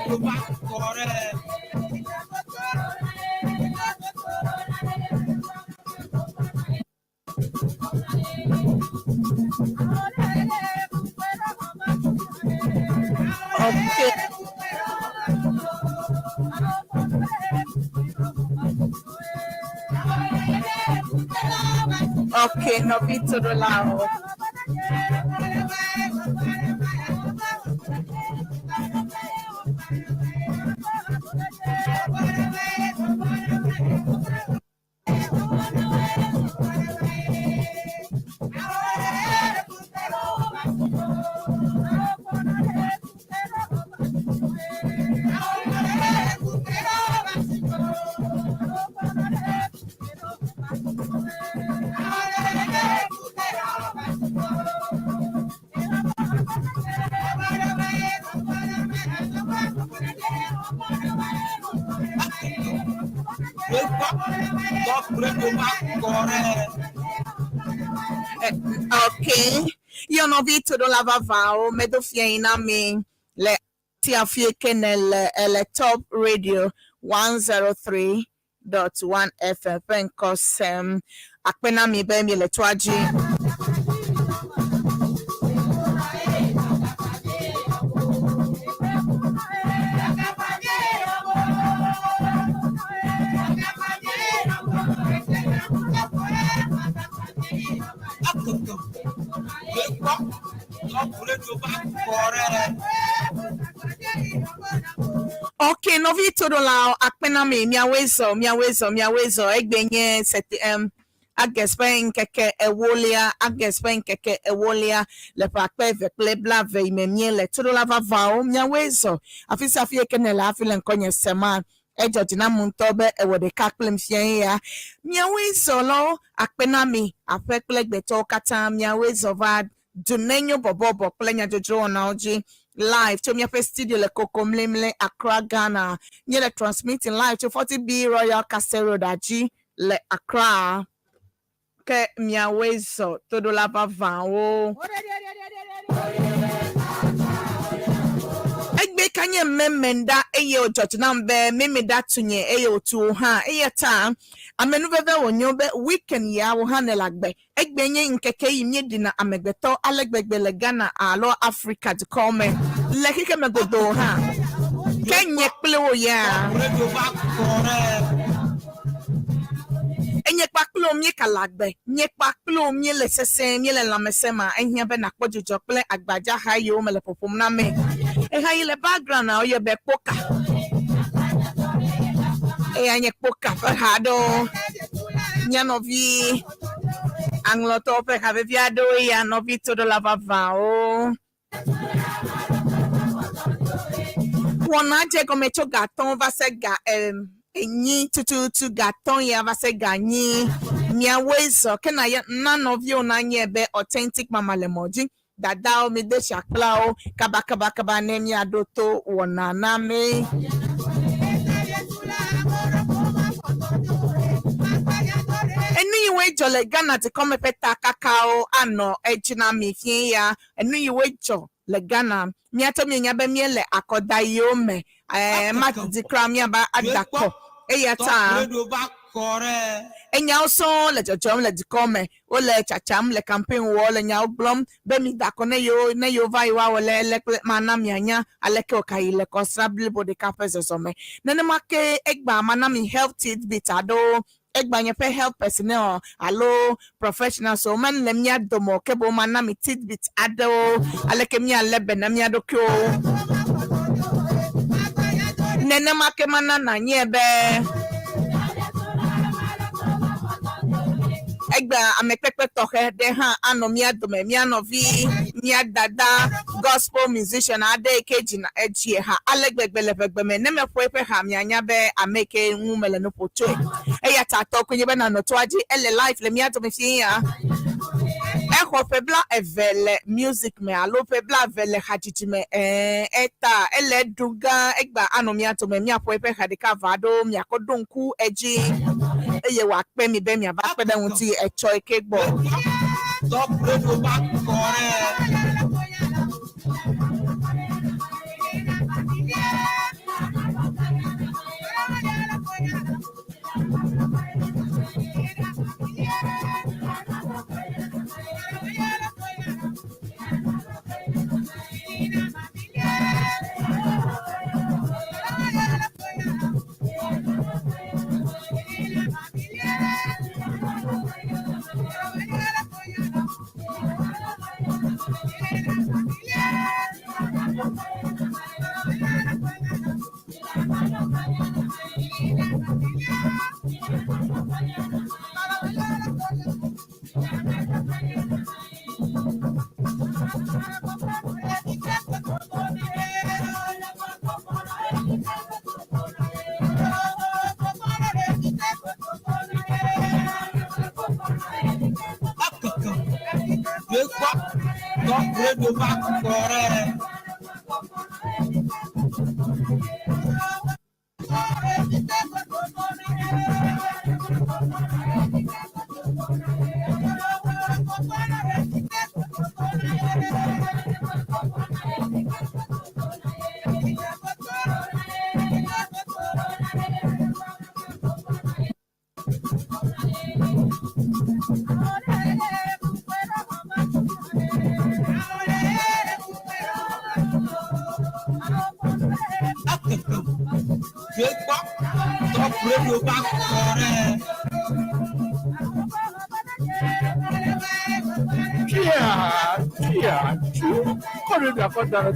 Okay. Okay, nɔvi toɖolawo. Okay. Yɔ nɔvi toɖola vavãwo medo fia yi na mi le tia fie ke ne le ele Top Radio 103.1 FM ƒe ŋkɔ sem. Akpe na mi be miele toa dzi. Ok, nɔvi toɖolawo, akpe na mi, miawoe zɔ, miawoe zɔ, miawoe zɔ. Egbe nye sɛti em August ƒe ŋkeke ewolia, August ƒe ŋkeke ewolia le ƒe akpe eve kple blaeve yi me míele. Toɖola vavãwo, miawoe zɔ. Afi sia afi yi ke nèle hafi le ŋkɔnye sema, edzɔ dzi nam ŋutɔ be èwɔ ɖeka kplim fiẽ ya. Miawoe zɔ lɔ, akpe na mi, aƒe kple gbetɔwo katã, miawoe zɔ va Dunenyo bɔbɔbɔ kple nyadzodzrowɔnawo dzi live tso míaƒe studio le Kokomlemle, Accra, Ghana. Míele transmitting live tso 40B Royal Castle Road dzi le Accra. Ke miawoe zɔ toɖola vavãwo. Egbe ka nye Memenda eye wòdzɔ dzi nam be Memenda tu nye eye wòtu wò hã. Eya ta amenuveve wònyo be weekend ya wò hã nèle agbe. Egbe nye ŋkeke yi míeɖina amegbetɔ ale gbegbe le Ghana alo Afrika dukɔwo me, le xexeme godoo hã. Ke nye kple wò ya? Enye kpakple wò míekale agbe, nye kpakple wò míele sesẽ, míele lãmesẽ ma, ehiã be nàkpɔ dzidzɔ kple agbadzaha yiwo mele ƒoƒom na mí. Eha yi le background a woyɔe be kpoka. Eya nye kpoka ƒe ha aɖewo. Mía nɔvi aŋlɔtɔwo ƒe ha vevi aɖewo ya nɔvi toɖola vavãwo. Wɔna dze gɔme tso ga atɔ̃ va se ga enyi tututu ga atɔ̃ ya va se ga enyi. Miawoe zɔ ke na na nɔviwo nanye be authentic mama le mɔ dzi. Dadawo mide tsi akplawo kabakabakaba ne miaɖo to wɔna na mí. Enu yi woe dzɔ le Ghana dukɔ me ƒe takakawo anɔ edzi na mi fiẽ ya. Enu yi woe dzɔ le Ghana. Miatɔ mienya be miele akɔdayiwo me. Ɛɛ madidi kura miaba ada kɔ. Eya ta enyawo sɔŋ le dzɔdzɔm le dukɔ me. Wole tsatsam le campaign wɔm le nyawo gblɔm be mida akɔ ne yewo ne yewo va yewoawɔ le ele kple mana mianya aleke wòka yi le kɔsra blibo ɖeka ƒe zɔzɔme. Nenema ke egbea mana mi health tidbit aɖewo. Egbea nye ƒe health personnel alo professionals wo mele mía dome o ke boŋ mana mi tidbit aɖewo aleke míalé be na mía ɖokuiwo. Nenema ke mana nànyae be Egbea amekpekpe tɔxɛ ɖe hã anɔ mía dome, mía nɔvi, mía dada, gospel musician aɖe yi ke dzina edzie ha ale gbegbe le ʋegbe me. Ne meƒo eƒe ha, mianya be ame yi ke ŋu mele nu ƒo tsoe. Eya ta tɔ koe nye be nànɔ toa dzi. Ele live le mía dome fie ya. Exɔ ƒe bla eve le music me alo ƒe bla eve le hadzidzi me. Ɛ̃, eta ele eɖu gã. Egbea anɔ mía dome. Míaƒo eƒe ha ɖeka eve aɖewo miakɔ ɖo ŋku edzi. Eye wòakpe mi be miava kpe ɖe eŋuti etsɔ yi ke gbɔ.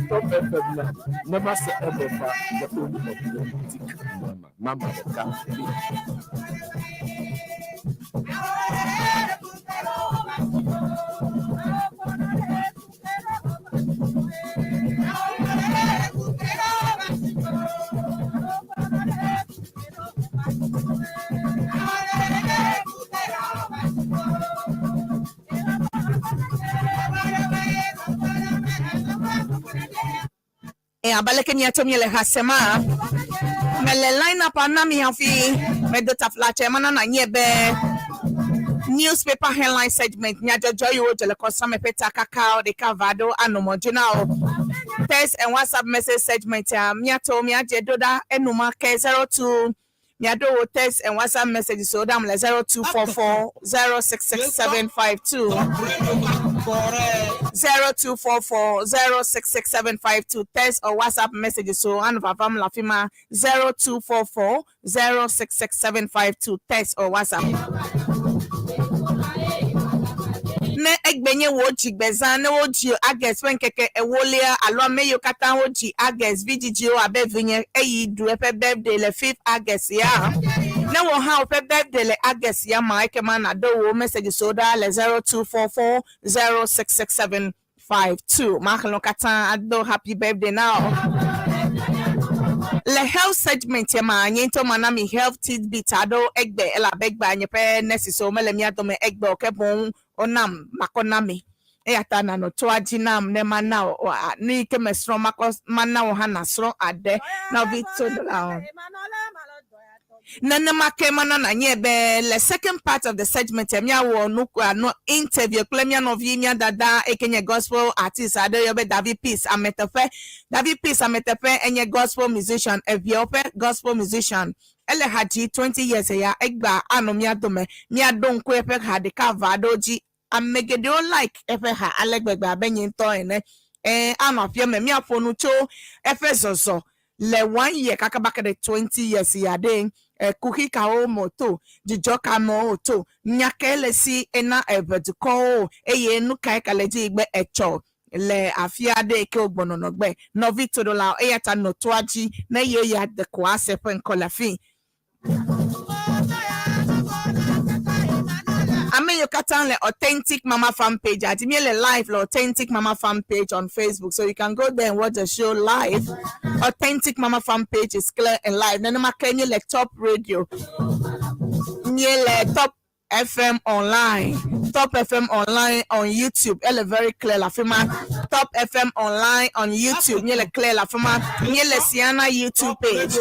Top FM na nema se emefa the only authentic mama mama ɖeka li. Abe aleke miatso miele ha sema mele line up na mi hafi medo taflatse mana na nye be newspaper headline segment nyadzɔdzɔ yiwo dze le kɔsame ƒe takakawo ɖeka va ɖo anɔ mɔ na o text and WhatsApp message segment a miatɔ miadze ɖo ɖa enumake 02 miaɖo wo text and WhatsApp message so ɖam le 0244066752, 0244066752, text or WhatsApp message so anu vavam la fi ma, 0244066752, text or WhatsApp. Ne egbe nye wo dzigbezã, ne wodzi August ƒe ŋkeke ewolia alo ame yiwo katã wodzi August, vidzidziwo abe vinye eyi ɖu eƒe birthday le 5th August ya, ne wò hã woƒe birthday le August ya ma, ekema naɖo wo message so ɖa le 0244066752. Maxlẽ katã ado happy birthday now. Le health segment ya ma, nye ŋutɔ mana mi health tidbit aɖewo egbe, elabe egbea nye ƒe nurses wo mele mía dome egbe o, ke boŋ wonam makɔ na mi, eya ta nanɔ toa dzi nam ne mana wo nu yi ke mesrɔ̃ makɔ mana wo hã nasrɔ̃ aɖe nɔvi to la. Nenema ke mana na nye be le second part of the segment míawɔ nu anu interview kple mía nɔvi, mía dada eke nye gospel artist aɖe yɔ be David Peace Ameteƒe. David Peace Ameteƒe enye gospel musician, eviawo ƒe gospel musician. Ele ha dzi 20 years ya. Egba anɔ mía dome, míaɖo ŋku eƒe ha ɖeka va aɖewo dzi. Ame geɖewo like eƒe ha ale gbegbe abe nye ŋutɔ ene. Anɔ aƒea me, míaƒo nu tso eƒe zɔzɔ le one year kaka ba ke ɖe 20 years ya ɖe, kuxi kawo me wòto, dzidzɔ ka me wòto, nya kae le si ena eve dukɔwo, eye nu kae ka le dzi yi gbe etsɔ le afi aɖe yi ke wogbɔnɔnɔ gbe. Nɔvi toɖolawo, eya ta nɔ toa dzi ne ye ya de ko ase ƒe ŋkɔ le afi. Ame yiwo katã le Authentic Mama Fan page adi, míele live le Authentic Mama Fan page on Facebook, so you can go there and watch the show live. Authentic Mama Fan page is clear and live. Nenema ke míele Top Radio, míele Top FM Online, Top FM Online on YouTube, ele very clear la fi ma. Top FM Online on YouTube, míele clear la fi ma. Míele Siana YouTube page,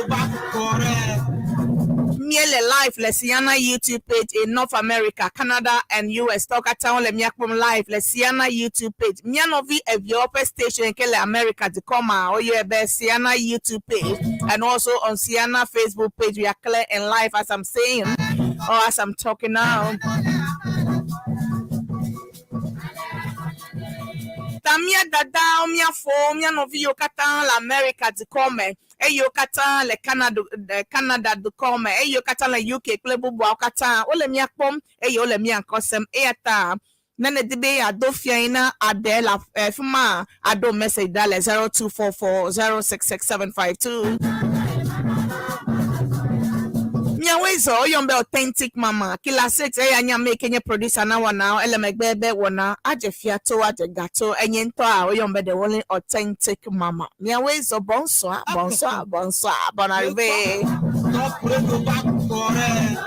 míele live le Siana YouTube page in North America, Canada and US. Tɔwo katã wole mía kpɔm live le Siana YouTube page. Mía nɔvi eviawo ƒe station ke le America dukɔ ma, woyɔe be Siana YouTube page, and also on Siana Facebook page. We are clear and live as I'm saying or as I'm talking now. Ta mía dadawo, mía fowo, mía nɔvi yiwo katã le America dukɔ me, eye wo katã le Canada, Canada dukɔ me, eye wo katã le UK kple bubuawo katã, wole mía kpɔm eye wole mía ŋkɔ sem. Eya ta Ne nèdi be yeado fiae na aɖe le afi ma, aɖo message ɖa le 0244 066 752. Miawoe zɔ woyɔm be Authentic Mama. Killer Six eya nye ame yi ke nye producer na wɔnawo. Ele megbe be wɔna adze fia to adze ga to. Enye ŋutɔ a woyɔm be the only Authentic Mama. Miawoe zɔ bonsoir, bonsoir, bonsoir, bon arrivée. Top Radio va kɔrɛ.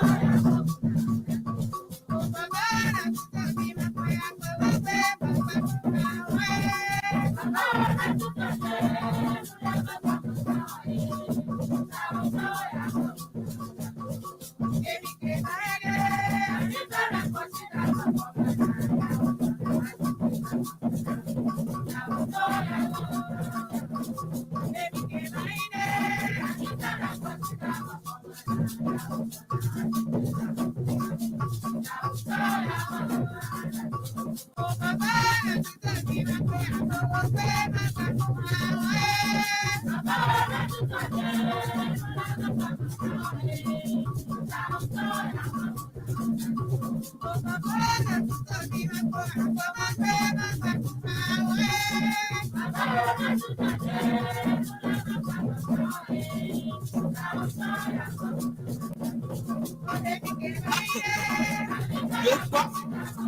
Yekpɔ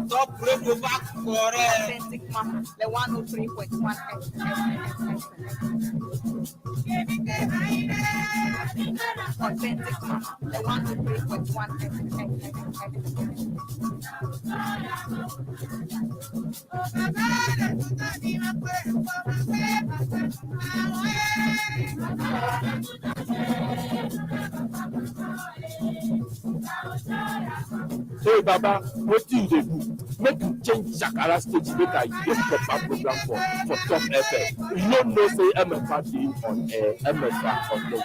Top Radio va kɔrɛ. Authentic Mama, le 103.1 FM. Authentic Mama, le 103.1 FM. Hey Baba, wetin you dey do? Make you change Shakara stage make I hear proper program for Top FM. You no know say MFA dey on air, MFA Authentic.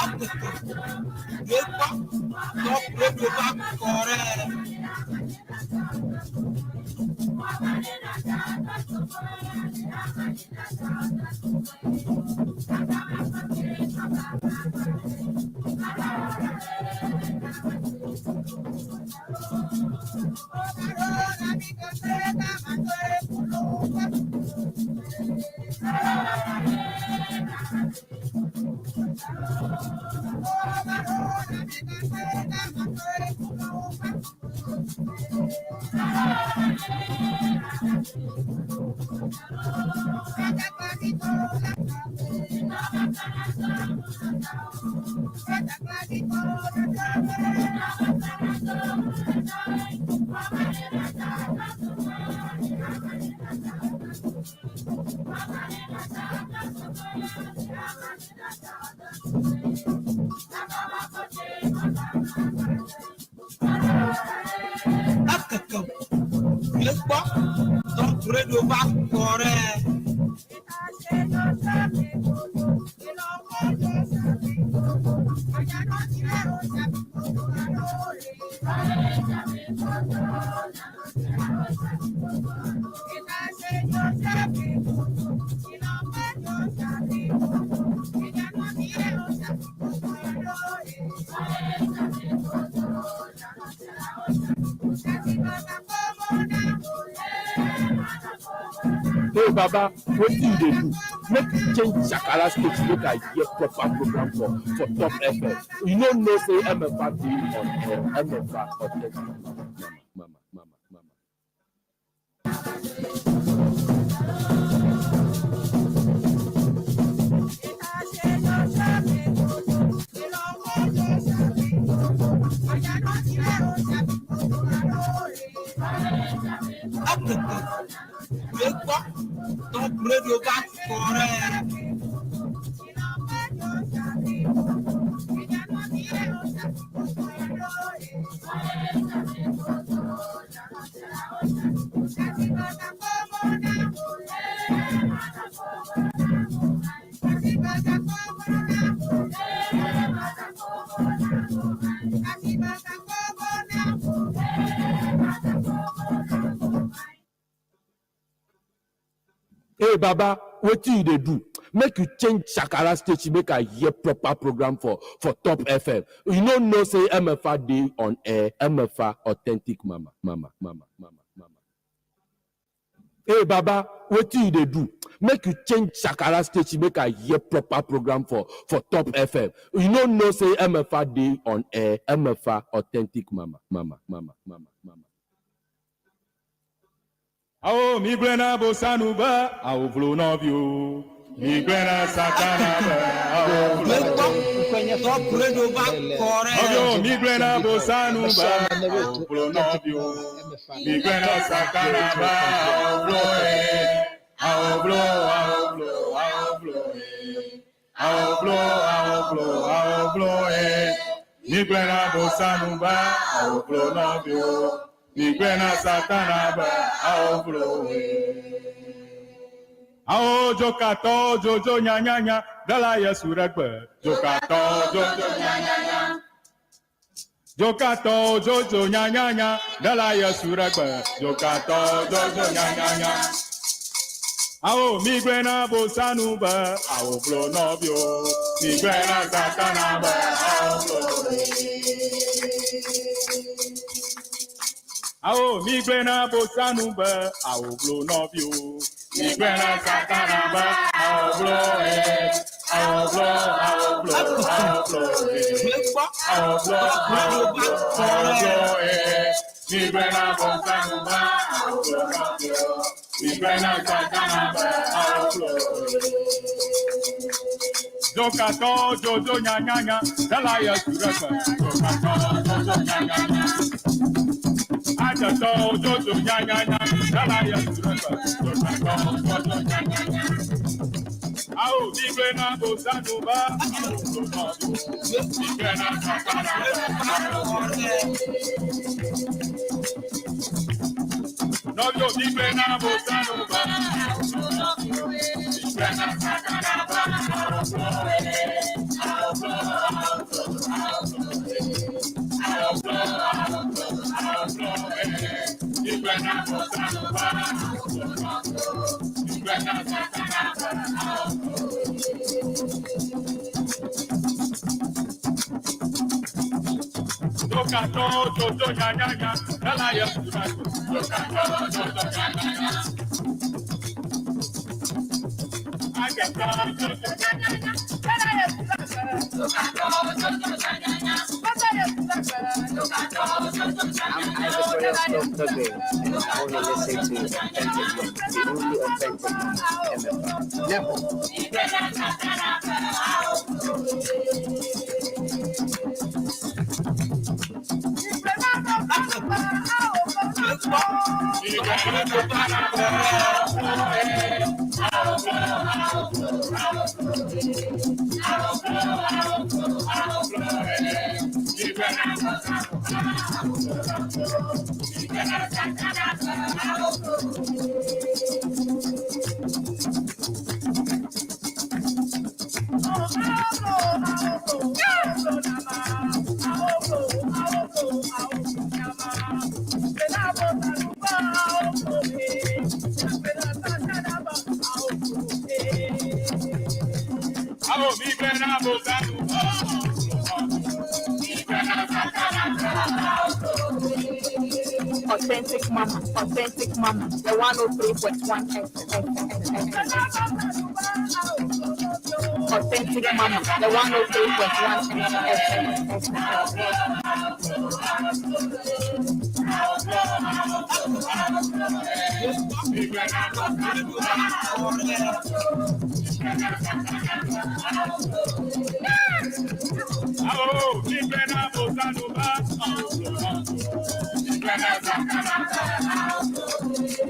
Akeke. Yekpɔ Top Radio va kɔrɛ. Akeke. Yekpɔ Top Radio va kɔrɛ. Hey Baba, wetin you dey do? Make you change Shakara stage make I hear proper program for Top FM. You no know say MFA dey on air, MFA Authentic. Mama, mama, mama, mama. Akeke. Yekpɔ Top Radio va kɔrɛ. Hey Baba, wetin you dey do? Make you change Shakara station make I hear proper program for Top FM. You no know say MFA dey on air, MFA authentic mama, mama, mama, mama, mama. Hey Baba, wetin you dey do? Make you change Shakara station make I hear proper program for Top FM. You no know say MFA dey on air, MFA authentic mama, mama, mama, mama, mama. Awo migblẽna bosanu be awo vlo nɔviwo. Migblẽna satana be awo vlo. Gbekpɔ Top Radio va kɔ ɖe. Nɔviwo migblẽna bosanu be awo vlo nɔviwo. Migblẽna satana be awo vlo ye. Awo vlo awo vlo awo vlo ye. Awo vlo awo vlo awo vlo ye. Migblẽna bosanu be awo vlo nɔviwo. Migblẽna satana be awo vlo ye. Awo dzokatɔ dzodzo nyanyanya ɖela Yesu ɖe gbe. Dzokatɔ dzodzo nyanyanya. Dzokatɔ dzodzo nyanyanya ɖela Yesu ɖe gbe. Dzokatɔ dzodzo nyanyanya. Awo migblẽna bosanu be awo vlo nɔviwo. Migblẽna satana be awo vlo. Awo migblẽna bosanu be awo vlo nɔviwo. Migblẽna satana be awo vlo ye. Awo vlo awo vlo awo vlo ye. Gbekpɔ Awo vlo Top awo Radio va vlo kɔ awo ɖe. vlo ye. Migblẽna bosanu be awo vlo nɔviwo. Migblẽna satana be awo vlo ye. Dzokatɔ dzodzo nyanyanya ɖela Yesu ɖe gbe. Dzokatɔ dzodzo nyanyanya. Adzetɔ dzodzo nyanyanya ɖela Yesu ɖe gbe. Dzokatɔ dzodzo nyanyanya. Awo migblẽna bosanu be awo vlo nɔviwo. Migblẽna satana be awo vlo ye. Nɔviwo migblẽna bosanu be awo vlo nɔviwo. Migblẽna satana be awo vlo ye. Awo vlo awo vlo awo vlo ye. Awo vlo awo vlo awo vlo ye. Migblẽna bosanu be awo vlo nɔviwo. Migblẽna satana be awo vlo ye. Dzokatɔ dzodzo nyanyanya ɖela Yesu ɖe gbe. Dzokatɔ dzodzo nyanyanya. Adzetɔ dzodzo nyanyanya. I'm Ivy Storm Tugway, and I only listen to authentic, the only authentic MFR. Never. Gbekpɔ Top Radio va kɔ ɖe. Awo migblẽna bosanu be awo vlo nɔviwo. Migblẽna satana be awo vlo ye. Authentic Mama, Authentic Mama, the 103.1 FM. Authentic Mama, the 103.1 FM. Gbekpɔ Top Radio va kɔ ɖe. Awo migblẽna bosanu be awo vlo nɔviwo. Migblẽna satana be awo vlo ye.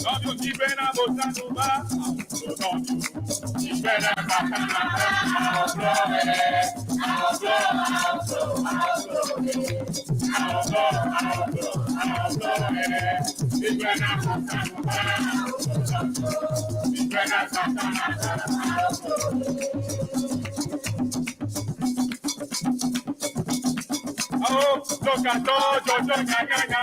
Nɔviwo migblẽna bosanu be awo vlo nɔviwo. Migblẽna satana be awo vlo ye. Awo vlo awo vlo awo vlo ye. Awo vlo awo vlo awo vlo ye. Migblẽna bosanu be awo vlo nɔviwo. Migblẽna satana be awo vlo ye. Awo dzokatɔ dzodzo nyanyanya.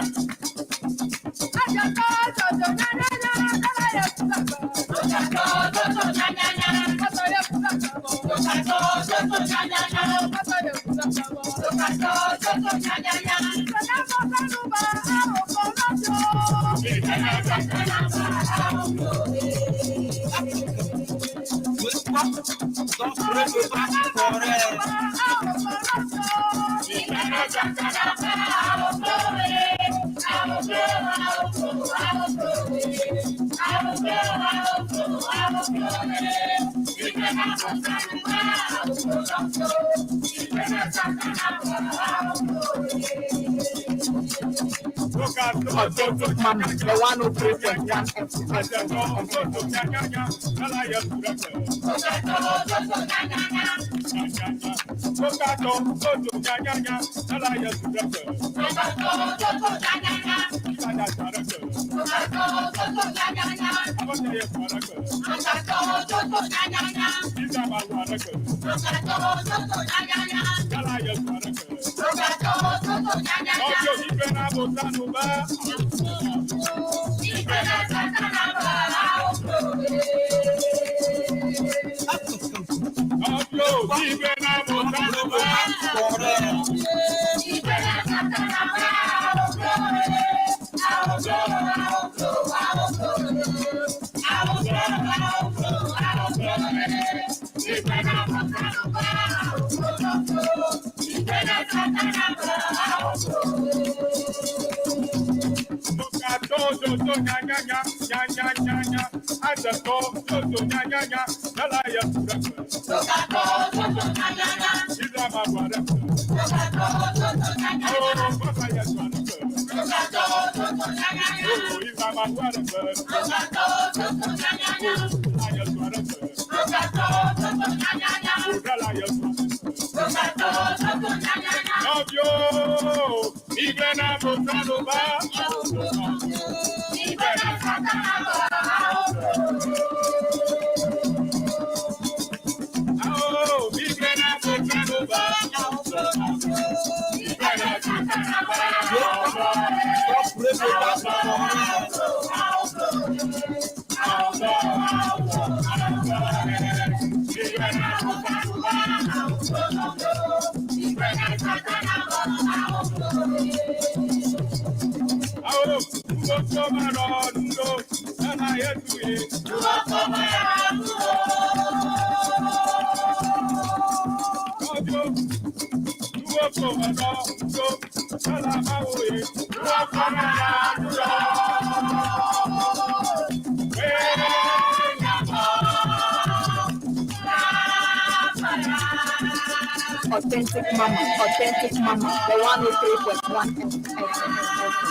Authentic Mama, the 103.1 Authentic Mama, Authentic Mama, the 103.1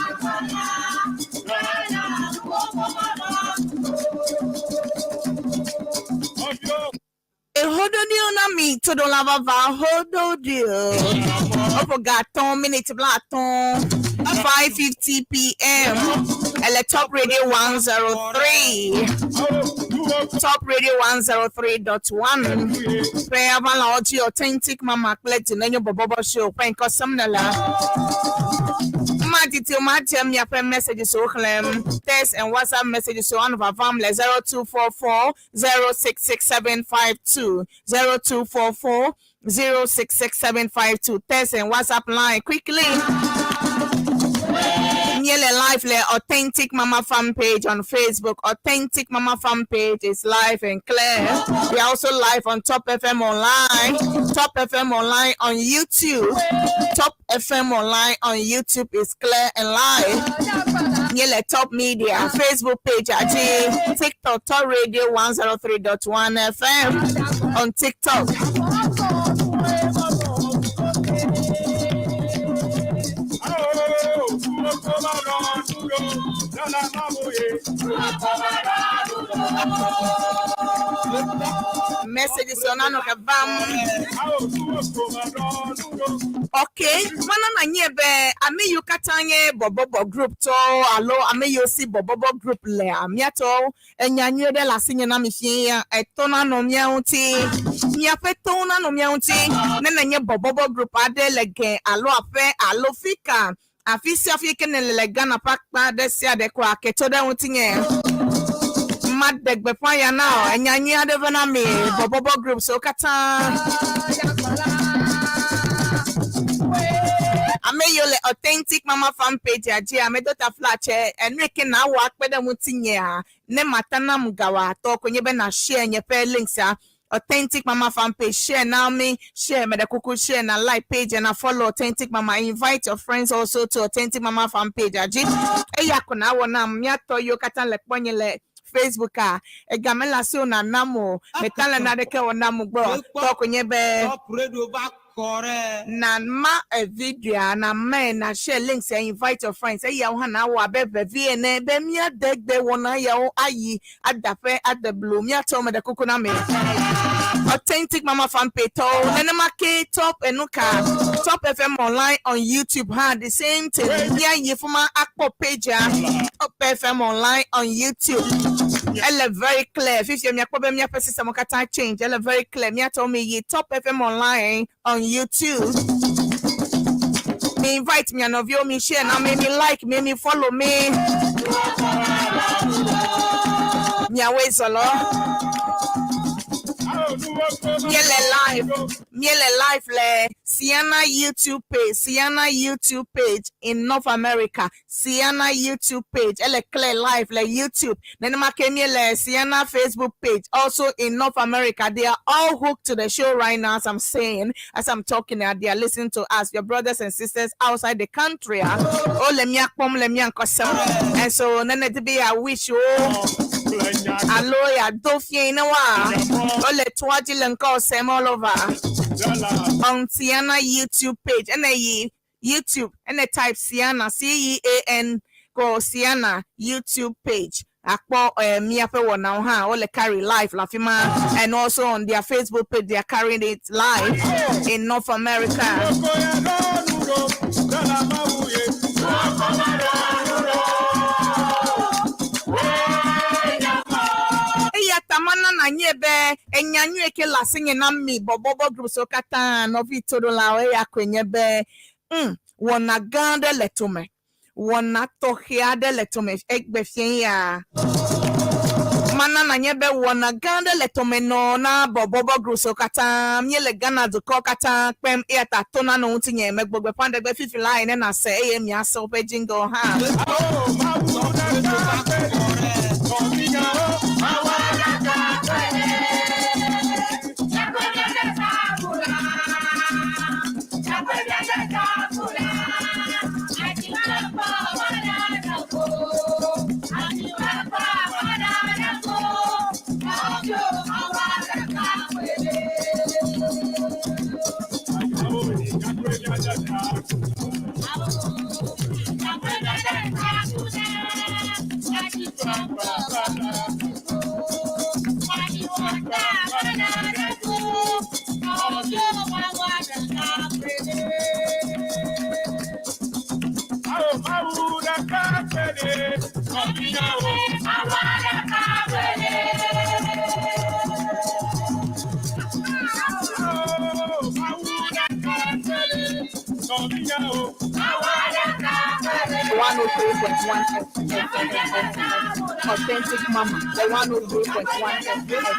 FM. Ehododio na mi todo la vava hododio. Opo minute blaton 5:50 p.m. Ele Top Radio 103. Top Radio 103.1. Prayer Vala Oji Authentic Mama Klet Nenyo Bobobo Show. Penko Samnala. Matiti Matem Yape messages so clem. Text and WhatsApp messages so on Vavam le 0244 066752 0244 066752. Text and WhatsApp line quickly. Nearly live le Authentic Mama fan page on Facebook. Authentic Mama fan page is live and clear. We are also live on Top FM Online. Top FM Online on YouTube. Top FM Online on YouTube is clear and live. Nearly Top Media Facebook page at TikTok Top Radio 103.1 FM on TikTok. Messages on Bam. Okay, mana na nye be ame yiwo katã nye bɔbɔbɔ group tɔwo alo ame yiwo si bɔbɔbɔ group le miatɔwo enya nyuie ɖe le asi nye na mi fia etɔ nanɔ mia ŋuti miaƒe towo nanɔ mia ŋuti ne nenye bɔbɔbɔ group aɖe le ge alo aƒe alo fika afi sia fi ke ne le Ghana ƒe akpa ɖe sia ɖe koa ketɔ ɖe ŋuti nye maɖe gbeƒã ya na o enya nyui aɖe va na mi bɔbɔbɔ group siwo katã. Ame yiwo le Authentic Mama fan page dzia, medo taflatse enu yi ke na wɔ akpe ɖe ŋutinyea, ne mata nam gawa tɔ ko nye be na share nye ƒe links ya. Authentic Mama fan page, share now me, share me the kuku, share na like page and I follow Authentic Mama. Invite your friends also to Authentic Mama fan page. Aji, eya ko na wɔ nam miatɔ yiwo katã le kpɔ nye le Facebook a egame le asi wo na nam o meta le naneke wɔ nam gbɔ tɔ ko nye be Top Radio va kɔ ɖe. Na ma e video na me na share links and invite your friends. Eya wo hã na wɔ abe vevi ene be míade gbe wɔna yawo ayi adaƒe ade blu míatɔ me ɖe kuku na me. Authentic Mama fan page tɔwo nenema ke Top Enuka Top FM Online on YouTube ha, the same thing. Míayi fuma akpɔ page a Top FM Online on YouTube. Ele very clear. Fifia miakpɔ be míaƒe system katã change. Ele very clear. Míatɔ mi yi Top FM Online on YouTube. Me invite me and of me share now me me like me me follow me. Miawe zolo. Miele live. Miele live le Sienna YouTube page. Sienna YouTube page in North America. Sienna YouTube page. Ele clear live le YouTube. Nenema ke miele Sienna Facebook page also in North America. They are all hooked to the show right now, as I'm saying, as I'm talking. They are listening to us, your brothers and sisters outside the country. Ah. Oh, let me let me. And so, nene to be I wish you. Alo ya dofie na wa. Ole twaji lenko sem all over. On Sienna YouTube page. And a YouTube and a type Sienna Cean go Sienna YouTube page. Akpɔ miaƒe wɔnawo hã wole carry live le afi ma, and also on their Facebook page they are carrying it live in North America. Eya ta mana na nye be enya nyuie ke le asinye na mi bɔbɔbɔ group siwo katã nɔvi toɖolawo eya koe nye be wɔna gã aɖe le tome, wɔna tɔxɛ aɖe le tome egbe fie ya. Mana na nye be wɔna gã aɖe le tome nɔ na bɔbɔbɔ group siwo katã míele Ghana dukɔ katã kpem, eya ta to na nɔ ŋutinye megbɔ gbeƒã ɖe gbe fifi la ene na se eye miase woƒe jingle hã. 103.1 FM, Authentic Mama, the 103.1 FM.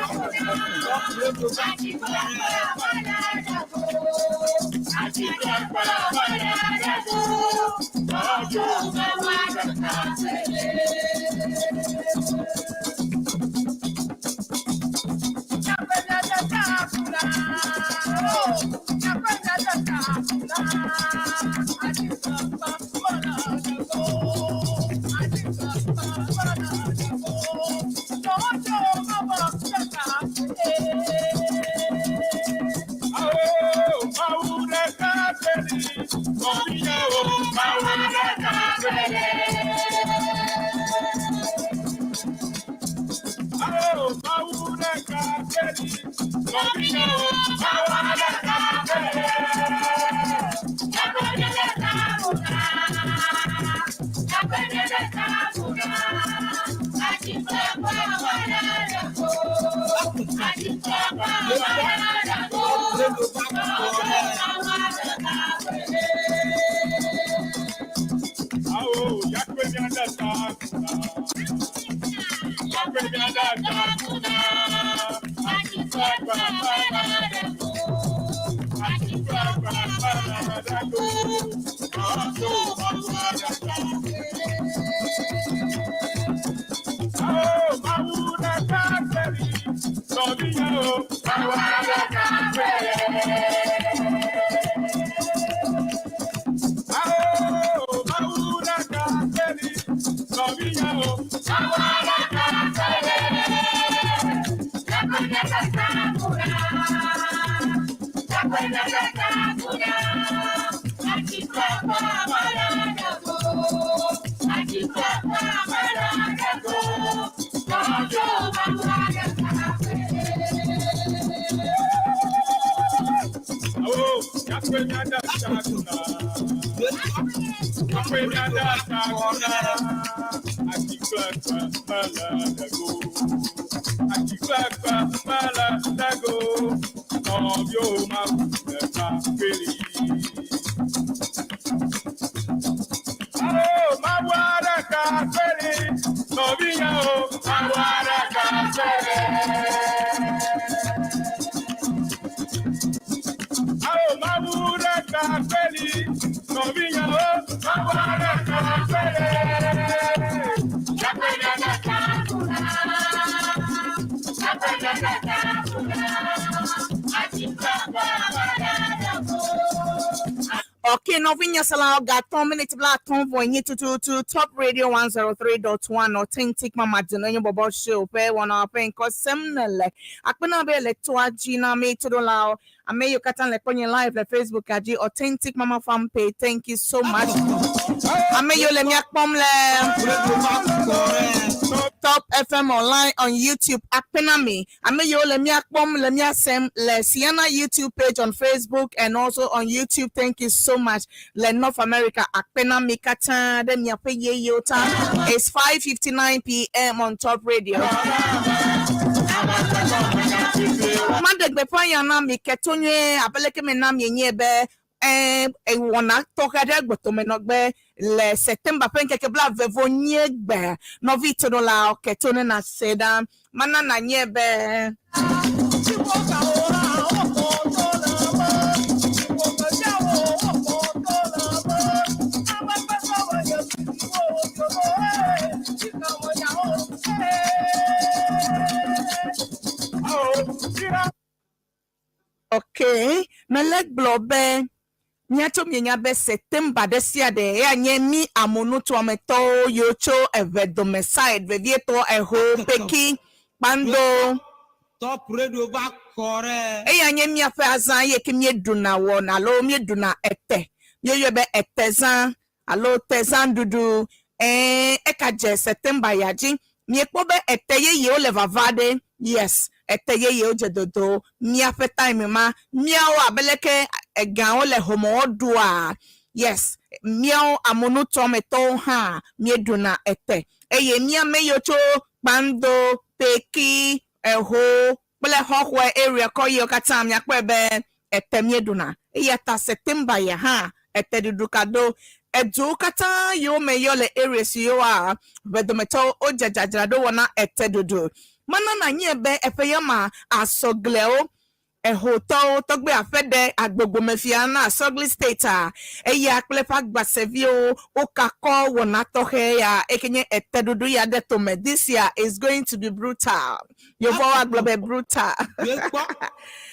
Okay, nɔvi nyasala gatɔn minute bla atɔn vɔ enyi tututu Top Radio 103.1 Authentic Mama Dino Bobo Show ƒe wɔna ƒe ŋkɔ sem ne le akpena be le toa dzi na ame toɖolawo ame yiwo katã le kpɔnye live le Facebook dzi Authentic Mama fan page. Thank you so much. Ame yiwo le mía kpɔm le Top FM online on YouTube akpena mi. Ame yiwo le mía kpɔm le mía sem le Sienna YouTube page on Facebook and also on YouTube. Thank you so much. Le North America akpena mi katã ɖe miaƒe yeyewo ta. It's 5:59 p.m. on Top Radio. Maɖe gbeƒã ya na mi keto nyuie abe leke me na mi nye be ewɔna tɔxɛ ɖe gbɔtɔmenɔgbe le September ƒe ŋkeke blaeve vɔ nye gbe nɔvi toɖolawo keto ne na se ɖa mana na nye be. Okay, mele gblɔ be míatso mienya be September ɖe sia ɖe eya nye mi amonutoametɔwo yiwo tso eve dome side vevietɔ Eho, Peki, Kpando. Top Radio va kɔ ɖe. Eya nye míaƒe azã ye ke míeɖuna wɔna alo míeɖuna ete. Míeyɔe be etezã alo tezã ɖuɖu. Ɛɛ eka dze September ya dzi. Miekpɔ be ete yeyewo le vava ɖe. Yes, ete yeyewo dze dodo. Míaƒe time ma, míawo abe leke egãwo le homewo ɖua. Yes, míawo amonutoametɔwo hã míeɖuna ete. Eye míame yiwo tso Kpando, Peki, Eho kple Xɔxɔe area kɔ yiwo katã miakpɔe be ete míeɖuna. Eya ta September ya hã ete ɖuɖu ka ɖo. Eduwo katã yiwo me yɔ le area siwoa ʋedometɔwo wodze dzadzraɖo wɔ na ete ɖuɖu. Mana na nye be eƒe ya ma asɔglewo ehotɔwo tɔgbe aƒe ɖe agbogbomefia na Asɔgli State a eya kple eƒe agbaseviwo wokakɔ wɔna tɔxɛ ya eke nye ete ɖuɖu ya ɖe tome. This year is going to be brutal. Yevuawo agblɔ be brutal. Míekpɔ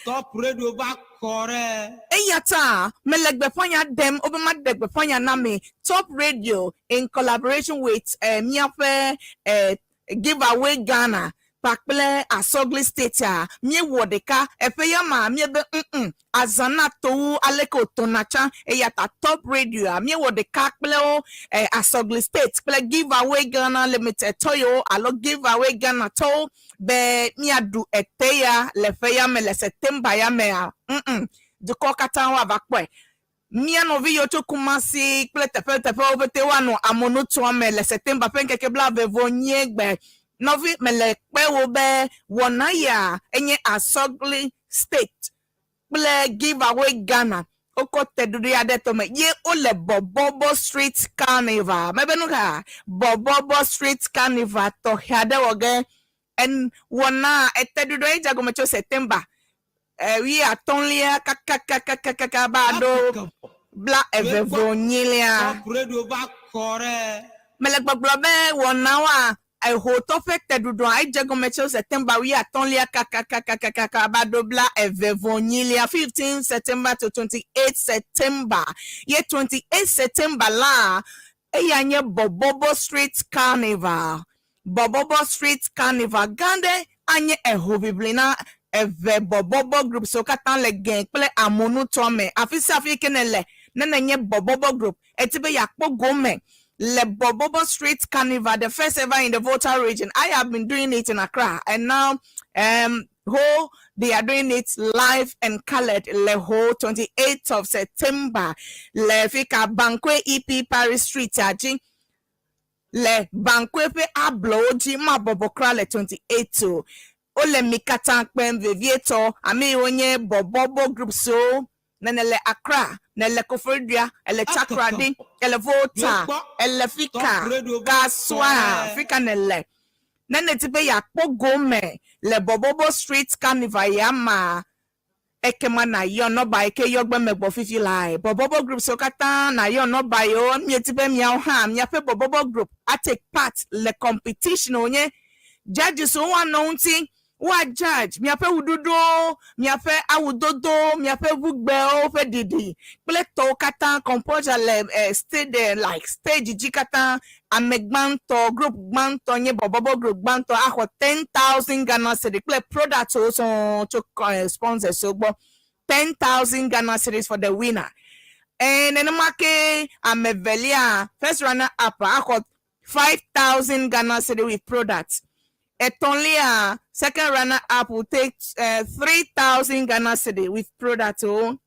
Top Radio va kɔ ɖe. Eya ta mele gbeƒã nya ɖem wobe maɖe gbeƒã nya na mi Top Radio in collaboration with míaƒe Giveaway Ghana kpakple Asɔgli State a míewɔ ɖeka eƒe ya ma míebe azã na towu aleke wòtɔna tsã eya ta Top Radio a míewɔ ɖeka kple wo Asɔgli State kple Giveaway Ghana Limited tɔ yiwo alo Giveaway Ghana tɔwo be míaɖu ete ya le ƒe ya me le September ya mea dukɔ katã woava kpɔe. Mía nɔvi yiwo tso Kumasi kple teƒeteƒewo pete woanɔ amonutoa me le September ƒe ŋkeke blaeve vɔ nyie gbe. Nɔvi mele kpe wo be wɔna ya enye Asɔgli State kple Giveaway Ghana wokɔ te ɖuɖu ya ɖe tɔme ye wole Bɔbɔbɔ Street Carnival. Mebe nu ka? Bɔbɔbɔ Street Carnival tɔxɛ aɖe wɔ ge en wɔna ete ɖuɖu ye dze gɔme tso September wi atɔ̃lia kakakakakaka ba ɖo bla eve vɔ nyilia. Top Radio va kɔ ɖe. Mele gbɔgblɔ be wɔnawoa ehotɔ ƒe teɖuɖua edze gɔme tso September wuiatɔ̃lia kakakakakaka va ɖo bla eve vɔ nyilia 15 September to 28 September. Ye 28 September la eya nye Bɔbɔbɔ Street Carnival. Bɔbɔbɔ Street Carnival gã ɖe anye ehoʋiʋli na eve bɔbɔbɔ group siwo katã le gɛ kple amonutoa me. Afi sia afi ke ne le ne nenye bɔbɔbɔ group eti be yeakpɔ gome le Bɔbɔbɔ Street Carnival, the first ever in the Volta region. I have been doing it in Accra, and now Ho, they are doing it live and colored le Ho 28th of September le fika Banque EP Paris Street adzi le Banque ƒe ablɔwo dzi mabɔbɔ kura le 28 o. Wole mi katã kpem vevietɔ ame yiwo nye bɔbɔbɔ groups wo nene le Accra, nele Koforidua, ele Takoradi, ele Volta, ele fika, Kasoa, fika nele. Ne neti be yeakpɔ gome le Bɔbɔbɔ Street Carnival ya ma, ekema nayɔ nɔba yi ke yɔgbe megbɔ fifi lae. Bɔbɔbɔ group siwo katã nayɔ nɔba yiwo mieti be miawo hã miaƒe bɔbɔbɔ group a take part le competition wònye judges wo woanɔ ŋuti woa judge miaƒe wuɖuɖuwo, miaƒe awudodo, miaƒe ʋugbewo ƒe ɖiɖi kple tɔwo katã composure le stage like stage dzi katã ame gbãtɔ group gbãtɔ nye bɔbɔbɔ group gbãtɔ axɔ 10,000 Ghana cedi kple products wo sɔŋ tso sponsors wo gbɔ 10,000 Ghana cedis for the winner. Nenema ke ame evelia first runner up axɔ 5,000 Ghana cedi with products. Etɔ̃lia second runner up will take 3,000 Ghana cedi with products wo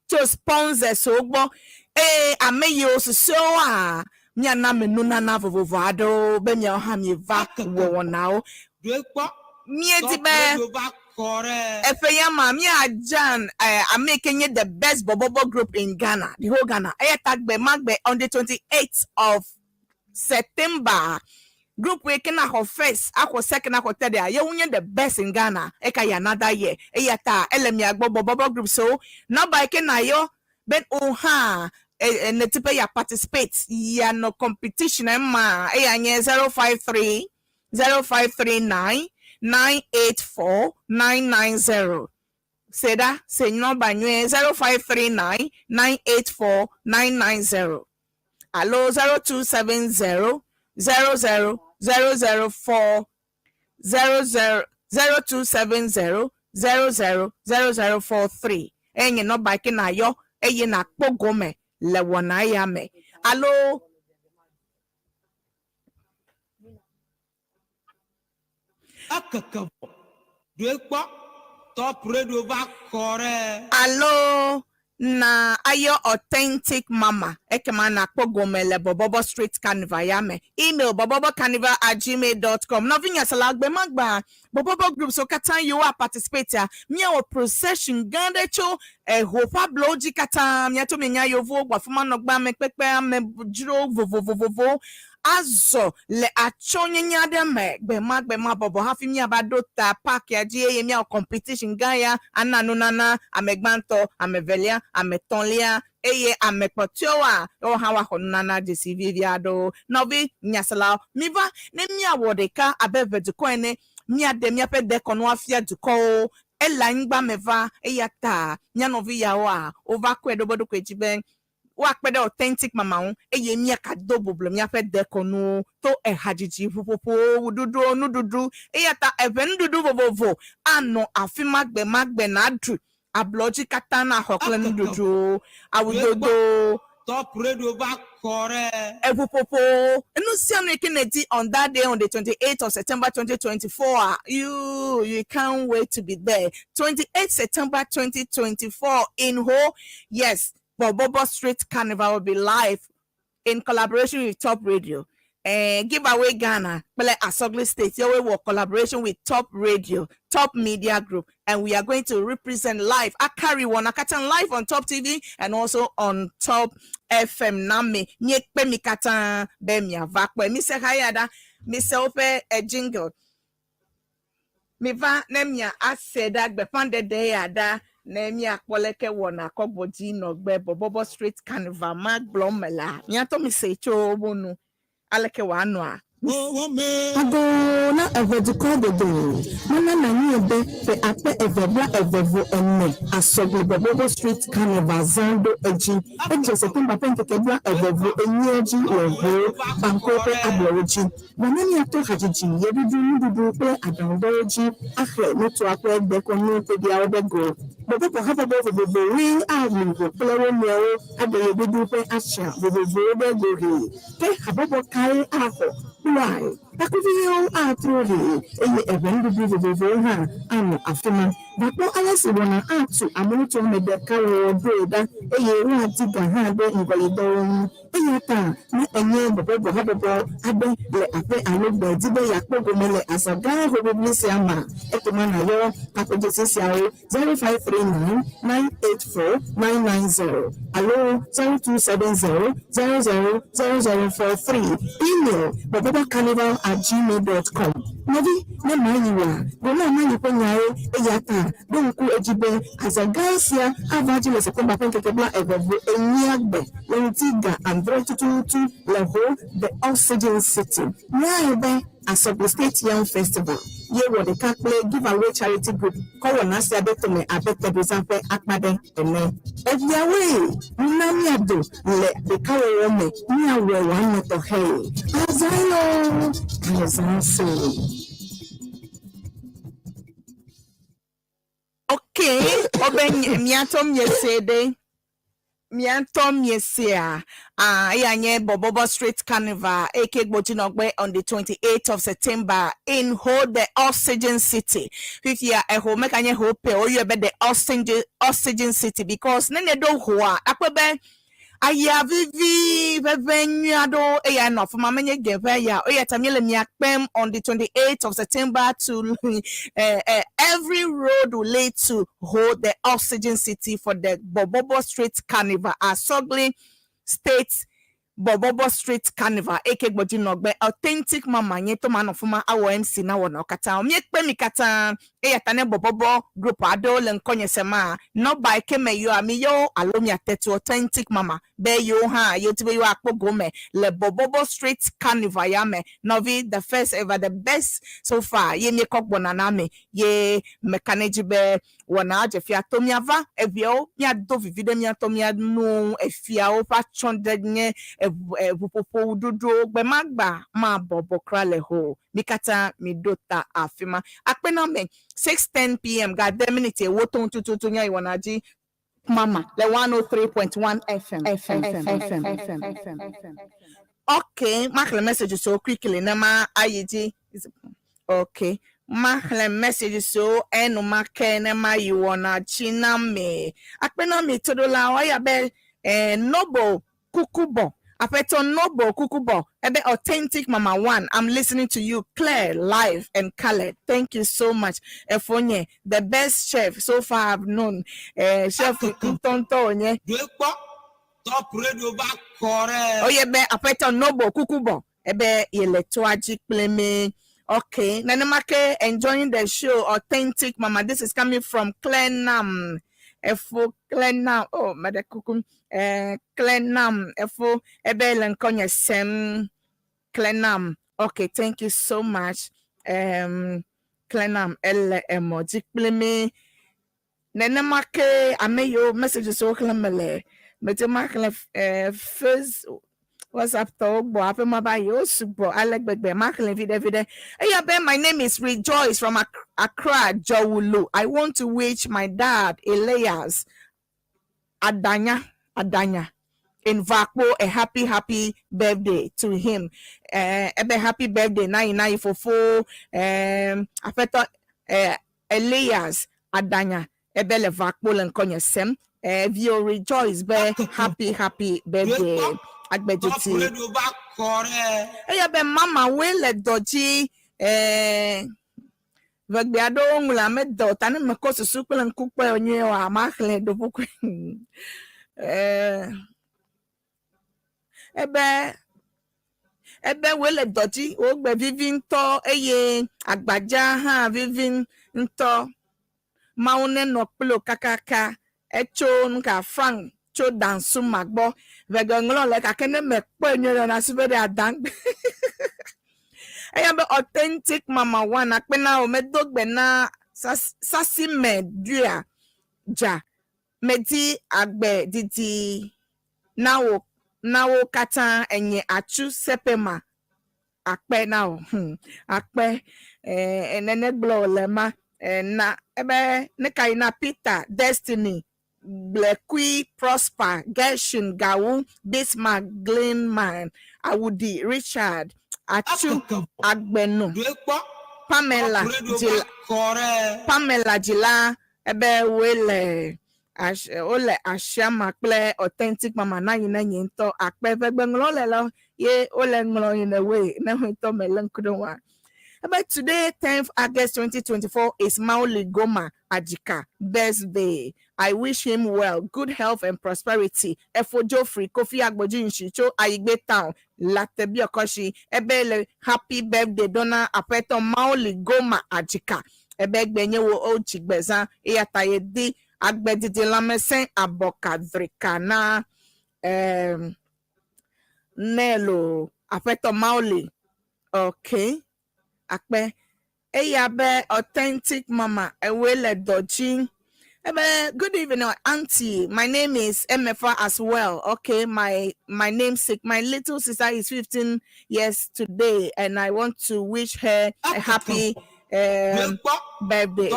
tso sponsors wo gbɔ eye ame yiwo susɔewoa miana ame nunana vovovo aɖewo be miawo hã mieva wɔ wɔnawo. Ɖoe kpɔ. Míedi Top be Radio va kɔ ɖe. eƒe ya ma míadze ame yi ke nye the best bɔbɔbɔ group in Ghana, the whole Ghana. Eya ta gbe ma gbe on the 28th of September group yi ke na xɔ first axɔ second axɔ third a yewo nye the best in Ghana eka yi another year eya ta ele mia gbɔ bɔbɔbɔ group so nɔba yi ke na yɔ be o hã neti be ya participate yanɔ competition ma eya nye 053 0539 984 990. Seda se nɔba nyuie 0539 984 990 alo 0270 00 004 00 0270 00 0043 enye nɔba ke na yɔ eye na kpɔ gome le wɔna ya me alo Ekeke vɔ. Ɖoe kpɔ. Top Radio va kɔ ɖe. Alo na ayɔ Authentic Mama ekema na kpɔ gome le Bɔbɔbɔ Street Carnival ya me. Email bɔbɔbɔcarnival@gmail.com. Nɔvi nyasela gbemagba bɔbɔbɔ groups wo katã yiwo a participate a miawɔ procession gã ɖe tso eho ƒe ablɔwo dzi katã miatso mianya yevuwo gbɔ afi ma nɔgbe ame kpekpe ame dzro vovovovowo azɔ le atsɔnyenye aɖe me gbemagbe ma bɔbɔ hafi miava ɖo ta park ya dzi eye miawɔ competition gã ya ana nunana ame gbãtɔ ame evelia ame etɔ̃lia eye ame kpɔtɔewoa woawo hã woaxɔ nunana dzesi vivi aɖewo nɔvi nyaselawo miva ne miawɔ ɖeka abe ʋedukɔ ene miaɖe miaƒe dekɔnu afia dukɔwo ele anyigba me va eya ta mía nɔvi yawoa wova kɔe ɖo be ɖokui dzi be woakpe ɖe Authentic Mama ŋu eye míakado boblo míaƒe dekɔnuwo to ehadzidzi ʋuƒoƒowo wuɖuɖuwo nuɖuɖu eya ta eʋe nuɖuɖu vovovo anɔ afi ma gbe ma gbe naɖu ablɔdzi katã naxɔ kple nuɖuɖuwo awudodo Top Radio va kɔ ɖe. Eʋuƒoƒo enu sia nu yi ke ne di on that day on the 28th of September 2024 you can't wait to be there 28 September 2024 in Ho yes Bobobo Street Carnival will be live in collaboration with Top Radio. Giveaway Ghana, kple Asogli State, here we work collaboration with Top Radio, Top Media Group, and we are going to represent live. I carry one, I catch live on Top TV and also on Top FM. Nami, nyekpe mi katan be mi avakpe. Mi se hayada, mi se ope a jingle. Mi va ne mia ase da gbeƒãɖeɖe ya da. Ne míakpɔ leke wɔna kɔgbodzi nɔgbe Bɔbɔbɔ Street Carnival ma gblɔm mele miatɔ mi se tso wo nu aleke wòanɔa. Ago na eve dukɔ godoo mana nanyi be ƒe akpe eve bla eve vɔ ene asɔgbe Bɔbɔbɔ Street Carnival zã ɖo edzi. Edze September ƒe ŋkeke bla eve vɔ enyia dzi le Ho Banko ƒe ablɔwo dzi. Wɔna miato hadzidzi, ɣeɖuɖu, nuɖuɖu kple aɖaŋudɔwo dzi axe nutoa ƒe dekɔnu tebiawo ɖe go. Bɔbɔbɔ habɔbɔ vovovowoe aʋli ho kple wo nɔewo aɖe ɣeɖuɖu ƒe atsyã vovovowo ɖe go hee. Ke habɔbɔ kae axɔ kpluae? Takuviwo atro hee eye eʋe nuɖuɖu vovovowo hã anɔ afi ma. Gakpɔ ale si wɔna atu amenutoa me ɖekawɔwɔ ɖoe ɖa eye woadi ga hã ɖe ŋgɔyidɔwo ŋu. Eya ta ne ènye bɔbɔbɔ habɔbɔ aɖe le aƒe alo gbe di be yeakpɔ gome le azã gã hoʋiʋli sia mea, ekema nàyɔ kaƒodzesi siawo, 0539 984 990 alo 0270 00 0043. Email bɔbɔbɔcarnival@gmail.com. Nɔvi, ne mayi oa, gblɔ na mayi ƒe nyawo. Eya ta ɖo ŋku edzi be azã gã sia ava dzi le September ƒe ŋkeke bla eve vɔ enyia gbe le ŋdi ga adre tututu le Ho The Oxygen City. Nyae be Asɔgbe State Yam Festival ye wɔ ɖeka kple Give Away Charity Group kɔ wɔna sia ɖe tome abe tɔɖozã ƒe akpa ɖe ene. Eviawoe mina míado le ɖekawɔwɔ me míawɔe wòanɔ tɔxɛe. Azã yoo, azã see. Okay, wobe miatɔ miese ɖe. Miatɔ miesea. Ah, eya nye Bɔbɔbɔ Street Carnival eke gbodzinɔgbe on the 28th of September in Ho the Oxygen City. Fifia eho meka nye ho pe woyɔe be the Oxygen City because ne ne ɖo hoa akpɔ be aya vivi ʋeʋẽ nyui aɖewo eya nɔ afi ma menye ge ƒe ya o. Eya ta míele mia kpem on the 28th of September to every road will lead to Ho the Oxygen City for the Bɔbɔbɔ Street Carnival Asɔgli State Bɔbɔbɔ Street Carnival eke gbɔdzinɔgbe authentic mama nye to manɔ fuma awɔ MC na wɔnawo katã. Míekpe mi katã eya ta ne bɔbɔbɔ group aɖewo le ŋkɔnye sema nɔba yi ke me yɔa mi yɔ alo miate to authentic mama be yewo hã yewodi be yewoakpɔ gome le Bɔbɔbɔ Street Carnival ya me. Nɔvi, the first ever, the best so far ye míekɔ gbɔna na mi ye meka ɖe edzi be wɔna adze fia to miava eviawo miado vivi ɖe mía ŋutɔ mía nuwo ŋu efiawo ƒe atsyɔ̃ ɖe nye eʋuƒoƒo ɖoɖowo gbe ma gba mabɔbɔ kura le ho. Mi katã miɖo ta afi ma. Akpe na ame 6:10 pm gade miniti ewo to tututu míayi wɔna dzi mama le 103.1 FM. FM. FM. FM. FM. Okay, maxlẽ message so quickly ne ma ayi dzi. Okay, maxlẽ message so enumake ne ma yi wɔna dzi na mi. Akpe na mi toɖolawo eya be Noble Kukubɔ. Aƒetɔ Noble Kukubɔ. Ebe authentic mama one. I'm listening to you clear, live and colored. Thank you so much. Efonye, the best chef so far I've known. Chef ŋutɔŋutɔ wònye. Ɖoe kpɔ, Top Radio va kɔ ɖe. Oye be Aƒetɔ Noble Kukubɔ ebe yele toa dzi kple mi. Okay, nenema ke enjoying the show authentic mama. This is coming from Clenam. Efo Clenam. Oh, mede kuku. Clenam. Efo ebe le ŋkɔnye sem. Clenam. Okay, thank you so much. Clenam ele emɔ dzi kple mi. Nenema ke ame yiwo messages wo xlẽm mele mete maxlẽ Face WhatsApp tɔwo gbɔ aƒe ma va yi wo sugbɔ ale gbegbe maxlẽ viɖe viɖe. Eya be my name is Rejoice from Accra Jowulu. I want to wish my dad Elias Adanya in Vakpo a happy happy birthday to him. Ebe happy birthday na yi na yi fofo aƒetɔ Elias Adanya ebe le Vakpo le ŋkɔnye sem. Vio Rejoice be happy happy birthday agbedzeti. Eya be mama woe le dɔ dzi ʋegbe aɖewo ŋlɔ ame dɔ ta ne mekɔ susu kple ŋku kpɔe nyuie oa maxlẽ ɖo ƒoƒoe. Ebe woe le dɔ dzi wogbe vivi ŋutɔ eye agbadza hã vivi ŋutɔ. Mawu nenɔ kpli wò kakaka. Etso nuka Frank tso Dansuma gbɔ. Ʋegbe ŋlɔ le gake ne mekpɔe nyuie ɖe nasi be ɖe adãgbe. Eya be authentic mama one akpe na wò medo gbe na Sasime dua dza. Medi agbe didi na wò na wo katã enye atsu sepema akpe na wò. Akpe eh, nene gblɔ wòle ma eh, na ebe ne ka yi na Peter Destiny Blekui Prosper Gershon Gawu Bismarck Glenman Awudi Richard Atsu Agbenu Pamela dzila Pamela dzila ebe woe le wole asiama kple authentic mama na yi ne nye ŋutɔ akpe ƒe gbe ŋlɔ le la ye wole ŋlɔ yi ne woe ne ŋutɔ me le ŋku ɖe wa. Ebe today 10th August 2024 is Mauli Goma Ajika birthday. I wish him well, good health and prosperity. Efo Geoffrey Kofi Agbodzi Nshi tso Ayigbe Town, Latebi Okoshi. Ebe le happy birthday dona aƒetɔ Mauli Goma Ajika. Ebe egbe nye wo o dzigbezã eya ta yedi agbedidi lãmesẽ abɔka drika na nɛ lo aƒetɔ Mauli. Okay. Akpe. Eya be authentic mama ewoe le dɔ dzi. Ebe good evening auntie. My name is Emefa as well. Okay, my namesake. My little sister is 15 years today, and I want to wish her a happy birthday.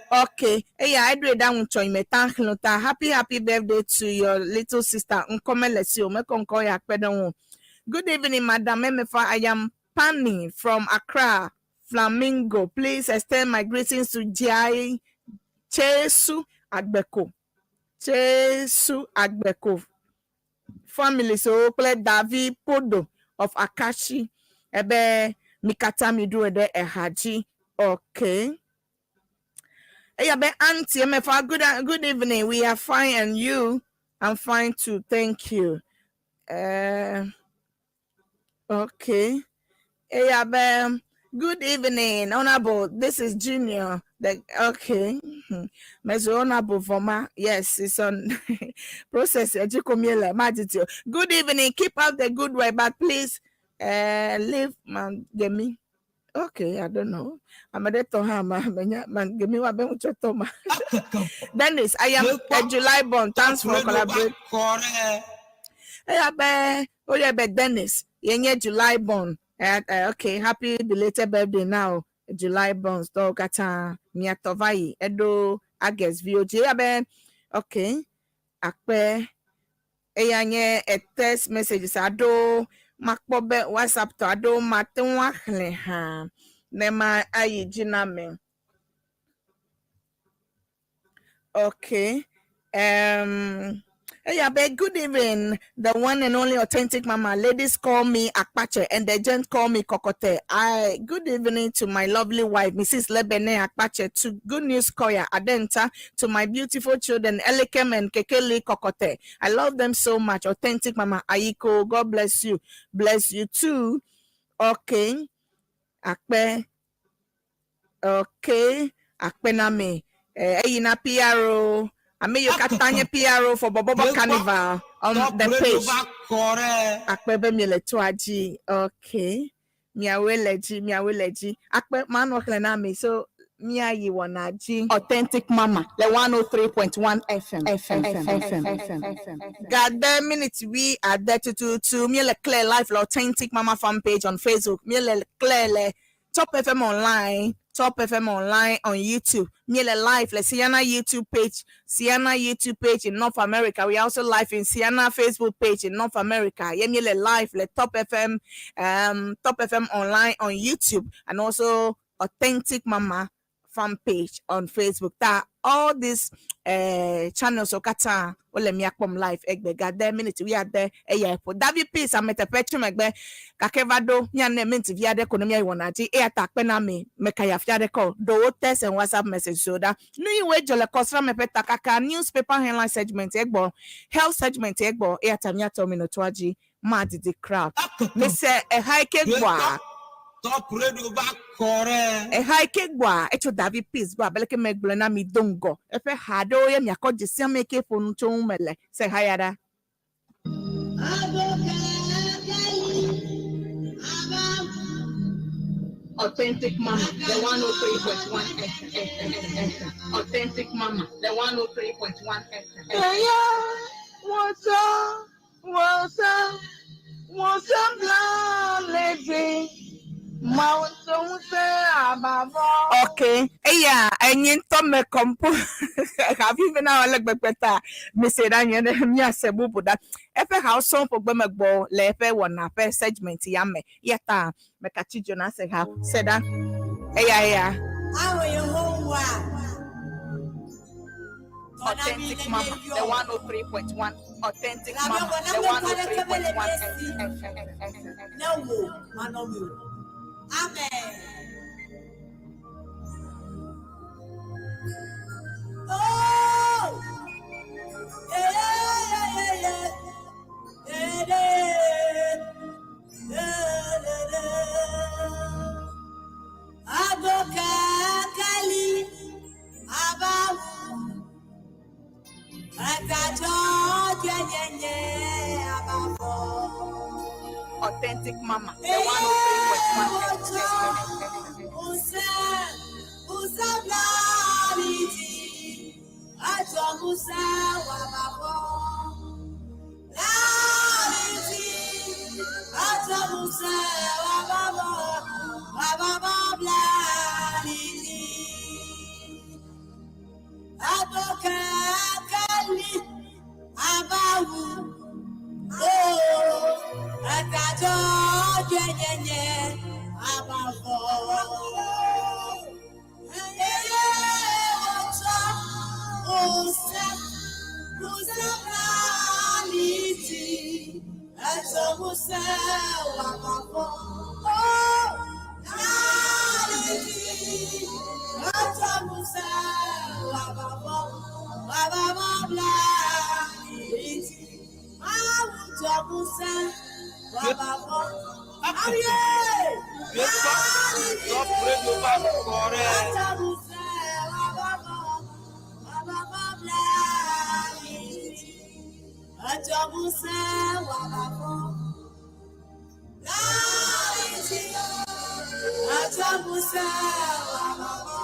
Okay. Eya eɖoe ɖa ŋutsɔ yi me ta xlẽ ta. Happy happy birthday to your little sister. Ŋkɔ mele si o. Mekɔ ŋkɔ ya kpe ɖe ŋu. Good evening, Madam Emefa. I am Pani from Accra, Flamingo. Please extend my greetings to Jai Chesu Agbeko. Chesu Agbeko family so kple Davi Podo of Akashi. Ebe mikata mi ɖo ɖe eha dzi. Okay. Eya be auntie Emefa, good evening. We are fine and you? I'm fine too. Thank you. Okay. Eya be good evening, Honorable. This is Junior. Okay. Mezo Honorable Voma. Yes, it's on process. Good evening. Keep up the good work, but please leave man Gemi. Okay, I don't know. I'm a man Gemi wa be ma. Dennis, I am a July born. Thanks for collaborating. Eya be oye be Dennis. Yenye July born. Okay, happy belated birthday now. July born. So kata miatɔ va yi eɖo August VOG. Eya be okay. Akpe eya nye a text messages aɖo makpɔ be WhatsApp tɔ aɖo mate ŋu axlẽ hã ne ma ayi dzi na me. Okay. Eya be good evening, the one and only authentic mama. Ladies call me Akpache and the gents call me Kokote. I good evening to my lovely wife, Mrs. Lebene Akpache, to Good News Koya Adenta, to my beautiful children, Elikem and Kekeli Kokote. I love them so much. Authentic Mama Aiko, God bless you. Bless you too. Okay. Akpe. Okay. Akpe na me. Eyi na PRO. Ame yiwo katã nye PRO for Bobobo Carnival on the page. Akpe be miele toa dzi. Okay. Miawoe le dzi, miawoe le dzi. Akpe manɔ xlẽ na mi so miayi wɔna dzi. Authentic Mama, le 103.1 FM. FM. FM. FM. FM. Gade minute we are there tututu. Miele clear live le Authentic Mama fan page on Facebook. Miele clear le Top FM Online, Top FM Online on YouTube. Miele live le Sienna YouTube page, Sienna YouTube page in North America. We are also live in Sienna Facebook page in North America. Yeah, miele live le Top FM, Top FM Online on YouTube, and also Authentic Mama fan page on Facebook. That all these channels okata wole miakpɔm live egbe gade minute we are there eya eƒo David Peace ameteƒe tso megbe gake va ɖo miane minute vi aɖe ko ne miayi wɔna dzi eya ta akpe na mi mekaya fia ɖe kɔ ɖowo text and WhatsApp message so ɖa nu yi woe dzɔ le kɔsrame ƒe takaka newspaper headline segment egbɔ health segment egbɔ eya ta miatɔ mi nɔtoa dzi madidi crowd mise eha yi ke gbɔa. Top Radio va kɔ ɖe. Eha yi ke gbɔa, etso David Peace gbɔ abe leke megblɔe na mi do ŋgɔ. Eƒe ha aɖewo ye miakɔ dze si ame yi ke ƒo nu tso ŋu me le. Se ha ya ɖa. Authentic Mama, the 103.1 FM. Authentic Mama, the 103.1 FM. Eya, what's up? What's up? What's up, blind lady? Okay, eya enye ŋutɔ me kɔmpo hafi bena wòale gbegbe ta mise ɖa nye ɖe míase bubu ɖa. Eƒe hawo sɔŋ ƒo gbe megbɔ le eƒe wɔna ƒe segment ya me. Eya ta mekatsi dzo na se ha se ɖa. Eya eya. Ao Yehowa. Authentic Mama, the 103.1. Authentic Mama, the 103.1 FM. Ne wo manɔ mi o. Amen. Oh! Yeah, yeah, yeah, yeah. Yeah, yeah. Yeah, yeah, yeah. Adokakali abawu atajọ jẹjẹjẹ abafọ. Authentic Mama, the 103.1 FM. Musa, Musa blaliti, ajo Musa wabafọ. Laliti, ajo Musa wabafọ, wabafọ blaliti. Adokakali abawu, oh, atajọ jẹjẹjẹ abafọ. Eye ọjọ́ Musa, Musa blaliti, ajo Musa wabafọ. Oh, laliti, ajo Musa wabafọ, wabafọ blaliti. Àwùjọ Musa wabafọ. Ayé! Top Radio va kɔ ɖe. Ajo Musa wabafọ, wabafọ blaliti. Ajo Musa wabafọ. Laliti. Ajo Musa wabafọ.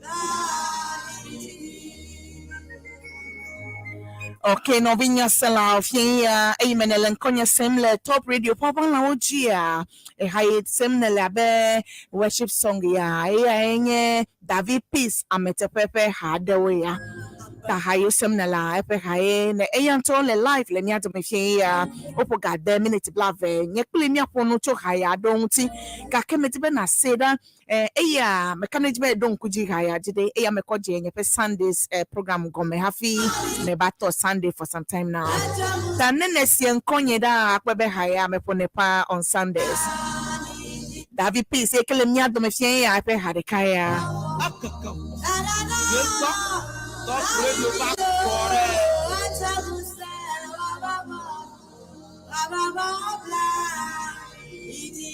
Laliti. Okay, nɔvinya sela fie ya eyi me nele ŋkɔnye sem le Top Radio ƒe dzia eha yi sem nele abe worship song ya eya enye David Peace ameteƒe ƒe ha aɖewo ya. Ta ha yi sem nele eƒe ha ye ne eya ŋutɔ le live le mía dome fie ya woƒo ga de minute blaeve nye kpli míaƒo nu tso ha ya aɖewo ŋuti gake medi be nase ɖa eya meka ne dzi be ɖo ŋku dzi ha ya dzi ɖe eya mekɔ dze nye ƒe Sundays program gɔme hafi meba tɔ Sunday for some time now. Ta ne nesie ŋkɔnye ɖa akpɔ be ha ya meƒonɛ paa on Sundays. David Peace eke le mía dome fie ya eƒe ha ɖeka ya. Akeke Gbekpɔ Top Radio va kɔ ɖe. Ajo Musa wabafọ, wabafọ blaliti.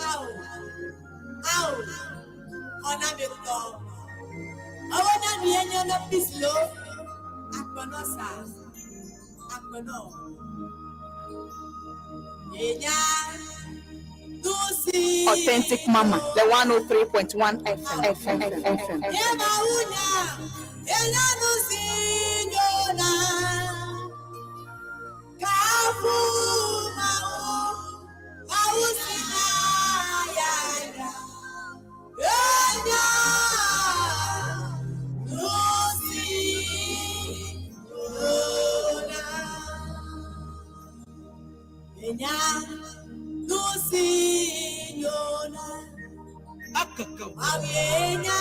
Ao, ao, ọ̀nà mi tọ̀. Ọwọ́ náà mi ẹni ọ̀nà peace lo. Àpọ̀nà sà, àpọ̀nà. Ìyá Dùsí. Authentic Mama, the 103.1 FM. FM. FM. Yemaunya, enanusi nyona. Kafu mau, mausi na yaya. Enya nusi nyona. Enya nusi nyona. Akeke Awenya.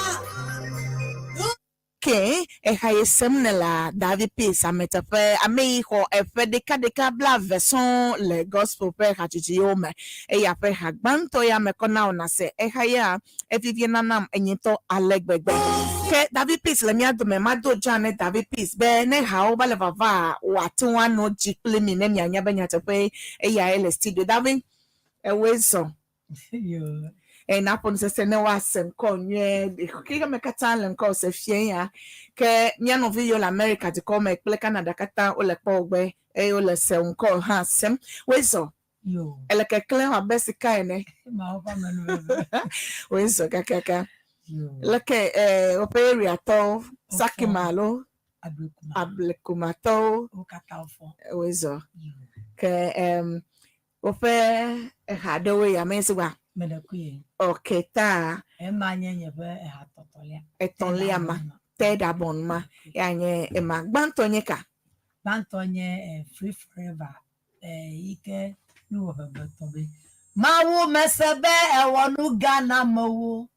Ke eha yi sem ne la David Peace ameteƒe ame yi xɔ eƒe ɖekaɖeka blaeve sɔŋ le gospel ƒe hadzidziwo me eya ƒe ha gbãtɔ ya me kɔ na wò nase eha ya evivie nanam enye ŋutɔ ale gbegbe. Ke David Peace le mía dome, mado dza ne David Peace be ne hawo va le vava wòate ŋu anɔ dzi kpli mi ne mianya be nyateƒe eyae le studio. David, ewɔe zɔ. Eye naƒo nu sese ne woase ŋkɔ nyuie. Xexeme katã le ŋkɔ se fie ya. Ke mía nɔvi yiwo le Amerika dukɔ me kple Canada katã wole kpɔ wo gbe eye wole se ŋkɔ hã sem. Woe zɔ. Ele keklẽm abe sika ene. Woe zɔ kakaka. Leke eh, woƒe area tɔwo, Sakima alo Ablekumatɔwo woe zɔ. Ke em, Woƒe eha aɖewoe ya me zua? Meɖe kui. Ok, ta. Ema nye nye ƒe eha tɔtɔlia. Etɔ̃lia ma. Third album ma. Ya nye ema. Gbãtɔ nye ka? Gbãtɔ nye eh, Free Forever. Eh, yi ke mi wɔ ʋegbe tɔ be. Mawu mese be ewɔ nu gã na amewo.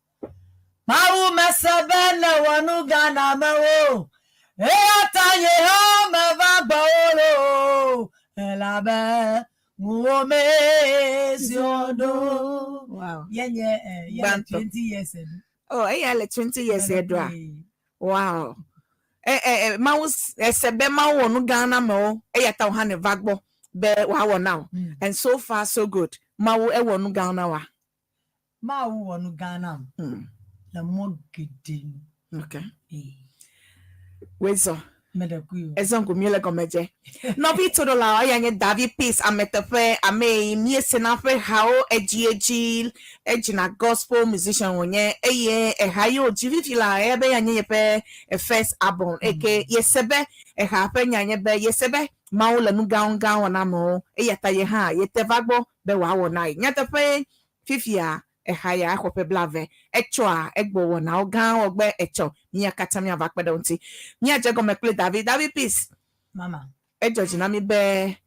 Mawu mese be nèwɔ nu gã na amewo, eya ta nye hã meva gbɔwò loo, elabe ŋuwò mee Zion ɖo. Wow. Ye nye eh, ye le Gbãtɔ. 20 years eɖo. Oh, eya le 20 years eɖoa? Wow. E, e, e, Mawu ese be Mawu wɔ nu gã na amewo, eya ta wò hã nèva gbɔ be wòawɔ na wò. And so far so good. Mawu ewɔ nu gã na wòa? Mawu wɔ nu gã nam le mɔ geɖe nu. Okay. Wezɔ. Meɖe kui o. Ezɔ ŋku mi le gɔme dze. Nɔvi toɖolawo, eya nye David Peace ameteƒe, ame yi míesena ƒe hawo edziedzi, edzina gospel musician wònye eye eha yi wòdzi fifi la eya be ya nye yeƒe first album eke yese be eha ƒe nya nye be yese be Mawu le nu gãwo gãwo wɔm na amewo eya ta ye hã yete va gbɔ be wòawɔ na ye. Nyateƒee, fifia exa ya exɔ ƒe blave. Etsɔa egbɔ wɔnawo gã wɔ gbe etsɔ. Mía katã míava kpe ɖe eŋuti. Míadze egɔme kple David. David Peace. Mama. Edzɔ dzi na mí be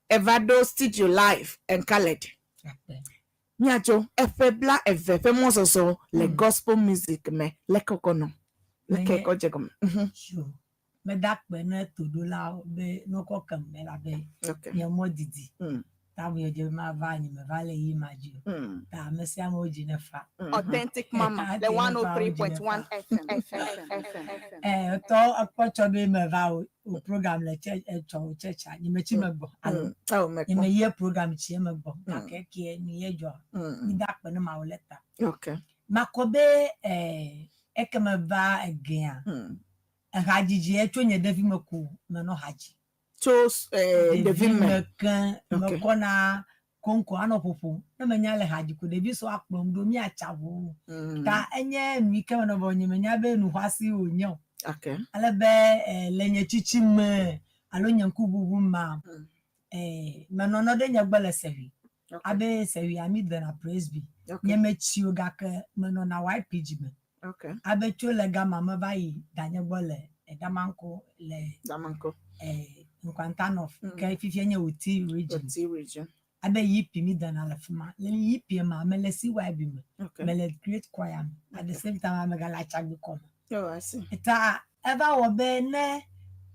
eva ɖo studio live and colored. Míadzo eƒe 20 ƒe mɔzɔzɔ le gospel music me. Leke wokɔ nɔ? Leke wokɔ dze gɔme? Sure. Meda akpe ne toɖolawo be ne wokɔ kem elabe nye mɔ didi. Ta me dze be mava nye meva le yi ma dzi o. Ta ame sia ame wodzi ne fa. Authentic Mama le 103.1 FM. Eh, tɔ ekpɔ tsɔ be meva o o program le tse etsɔ o tsɛtsa nye metsi megbɔ alo nye me yie program tsi megbɔ gake kie nu ye dzɔ. Mi da akpe ne mawo le ta. Makɔ be eh eke meva egea. Ehadzidzi tso nye ɖevime ko menɔ ha dzi. Tso ɖevime ke mekɔna koŋko anɔ ƒoƒom. Ne menya le ha dzi ko ɖevi sɔ akplɔm ɖo míatsa ʋu. Ta enye nu yi ke menɔ vɔ nye menya be nu xɔasi wònye o. Ale be le nye tsitsi me alo nye ŋkuʋuʋu mea, menɔnɔ ɖe nye gbɔ le Sehwi. Abe Sehwia mi dena Presby. Nye metsi o gake menɔna YPG me. Okay. Abe tso le gama meva yi danye gbɔ le Damanko le Damanko. Eh, Nkwanta North. Ke fifia nye Oti region. Oti region. Abe YP mi dana le fima. Le YP ma mele CYB me. Okay. Mele Great Choir me. At the same time megale Atsagbe kɔ me. Oh, I see. Ta eva wɔ be ne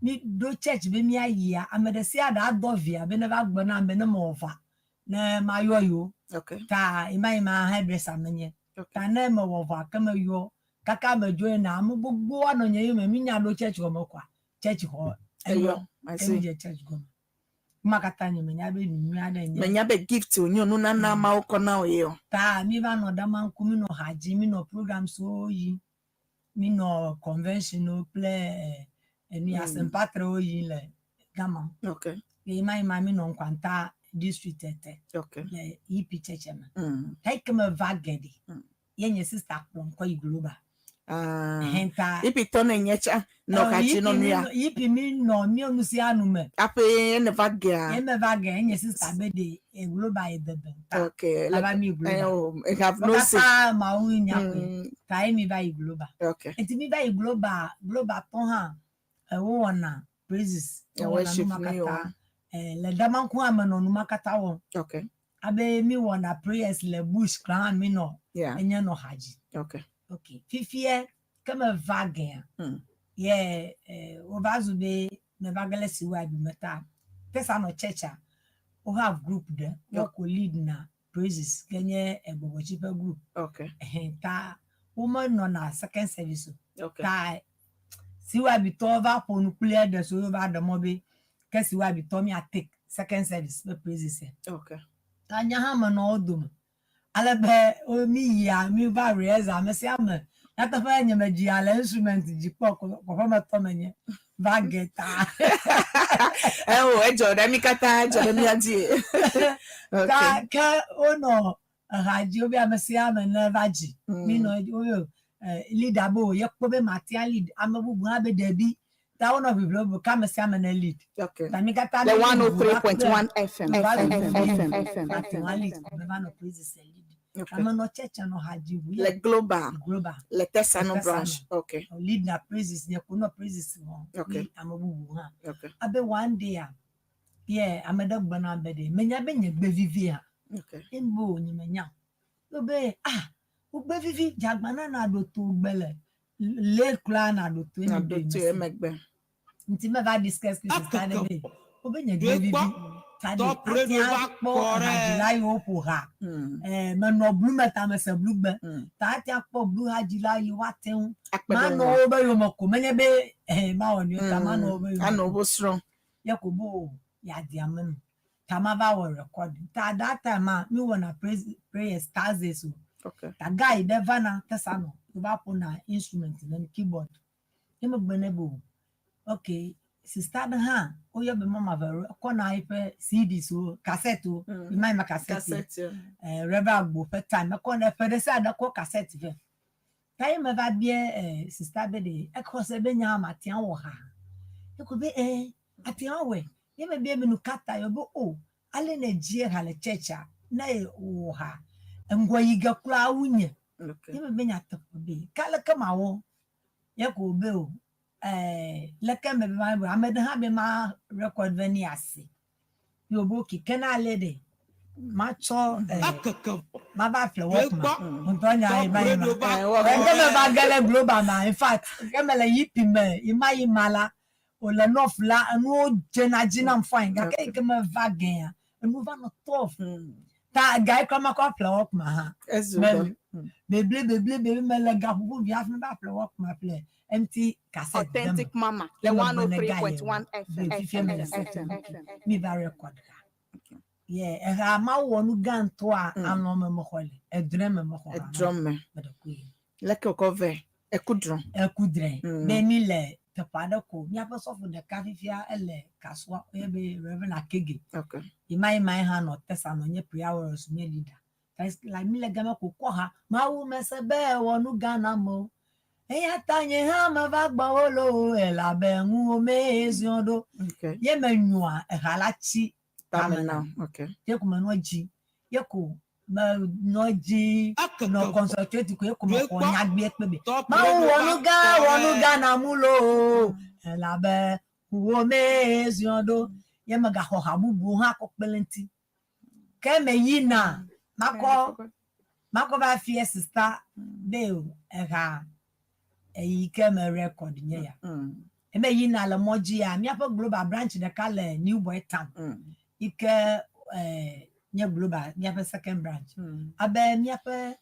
mi ɖo church be míayia, ame ɖe sia ɖe adɔ via be ne va gblɔ na ame ne mewɔ va ne mayɔ yewo. Okay. Ta ema yi ma hairdresser menye. Ta ne mewɔ vɔa ke meyɔ kaka medzo yina ame gbogbo anɔ nye yome mi nya ɖo church gɔme koa church xɔ eyɔ ke mi dze church gɔme. Numa katã nye menya be nu nyui aɖe nye. Menya be gift wònye nunana Mawu kɔ na wò ye o. Ta mi va nɔ ɖama ŋku mi nɔ ha dzi mi nɔ programs wo yi mi nɔ convention wo kple enu ya St. Patrick wo yi le gama. Okay. Eye ma yi ma mi nɔ Nkwanta district tete. Okay. Le EP church me. Heyi ke meva geɖe. Ye nye sister kplɔm kɔ yi global. Ah. Henta. EP tɔ ne nye tsa nɔ ka dzi nɔ nu ya. EP mi nɔ mi nu sia nu me. Aƒe ene va gea. Ye me va ge nye sister be de e global ye dede. Okay. Ava mi global. Oh, I have no say. Kaka mawu nya koe. Ta ye mi va yi global. Okay. Eti mi va yi global, global tɔ hã wowɔna praises. Yeah, Wowɔna worship numa ni katã. Eh, le Damanku hã menɔ numa katã wɔm. Okay. Abe mi wɔna prayers le bush kura hã mi nɔ. Yeah. Enye nɔ ha dzi. Okay. Okay. Fifie ke meva gea. Ye wova zu be meva ge le CYB me ta. Tesa nɔ church-a, wo have group ɖe. Wo ko lead na praises ke nye egbɔgbɔtsi ƒe group. Okay. Ehɛn ta womenɔna second service o. Okay. Ta CYB tɔwo va ƒo nu kpli eɖe so wova ɖe mɔ be ke CYB tɔ mia take second service be praises. Okay. Ta nye hã menɔ wo dome. Ale be wo mi yia mi va rehearsal ame sia ame. Nyateƒe nye me dzia le instrument dzi kpɔ kɔƒemetɔ menye va ge ta. Ewo edzɔ ɖe mi katã edzɔ ɖe mia dzi. Ta ke wonɔ eha dzi wobe ame sia ame ne va dzi. Mi nɔ wobe leader be o ye kpɔ be matia lead ame bubu hã be ɖevi. Ta wonɔ ʋiʋli be ke ame sia ame ne lead. Okay. Ta mi katã The mi lead 103.1 FM. va FM. FM. FM. FM. Va lead be va nɔ praises lead. Okay. Ame nɔ church nɔ ha dzi ʋu Le global. global. Le Tesano Le Tesano. branch. Okay. Lead na praises nye ko nɔ praises wɔm. Okay. Kple ame bubu hã. Okay. Abe one day a ye ame ɖe gblɔ nam be ɖe menya be nye gbe vivia. Okay. Embo nye menya. Yo be ah wo gbe vivi dzagba na na ɖo to gbe le le kura na ɖo to Na eme do be to mese. emegbe. Nti me va discuss kple sister ɖe be wo be nye gbe vivi. Ta ɖe Top radio ate va akpɔ kɔ ɖe. hadzila yiwo ƒo ha. Menɔ blu me ta mese blu gbe. Ta ate akpɔ blu hadzila yiwo ate ŋu. Akpe ɖe Manɔ ŋu. wo be yome ko menye be mawɔ nyuie ta manɔ wo be yome. Anɔ wo srɔ̃. Ye ko bo o yeadi ame nu. Ta ma va wɔ record. Ta that time a mi wɔna prayers Thursdays o. Okay. Ta guy ɖe vana Tesano va ƒona instrument ne mi keyboard. Ye megbe ne be o. Okay. Sister ɖe hã woyɔ be Mama Vero ekɔna eƒe CDs o cassette o. Ma ma cassette. Cassette. yeah. Reverend Agbo ƒe time ekɔna eƒe ɖe sia ɖe kɔ cassette vɛ. Ta ye meva bia sister be ɖe exɔ se be nya ma ate awɔ ha. Eko be ate awɔe. Ye me bia be nu ka ta yɔ be o ale ne dzi ha le church-a ne wɔ ha ŋgɔ yi ge kura wu nye. Okay. Ye me be nyateƒe be ka leke mawɔ. Ye ko be o leke me be ma be ame ɖe hã be ma record ve ne asi. Ye wo be okay ke na ale ɖe matsɔ mava ƒle Walkman. Ŋutɔ nya yi ma yi ma. Ke me va ge le global ma in fact ke me le EP me yi ma yi ma la o le north la enuwo dzena dzi nam fine gake yi ke me va gea enu va nɔ tough. Ta ga yi kura makɔ ƒle Walkman hã. Ezu Me dɔ. beble beble beble me le gaƒoƒo vi hafi va ƒle Walkman ƒle empty cassette ɖe me. Authentic Mama. The Ye me gblɔ ne guy ye 103.1 FM. be fifia me le FM. setting. FM. Mi va record ha. Ye eha ma wɔ nu gã ŋutɔa alɔ me mexɔ le edrɛ me mexɔ ha. Edrɔ me. Me ɖe koe. Leke wòkɔ vɛ. Eku drɔ. Eku drɛ. Be mi le teƒe aɖe ko míaƒe sɔfo ɖeka fifia ele Kasua ye be Reverend Akege. Okay. Ima ima hã nɔ Tesano nye prayer warriors nye leader. Like mi le gama ko kɔ ha Mawu mese be wɔ nu gã na amewo. Eya ta nye hã meva gbɔwò loo elabe ŋuwò mee ziɔ ɖo. Okay. Ye me nyoa eha la tsi Tame tame na. nam. Okay. Ye ko menɔ dzi. Ye ko menɔ dzi nɔ concentrate ko ye ko mexɔ nyagbie kpe be. Mawu wɔ nu gã wɔ nu gã na mu loo elabe ŋuwò mee ziɔ ɖo. Ye megaxɔ ha bubuwo hã kɔ kpe ɖe ŋuti. Ke me yina makɔ va fie sista be o eha eyi ke me record nye ya. Eme yina le mɔ dzia míaƒe global branch ɖeka le New Boy Town yi ke nye global míaƒe second branch. Abe míaƒe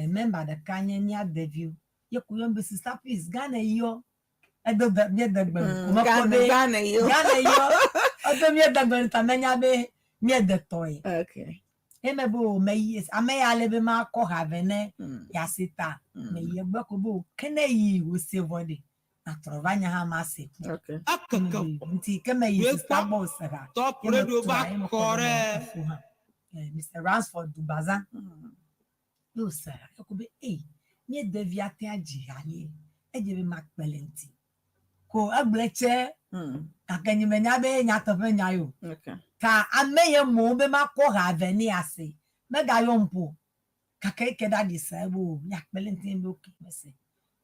member ɖeka nye mía deviwo. Ye ko yɔm be sister please Ghana yɔ. Edo be míede gbe nu. Mekpɔ Ghana be Ghana yɔ. Ghana yɔ. Edo míede gbe nu ta menya be míede tɔ ye. Okay. Eme be o meyi ame ya le be makɔ ha vɛ ne yease ta. Meyi egbe ko be o ke ne yi wòse vɔ ɖe atrɔ va nya hã ma se. Okay. Nti ke meyi sista gbɔ wòse ha. Top Ye me radio tua, va ye me kɔ kɔ ɖe. ɖe efo hã. Mr. Ransford Dubaza. Ye wòse ha. Eko be ei nye devi ate adzi ha nie. Edze be makpe le ŋuti. Ko egblẽ tse gake nye menya be nyateƒe nya yo. Okay. Ka ame ye mɔ be makɔ ha vɛ ne ase. Megayɔ ŋpo. Gake eke ɖa ɖi sa ebe o miakpe le ŋuti be okay mese.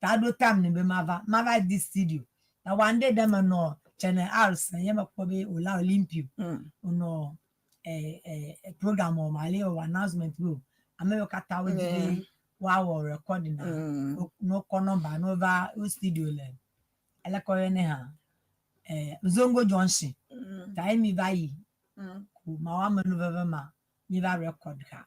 Ta ɖo time ne be mava. Mava di studio. Na one day ɖe menɔ Channel R se ye mekpɔ be Ola Olympio. Wonɔ program wɔm ale wɔ announcement be o. Ame yiwo katã wodi be woawɔ recording na ne wokɔ nɔmba ne wova wo studio le elekɔ yɔnɛ hã Zongo Junction. Ta ye mi va yi. Ko mawo amenuveve ma mi va record ha.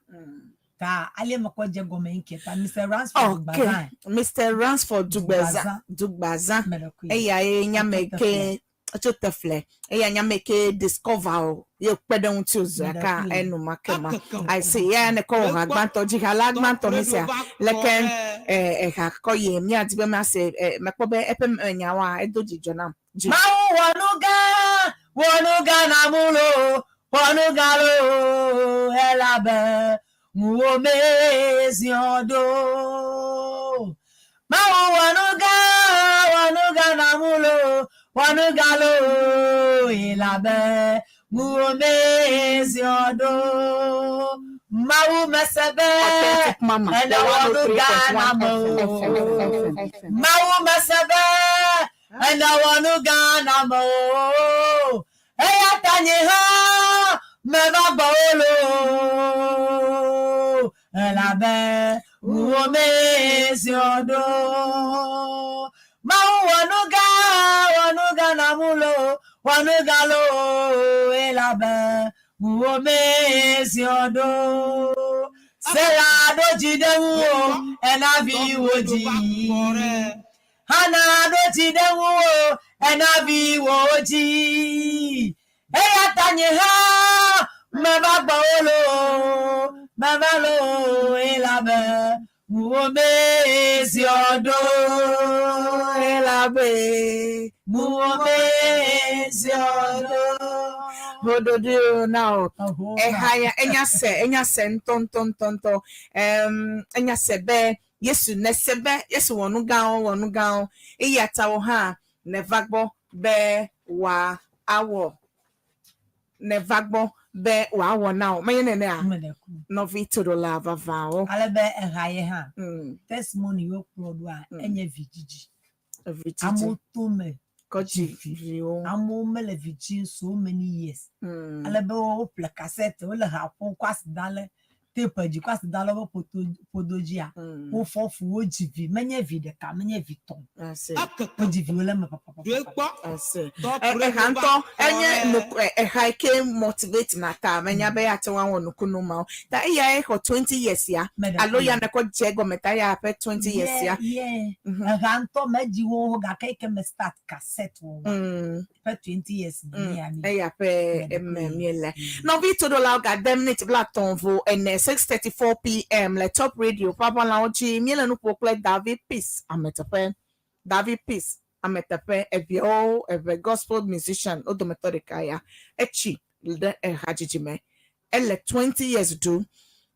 Ta ale mekɔ dze gɔme ŋke ta Mr. Ransford Okay. Dugbazã. Mr. Ransford Dugbazã. Dugbazã. Dugbazã. Meɖekui. Eyae nye ame Etso ke Tefle. tso Tefle. Eya nye ame ke discover o. Ye kpe ɖe ŋuti wòzu aka Meɖekui. enumake ma. I see. Ya ne kɔ wɔ ha gbãtɔ dzi ha la gbãtɔ mi sia. Leke eha kɔ yi míadi be míase mekpɔ be eƒe nyawoa edo dzidzɔ nam. Dzi. Mawu wɔ nu gã, wɔ nu gã na mu loo, wɔ nu gã loo, elabe ŋuwò mee ziɔ ɖo. Mawu wɔ nu gã, wɔ nu gã na mu loo, wɔ nu gã loo, elabe ŋuwò mee ziɔ ɖo. Mawu mese be Authentic Mama, ene the wɔ nu gã na 103.1 me o. FM. Mawu mese be ene wɔ nu gã na me o. Eya ta nye hã meva gbɔwò loo. Elabe ŋuwò mee ziɔ ɖo. Mawu wɔ nu gã, wɔ nu gã na mu loo, wɔ nu gã loo. Elabe ŋuwò mee ziɔ ɖo. Sela ɖo dzi ɖe ŋuwò, ena viwò dzi. Hana ɖo dzi ɖe ŋuwò, ena viwò dzi. Eya ta nye hã meva gbɔwò loo, meva loo, elabe ŋuwò mee ziɔ ɖo. Elabe ŋuwò mee ziɔ ɖo. Hododo na o. Oho, Eha ya enya se enya se ŋutɔ ŋutɔ ŋutɔ ŋutɔ. Enya se be Yesu nese be Yesu wɔ nu gãwo wɔ nu gãwo eya ta wo hã neva gbɔ be wòa awɔ neva gbɔ be wòawɔ na wò. Menye nenea? Meɖe ku. Nɔvi toɖola vavãwo. Ale be eha ye hã testimony yiwo kplɔ ɖoa enye vidzidzi. Vidzidzi. Amewo to me Kɔ dzi dzi vi. viwo. Amewo mele vi dzim so many years. Ale be woƒle kasɛt, wole ha ƒom kɔ asi da ɖe tape dzi, kɔ asi da ɖe woƒe ƒodo dzia. Wofɔ fu, wodzi vi. Menye vi ɖeka, menye vi tɔ̃. I see. Wodzi viwo le eme papapapa. I see. Eha ŋutɔ enye nuku eha yi ke motivate na ta menya be ate ŋu awɔ nukunu mawo. Ta eyae xɔ 20 years ya Meɖe alo ku. ya nekɔ dze egɔme ta ya ƒe 20 years ya. Ye, Eha ŋutɔ medzi wo gake yi ke me start cassette wɔwɔ. Ƒe 20 years me ya mi. Eya ƒe eme míele. Nɔvi toɖolawo gade miniti 34 6:34 pm le Top Radio ƒe aʋalawo dzi. Míele nu ƒo kple David Peace ameteƒe. David Peace ameteƒe eviawo eve gospel musician wo dometɔ ɖeka ya. Etsi ɖe ehadzidzi me. Ele 20 years ɖu.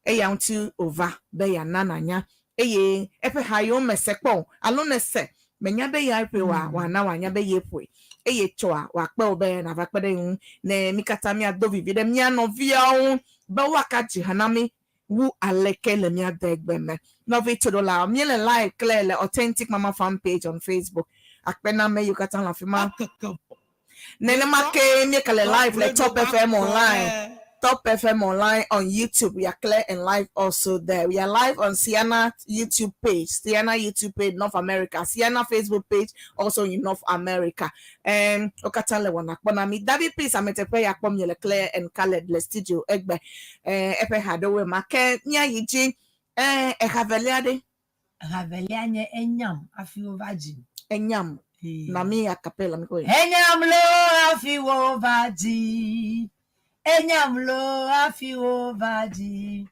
Eya ŋuti wòva be yeana nanya eye eƒe ha yiwo mese kpɔ o alo nese menya be ya ƒoe oa wòana wòanya be ye ƒoe eye tsɔa wòakpe wò be nava kpe ɖe ye ŋu ne mí katã míado vivi ɖe mía nɔviawo ŋu be woaka dzi ha na mí wu aleke le mía de egbe me. Nɔvi toɖolawo míele live kple le Authentic Mama fan page on Facebook. Akpe na ame yiwo katã le afi ma. Nenema ke míeka le live le Top FM online. Top FM online on YouTube. We are clear and live also there. We are live on Sienna YouTube page, Sienna YouTube page, North America, Sienna Facebook page, also in North America. Okata le wana kpɔna mi. David Peace ameteƒe ya kpɔm nye le Clear and Khaled le studio egbe. Eƒe ha ɖewoe ma ke míayi dzi. Eha velia ɖe. Eha velia nye enyam hafi wova dzim. Enyam. Na mi a cappella mi koe. Enyam lo hafi wova dzi. Enyam lo hafi wova dzi.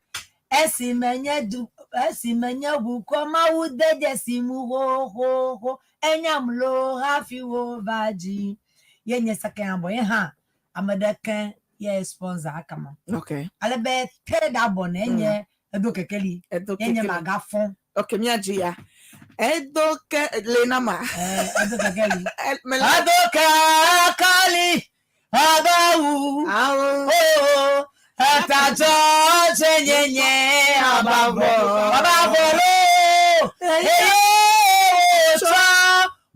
Esime nye du esime nye ʋukɔ Mawu de dzesi mu xoxoxo. Enyam lo hafi wova dzi. Ye nye second album ye hã ame ɖeke ye sponsor akama. Okay. Ale be third album enye Edo Kekeli. Edo Ye nye Kekeli. Magafɔn. Okay, míadzi ya. Edo ke le na ma. Edo Kekeli. Mele. Edo Kekeli. Abawu. Oh, etatsɔ tse nyenye abavɔ. Abavɔ lo. Eye wotsɔ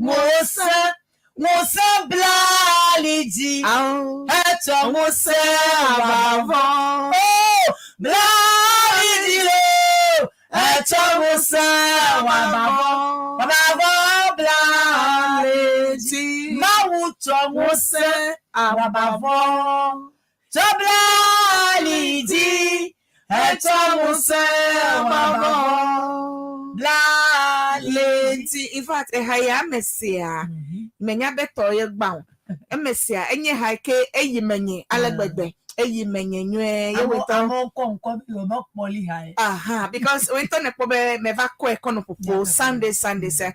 ŋusẽ ŋusẽ bla ali dzi. Etsɔ ŋusẽ abavɔ. Oh, bla ali dzi lo. Etsɔ ŋusẽ abavɔ. Abavɔ bla ali dzi. Mawu tsɔ ŋusẽ abavɔ. Tsɔ bla ali dzi. Etsɔ ŋusẽ mavɔ bla le ŋuti. In fact, eha ya ame sia menya be tɔ ye gbã o. Eme sia enye ha ke eyi menye ale gbegbe. Eyi menye nyuie. Ye wòtɔ. Amewo kɔ ŋkɔ be yewo mekpɔ li ha ye. Aha, because wòtɔ ne kpɔ be meva kɔe kɔ nɔ ƒoƒo Sunday Sunday sia.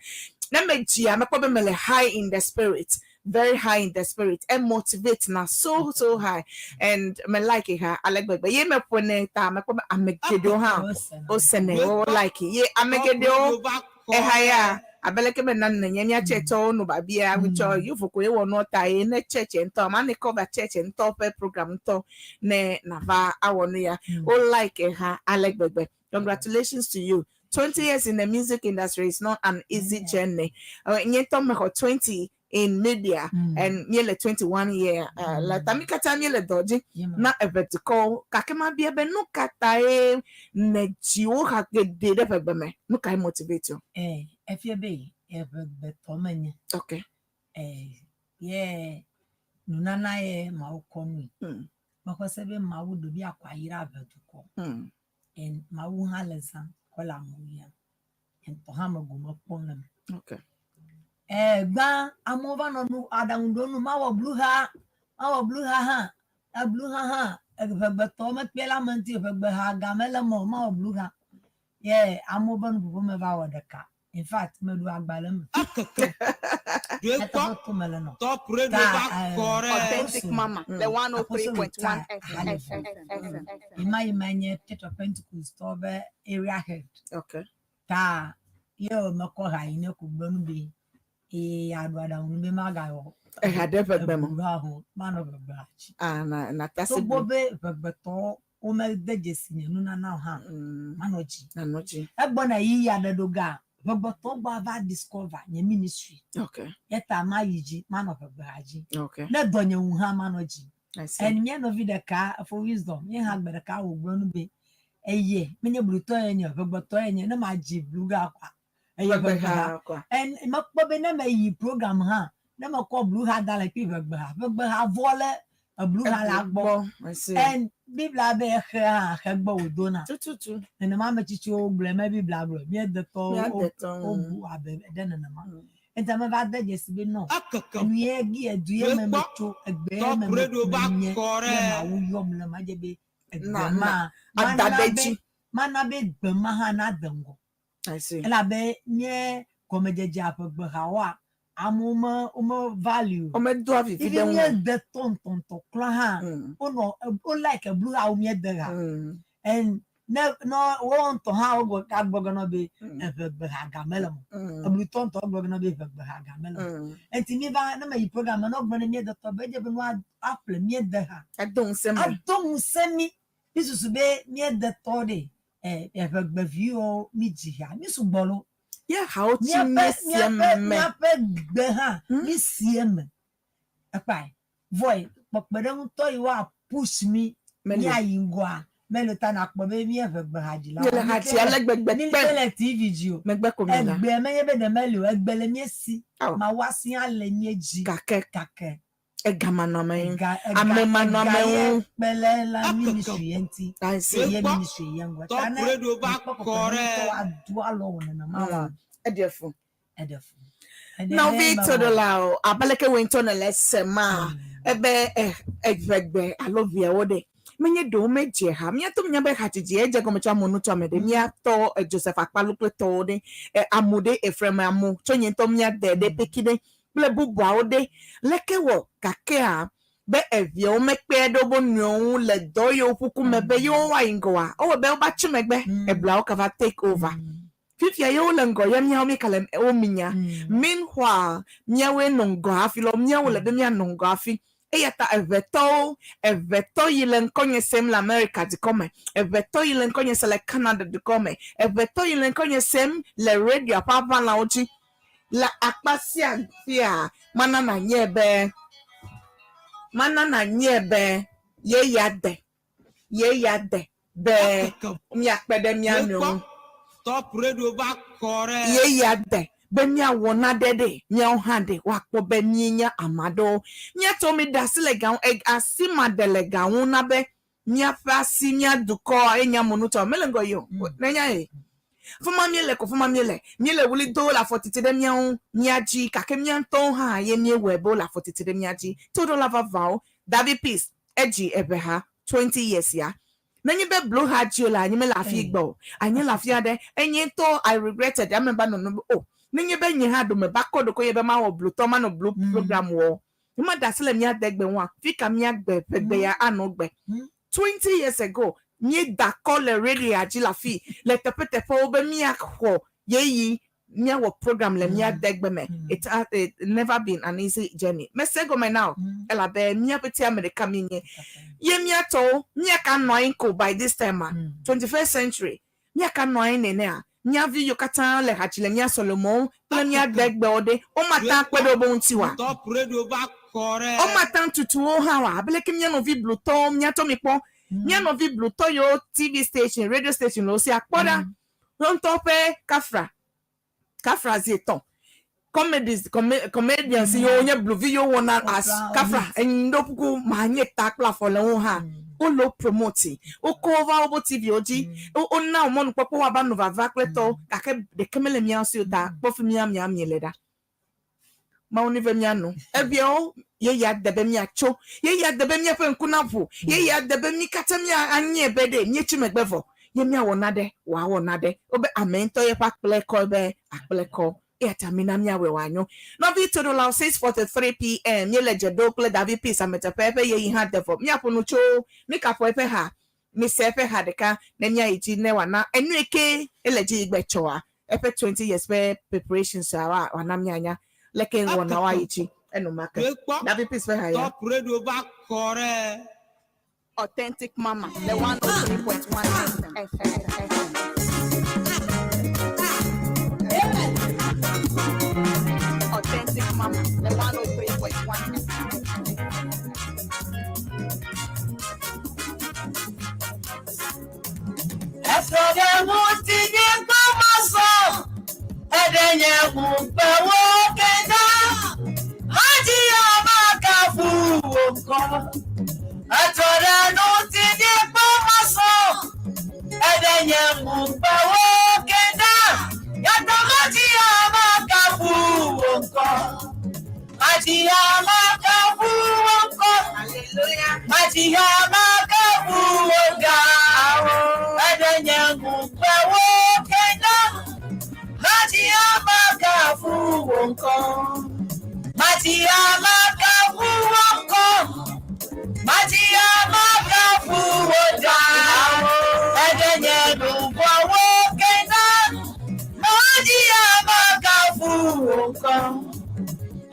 Ne medzia mekpɔ be mele high in the spirit. Very high in the spirit. E motivate na so so high and me like ha ale gbegbe. Ye me ƒo ne ta mekpɔ be ame geɖewo hã wosene wo like ye ame geɖewo eha ya abe leke be nane nye mía church-tɔwo no babia tsɔ yevu ko ye wɔ nua ta ye ne church ŋutɔ ma ne cover church ŋutɔ ƒe program ŋutɔ ne nava awɔ nu ya wo like ha ale gbegbe. Congratulations to you. 20 years in the music industry is not an easy journey. Nye ŋutɔ mexɔ 20 in media and míele 21 year le ta mí katã míele dɔ dzi na eve dukɔwo gake mabia be nu ka tae nèdzi wo ha geɖe ɖe ʋegbe me? Nu kae motivate wo? Eh, efia be eʋegbetɔ menye. Okay. Eh, ye nunana ye Mawu kɔ nui. Mexɔ se be Mawu ɖo be akɔ ayra ʋe dukɔ. And Mawu hã le zã kɔ le amewo yram. Nye ŋutɔ hã me gome kpɔm le eme. Okay. Eh, gbã amewo va nɔ nu aɖaŋu ɖom nu mawɔ bluha, mawɔ bluha hã, ebluha hã eʋegbetɔ mekpe le ame ŋuti eʋegbeha ga mele eme o mawɔ bluha. Ye amewo be nuƒoƒo me va wɔ ɖeka. In fact, meɖu agba le eme. Akeke. Ɖoe kpɔ. Nyateƒe to mele nɔ. Top radio Ta, va eh, kɔ ɖe. Authentic Mama, the Apostle 103.1 Rita FM. Halifu. Ima ima nye Church of Pentecost tɔ be area head. Okay. Ta ye wo mekɔ ha yi ne ko gblɔ nu be eye aɖo aɖaŋu nu be magawɔ Eha ɖe ʋegbe me. ebluha ho manɔ ʋegbe ha dzi. Ah, na na tasi Togbɔ be ʋegbetɔwo womede dzesi nye nunana o hã manɔ dzi. Nanɔ dzi. Egbɔna ɣeyiɣi aɖe ɖo ga ʋegbetɔwo gbɔ ava discover nye ministry. Okay. Ye ta mayi dzi manɔ ʋegbe ha dzi. Okay. Ne dɔ nye ŋu hã manɔ dzi. I see. And mía nɔvi ɖeka efo wisdom ye hã gbe ɖeka wògblɔ nu be eye menye blutɔ ye nye ʋegbetɔ ye nye ne madzi bluga kɔa eye Ʋegbe ʋegbe ha. ha kɔa. And mekpɔ be ne meyi program hã ne mekɔ bluha da le kple ʋegbe ha ʋegbe ha vɔ le ebluha la gbɔ. I see. And Biblia be exe hã xe gbɔ wòdona. Tututu. Nenema ame tsitsiwo gblɔe me Biblia gblɔe mía detɔwo Mía wo detɔwo. wobu abe ɖe nenema. Eta meva de dzesi be nɔ Akeke. enu ye gi edu ye me Ɖoe kpɔ. metso egbe ye Top me me radio va menye kɔ ye ɖe. Mawu yɔm le ma dze be egbe Na ma na ada mana ɖe be dzi. mana be gbe ma hã nade ŋgɔ. I see. Elabe nye gɔmedzedzea ƒe gbehawoa amewo me wome value. Womedoa vivi Ivi ɖe ŋu. míede tɔ ŋutɔŋutɔ kura hã wonɔ wo like bluha wo míede ha. And ne ne wo ŋutɔ hã wogbɔ gagblɔ be eʋegbeha ga mele mo. Eblutɔ ŋutɔ gblɔ be eʋegbeha ga mele mo. Enti mi va ne meyi program me ne wogblɔ ne míede tɔ be edze be nua aƒle míede ha. Ado ŋusẽ mi. Ado ŋusẽ mi. Mi susu be míede tɔ ɖe ɛ eʋegbeviwo mi dzi ha mi sugbɔ lo. Ye hawo tsi Míaƒe mi sie míaƒe me. míaƒe gbe hã mi sie me. Ekpae. Vɔe kpekpeɖeŋutɔ yi woa push mi Meli. míayi ŋgɔa mele ta nakpɔ be mía ʋegbe hadzilawo. Míele ha dzi ale gbegbe Mi kpe. le TV dzi o. Megbe ko mi la. Egbe menye be ɖe meli o. Egbe le mía si. Aw. Mawu asi hã le mía dzi. Gake Gake. ega manɔame. Ega ega Ame manɔame ega ye ŋu. kpe le la Akeke. ministry ye ŋuti. I see. Ye Ɖoe kpɔ. ministry ye ŋgɔ. Top Ta ne radio va mekpɔ kɔ ɖe. kpekpeɖeŋutɔ woado alɔ wò nenema wa Eɖe fu. eɖe fu. Eɖe Nɔvi ne mewɔ. toɖolawo abe leke wo ŋutɔ nele se ma ebe eʋegbe alo viawo ɖe menye ɖewo medze ha míato mínya be hadzidzi edze gɔme tso amewo ŋutɔ me ɖe míatɔ Joseph Akpalu kple tɔwo ɖe amu ɖe Ephraim amu tso nye ŋutɔ míade ɖe peki ɖe kple bubuawo ɖe leke wɔ gakea be eviawo mekpe ɖe wobe nɔewo ŋu le dɔ yiwo ƒuku me be yewo woayi ŋgɔa ewɔ be woba tsi megbe eblawo kava take over fifia yewo le ŋgɔ ya míawo míeka le wo minya meanwhile míawoe nɔ ŋgɔ hafi lɔ míawo le be míanɔ ŋgɔ hafi eya ta eʋetɔwo eʋetɔ yi le ŋkɔnye sem le America dukɔ me eʋetɔ yi le ŋkɔnye sem le Canada dukɔ me eʋetɔ yi le ŋkɔnye sem le radio ƒe aʋalawo dzi le akpa sia fia mana nanye be mana nanye be ye ya de ye ya de be Akeke. míakpe ɖe mía Ɖoe nɔewo kpɔ. ŋu. Top radio va kɔ ɖe. ye ya de be míawɔ naɖe ɖe míawo hã ɖe woakpɔ be míenye ame aɖewo míatɔ mi ɖe asi le ga ŋu asi ma ɖe le ga ŋu na be Míaƒe asi, mía dukɔ ye nye amonutɔ. Mele ŋgɔ yi o. Nenya ye. Fima míele ko fima míele. Míele ɣli do le afɔ titi ɖe mía ŋu, mía dzi, gake mía ŋutɔwo hã ye míewɔe be wole afɔ titi ɖe mía dzi. Toɖola vavãwo, David Peace, edzi eʋeha 20 years ya. Nenye be Blue ha dzi wole anyi mele afii gbɔ o. Anye le afi aɖe. Enye ŋutɔ I regretted ame va nɔ nu be oh, nenye be nye hã ɖo meva kɔ ɖokuinye be mawɔ blutɔ, manɔ blu program wɔ. Ne meɖe asi le mía degbe ŋua, fi ka mía gbe ƒe gbe ya anɔ gbe? 20 years ago, míeda akɔ le radioa dzi le afii, le teƒeteƒewo be míaxɔ ɣeyiɣi míawɔ program le mía degbe me. It has it never been an easy journey. Mese egɔme na wò elabe mía ƒete ame ɖeka míenye. Ye mía tɔwo, míaka nɔ anyi ko by this time a, 21st century, míaka nɔ anyi nenea? Mía vi yiwo katã le ha dzi le mía sɔlemɔwo kple mía degbewo ɖe, womate ŋu akpe ɖe wobe ŋuti oa? Womate ŋu tutu wo hã oa? Abe leke mía nɔvi blutɔwo, mía ŋutɔ mikpɔ, mía nɔvi blutɔ yiwo TV station, radio station le wo sia, kpɔ ɖa, wo ŋutɔ ƒe kafra, kafra zi etɔ̃, comedies, comedians yiwo nye bluvi yiwo wɔna as kafra, eŋɖokuku manye ta kple afɔ le wo hã, wole wo promote, wokɔ wo va woƒe TV wo dzi, wona wo mɔnukpɔkpɔ woava nɔ vava kple tɔwo, gake ɖeke mele mía si o ta kpɔ fi mía mía miele ɖa. Mawu neve mía nu. Eviawo, yeyea de be míatso, yeyea de be míaƒe ŋku naʋu, yeyea de be mí katã míanye be ɖe míetsi megbe vɔ ye míawɔ naɖe, wòawɔ naɖe. Wobe ame ŋutɔ yeƒe akplekɔ be akplekɔ. Eya ta mina míawɔe wòanyo. Nɔvi toɖolawo, 6:43 PM, míele dze ɖom kple Davi Peace Ameteƒe, eƒe ɣeyiɣi hã de vɔ. Míaƒo nu tso, míkaƒo eƒe ha, mise eƒe ha ɖeka ne míayi dzi ne wòana enue ke ele dzi yi gbe tsɔa eƒe 20 years ƒe preparations a wòana míanya leke wɔna woayi dzi enumake. Davi Peace ƒe ha ya. Top Radio va kɔ ɖe. Authentic Mama le 103.1 FM. Authentic Mama le 103.1 FM. Esrɔ̃ɖe ŋuti nye gbɔmasɔ, eɖe nye ŋukpewo kena. Madzi ya makafu wò ŋkɔ. Esrɔ̃ɖe ŋuti nye gbɔmasɔ, eɖe nye ŋukpewo kena. Yata madzi ya makafu wò ŋkɔ. Madzi ya makafu wò ŋkɔ. Madzi ya makafu wò gã. Eɖe nye ŋukpewo kena. Madzi ya makafu wò ŋkɔ. Madzi ya makafu wò ŋkɔ. Madzi ya makafu wò gã. Eɖe nye luʋɔwo kena. Madzi ya makafu wò ŋkɔ.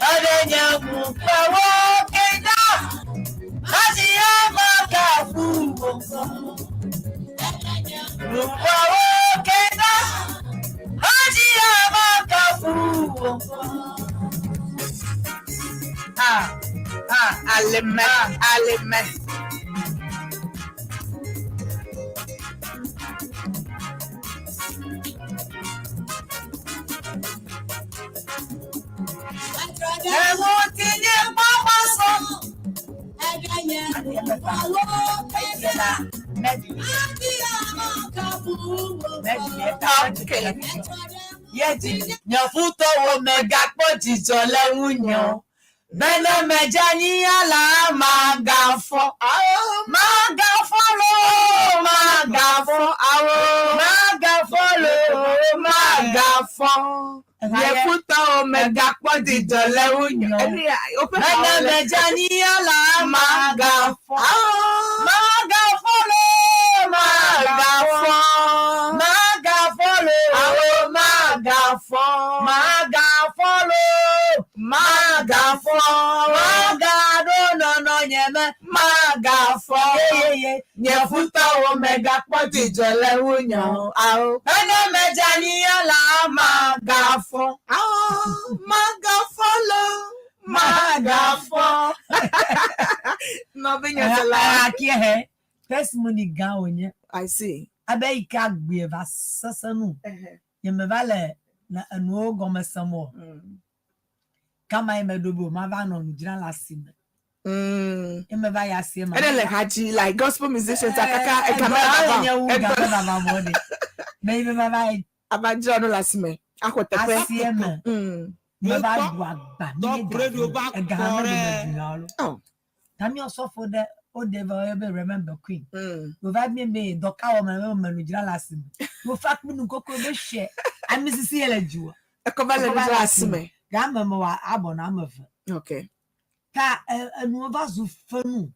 Eɖe nye ŋukpewo kena. Madzi ya makafu wò ŋkɔ. Luʋɔwo kena. Madzi ya makafu wò ŋkɔ. Ah, ah, aleme, aleme. Eŋuti nye gbɔmasɔ. Okay. Nye futɔwo megakpɔ dzidzɔ le ŋunye o. Bene medze anyi ala magafɔ. Magafɔ loo, magafɔ. Magafɔ loo, magafɔ. Nye futɔwo megakpɔ dzidzɔ le ŋunye o. Bene medze anyi ala magafɔ. Magafɔ loo, magafɔ. Magafɔ loo, magafɔ. Magafɔ loo, magafɔ. Magaɖo nɔnɔ nye me, magafɔ. Yeyeye. Nye futɔwo megakpɔ dzidzɔ le ŋunye o. Ao. Bene medze anyi ala magafɔ. Ao, magafɔ loo, magafɔ. Nɔvinye sela. Akiehe testimony gã wònye. I see. Abe yi ke agbee va sesẽ nu. Nye meva le na enuwo gɔme sem o. Kama yi meɖo be mava nɔ nu dzram le asime. Ye meva yi asie me. Eɖe le ha dzi like gospel musicians kaka ega me vava. Nye wu ga me vava mɔ ɖe. Me yi me vava yi. Ava dzra nu le asime axɔ teƒe. Asie me. Meva ɖu agba mi nye ga ega hã me ɖu me ɖu la lo. Oh. Ta mi osɔfo ɖe wo ɖe va woyɔ be Remember Queen. Wova mi be dɔ ka wɔ me be me nu dzra le asime. Wofa kpi nu koko be shɛ ami sisi ye le dziwɔ. Ekɔ va le nu dzra le asime. Game me wa abɔ na ame eve. Okay. Ta enuwo va zu fenu.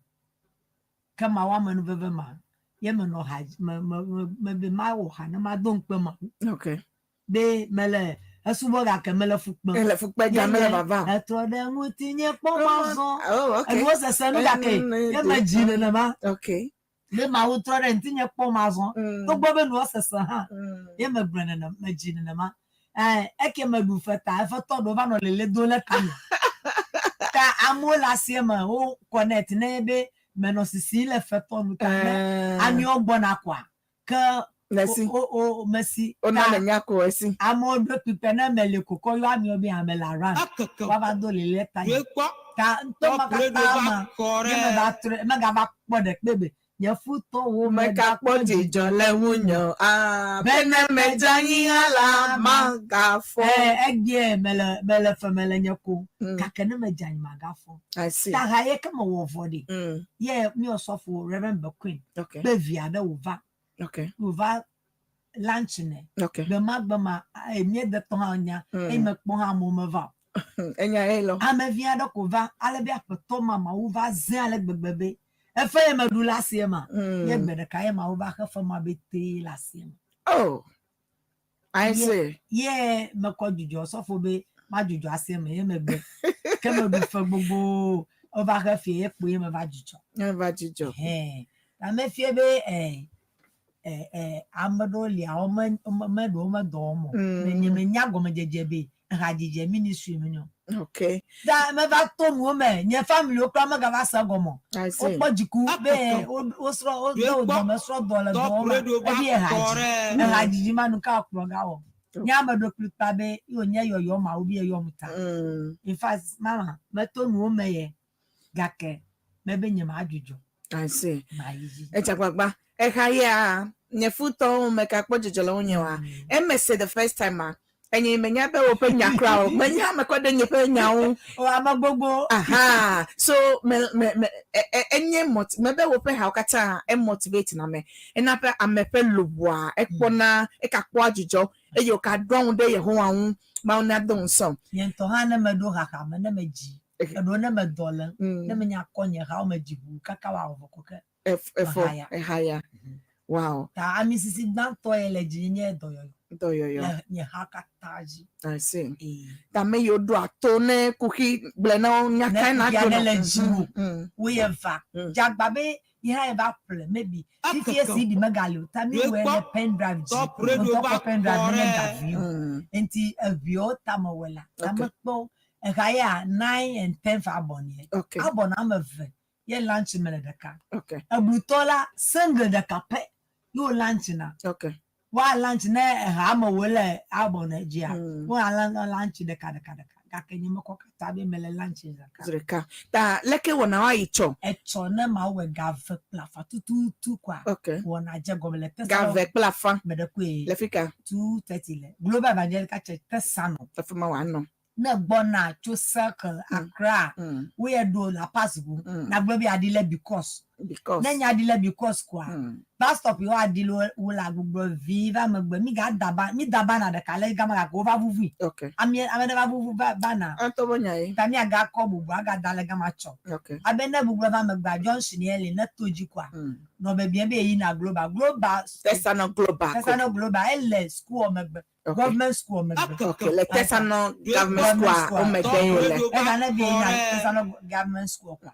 Ke ma wa amenuveve ma ye me nɔ ha me me me be ma wɔ ha ne ma do ŋkpe ma. Okay. Be mele esubɔ gake mele fu kpem. Ele fu kpe ga mele vava. Etrɔ ɖe ŋutinye kpɔ mazɔ. Oh, okay. Enuwo sese nu gake ye me dzi nenema. Okay. Be Mawu trɔ ɖe ŋutinye kpɔ mazɔ. Togbɔ be nuwo sese hã. Ye me gblɔ nenema, me dzi nenema. Eh, eke me ɖu fe ta efe tɔ ɖewo va nɔ lele do le tame. Ta amewo le asie me wo connect ne be menɔ sisi le fetɔ nu ta ne amewo gbɔna koa ke Mesi. O, o, o, mesi. Ona Ta le nya ko esi. Amewo ɖo kpikpe ne meli kokɔ yɔ amewo be ame le around. Akeke. Woava do lele ta Ɖoe kpɔ. Ta ŋutɔ ma Tɔ katã va ma, kɔ ye ɖe. meva trɔe, megava kpɔ ɖe kpe be nye futɔwo Megakpɔ dzidzɔ le ŋunye o. Ah, be ne medze anyi hã la, magafɔ. Eh, egbea mele, mele fe mele nye ko. Gake ne medze anyi magafɔ. I see. Ta ha ye ke mewɔ vɔ ɖi. Ye mi osɔfo Reverend Bequeen. Okay. Kpe vi aɖe wòva. Okay. Wòva lunch ne. Okay. Gbe ma gbe ma, míede tɔ hã nya. Eye mekpɔ hã amewo meva o. Enya ye lɔ. Ame vi aɖe ko va, ale be aƒetɔ ma Mawu va zẽ ale gbegbe be efe ye meɖu le asie ma. Ye gbe ɖeka ye Mawu va xe fe ma be tee le asie me. Oh. I Ye see. ye mekɔ dzudzɔ sɔfo be madzudzɔ asie me ye megbe. Ke meɖu fe gbogbo wova xe fie ye kpo ye meva dzudzɔ. Eva dzudzɔ. Hɛn. Ame fie be ame ɖewo lia wo me me ɖewo me dɔ wɔm o. Nye menya gɔmedzedze be ehadzidze ministry me nyɔ. Okay. Ta meva to nuwo me nye family wo kura megava se gɔme o. I see. Wokpɔ dziku be wo srɔ̃ wo de wo dɔme srɔ̃ dɔ le dɔ wɔm a ebi ehadzi. Ehadzidzi ma nu ka wokplɔ ga wɔ. Nye ame ɖo kplikpa be yo nye yɔyɔ ma wo bi eyɔm ta. In fact mama meto nuwo me ye gake mebe nye ma dzudzɔ. I see. Mayi dzi. Edzagbagba. Eha ya nye futɔwo mekakpɔ dzidzɔ le ŋunye oa. Eme se the first time a enye menya be woƒe nya kura o. Menya ame kɔ ɖe nye ƒe nyawo. O ame gbogbo. Aha. So me me me enye mot mebe woƒe hawo katã e motivate na me. Ena ƒe ame ƒe luʋɔa ekpɔna ekakpɔa dzidzɔ eye wòka ɖoa ŋu ɖe Yehowa ŋu. Mawu nado ŋusẽ. Nye ŋutɔ hã ne meɖo xaxa me ne medzi eɖo ne medɔ le ne menya kɔ nye hawo me dzi ʋu kaka wòawɔ vɔ ko ke. Efɔ Ehaya. ehaya. Wow. Ta ami sisi gbãtɔ ye le dzi nye dɔyɔyɔ. Dɔyɔyɔ. Le nye ha katã dzi. I see. Ta me yiwo ɖoa to ne kuxi gblẽ na wo nya kae Ne na kuxia to ne nɔ. le dziwò, woye va. Dzagba be ye hã ye va ƒle maybe fifie CD megali o ta mi wɔe le pen drive dzi. Ŋutɔ kɔ pen drive ne gavi o. Ŋti eviawo ta me wɔe la. Ta mekpɔ eha ya 9 and 10 fa abɔ nie. Okay. Abɔ na ame eve ye lunch me le ɖeka. Okay. Eblutɔ la single ɖeka pɛ ye wo lunch na. Okay. Woa lunch ne eha ame wo le abɔ ne dzia. Woa lunch ɖeka ɖeka ɖeka. Gake nye mekɔ katã be mele lunch ɖeka. Ɖeka. Ta leke wɔna woayi tsɔ? Etsɔ ne ma wɔe gave kple afa tututu koa. Okay. Wɔna dze gɔme le Tesano. Gave kple afa. Me ɖe koe. Le fi ka? 2:30 le Global Evangelical Church Tesano. Afi ma wòanɔ. Ne gbɔna tso Circle Accra, woye ɖo La Paz ŋu. Nagblɔ be aɖi le because. Because. Ne nya aɖi le because koa, bus stop yi woaɖi le wo le agbugbɔ vi va megbe. Mi ga da ba, mi da bana ɖeka le gama gake wova vuvui. Okay. Ame ame ɖe va vuvu va bana. Antɔ be nya ye. Ta mi aga kɔ bubu aga da le gama tsɔ. Okay. Abe ne gbugbɔ va megbea Johnson ye li ne to dzi koa. Nɔ bebie be yina Global. Global. Tesano Global. Tesano Global ele school megbe. Okay. Government school megbe. Okay, le Tesano government school a wo megbe ye wòle. Ega ne bi yina Tesano government school koa.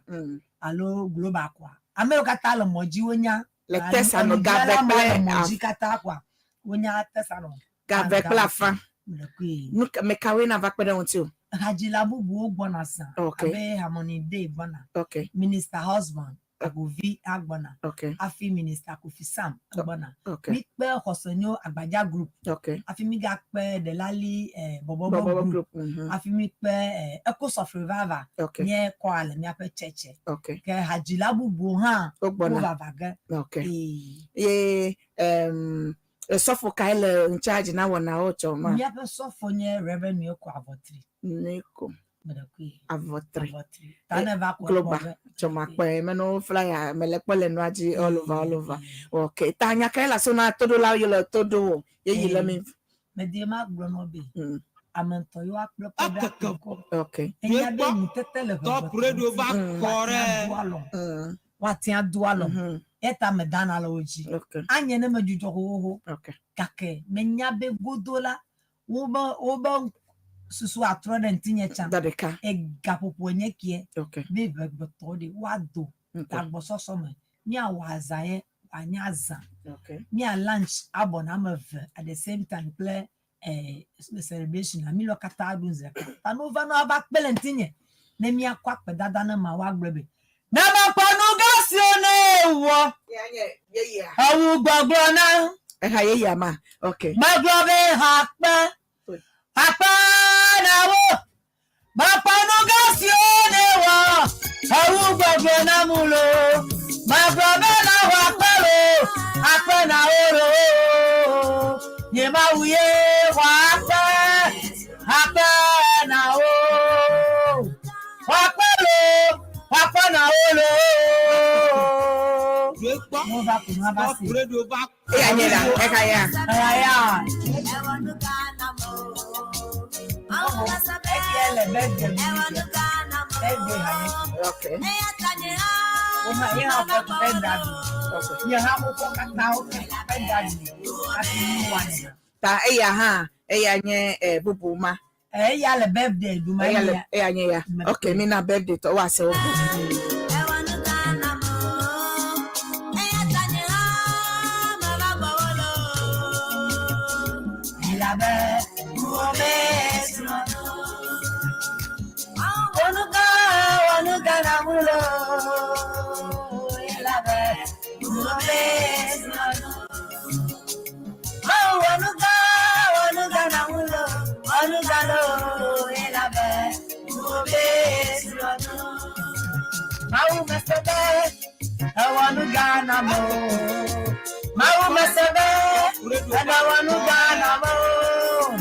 Alo Global koa. Ame yiwo katã le mɔ dzi wonya. Le Tesano Enudzrala gave ma le kple mɔ dzi katã koa. Wonya Tesano. Gave kple afa. Nu me kawoe nava kpe ɖe ŋuti o? Hadzila bubuwo gbɔna zã. Okay. Abe Harmony Day gbɔna. Okay. Minister Husband. Agovi agbɔna. Okay. Hafi Minister Kofi Sam egbɔna. Okay. Mi kpe Xɔsenyo Agbadza group. Okay. Hafi mi gakpe Delali eh, Bɔbɔbɔ Bɔbɔbɔ group. group. Hafi mi kpe eh, Echoes of Revival. Okay. Nye kɔa le míaƒe tsɛtsɛ. Okay. Ke hadzila bubuwo hã Wogbɔna. wovava ge. Okay. Ee. Ye sɔfo kae le in charge na wɔnawo tsɔ ma? Míaƒe sɔfo nye Reverend Mieko Avɔtri. Mieko. Meɖekui. Avɔtri. Avɔtri. Ta ne va kɔ Global. kpɔ be- Tsɔ ma kpɔe meno flyer mele kpɔ le nua dzi all over all over. Okay. Ta nya kae le asi na toɖolawo yi le to ɖo wò ye yi le mi. Medie ma gblɔ nɔ be. Ame ŋutɔ yewoa kple kɔ be akpɔ kɔ. Okay. Enya be nutete le Top radio va kɔ ɖe. Woate ado alɔ. Eya ta medana le wo dzi. Anye ne medzudzɔ xoxoxo. Gake menya be godo la, wobe wobe susu atrɔ ɖe ŋutinye tsã. Da ɖeka. Egaƒoƒo nye kie. Okay. Be ʋegbetɔ ɖe woado Okay. tagbɔsɔsɔ me. Míawɔ azã ye wòanye azã. Okay. Mía lunch abɔ na ame eve at the same time kple eh, celebration. Ami lɔ katã ɖu zi ɖeka. Ta ne wova ne woava kpe le ŋutinye ne míakɔ akpedada ne ma woagblɔ be ne mekpɔ nu gã siwo ne wɔ ewu gbɔgblɔ na. Eha yeyea ma. Okay. Megblɔ be akpe akpe na wo mekpɔ nu gã siwo ne wɔ ewu gbɔgblɔ na mu lo megblɔ be na wɔ akpe lo akpe na wo lo nye mawu ye wɔ akpe akpe na wo wɔ akpe lo wɔ akpe na wo lo. Mo va ko mo va se. Eya nye la eha ya. Eya ya. Eya le birthday mi. Birthday ha ye. Okay. Wo hã ye hã ƒe birthday. Nye hã wokɔ katã woƒe birthday hafi nu wa ne. Ta eya hã eya nye eh, bubu ma. Eya le birthday ɖum. Eya le eya nye ya. Okay, mi na birthday tɔ woase wo. Mawu mese be ena wɔ nu gã na me o.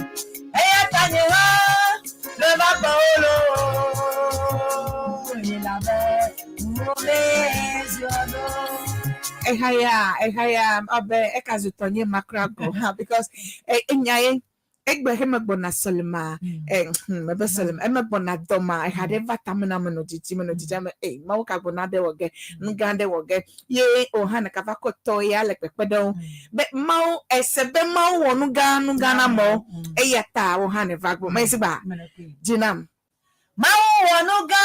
Eya ta nye hã meva gbɔ wo loo. Elabe nuwo me ziɔ ɖo. Eha ya eha ya abe eka zu tɔ nye makra gɔ hã because eh, enya ye egbe he megbɔna sɔlema eh, mebe sɔlema emegbɔna dɔma eha ɖe va tame na menɔ dzidzi menɔ dzidzi ame eh, mawu ka gbɔna ɖe wɔ ge nu gã ɖe wɔ ge ye o hã neka va kɔ tɔ ya le kpekpe ɖe wo be mawu ese be mawu wɔ nu gã nu gã na amewo eya ta wo hã ne va gbɔ mesi gba dzi nam. Mawu wɔ nu gã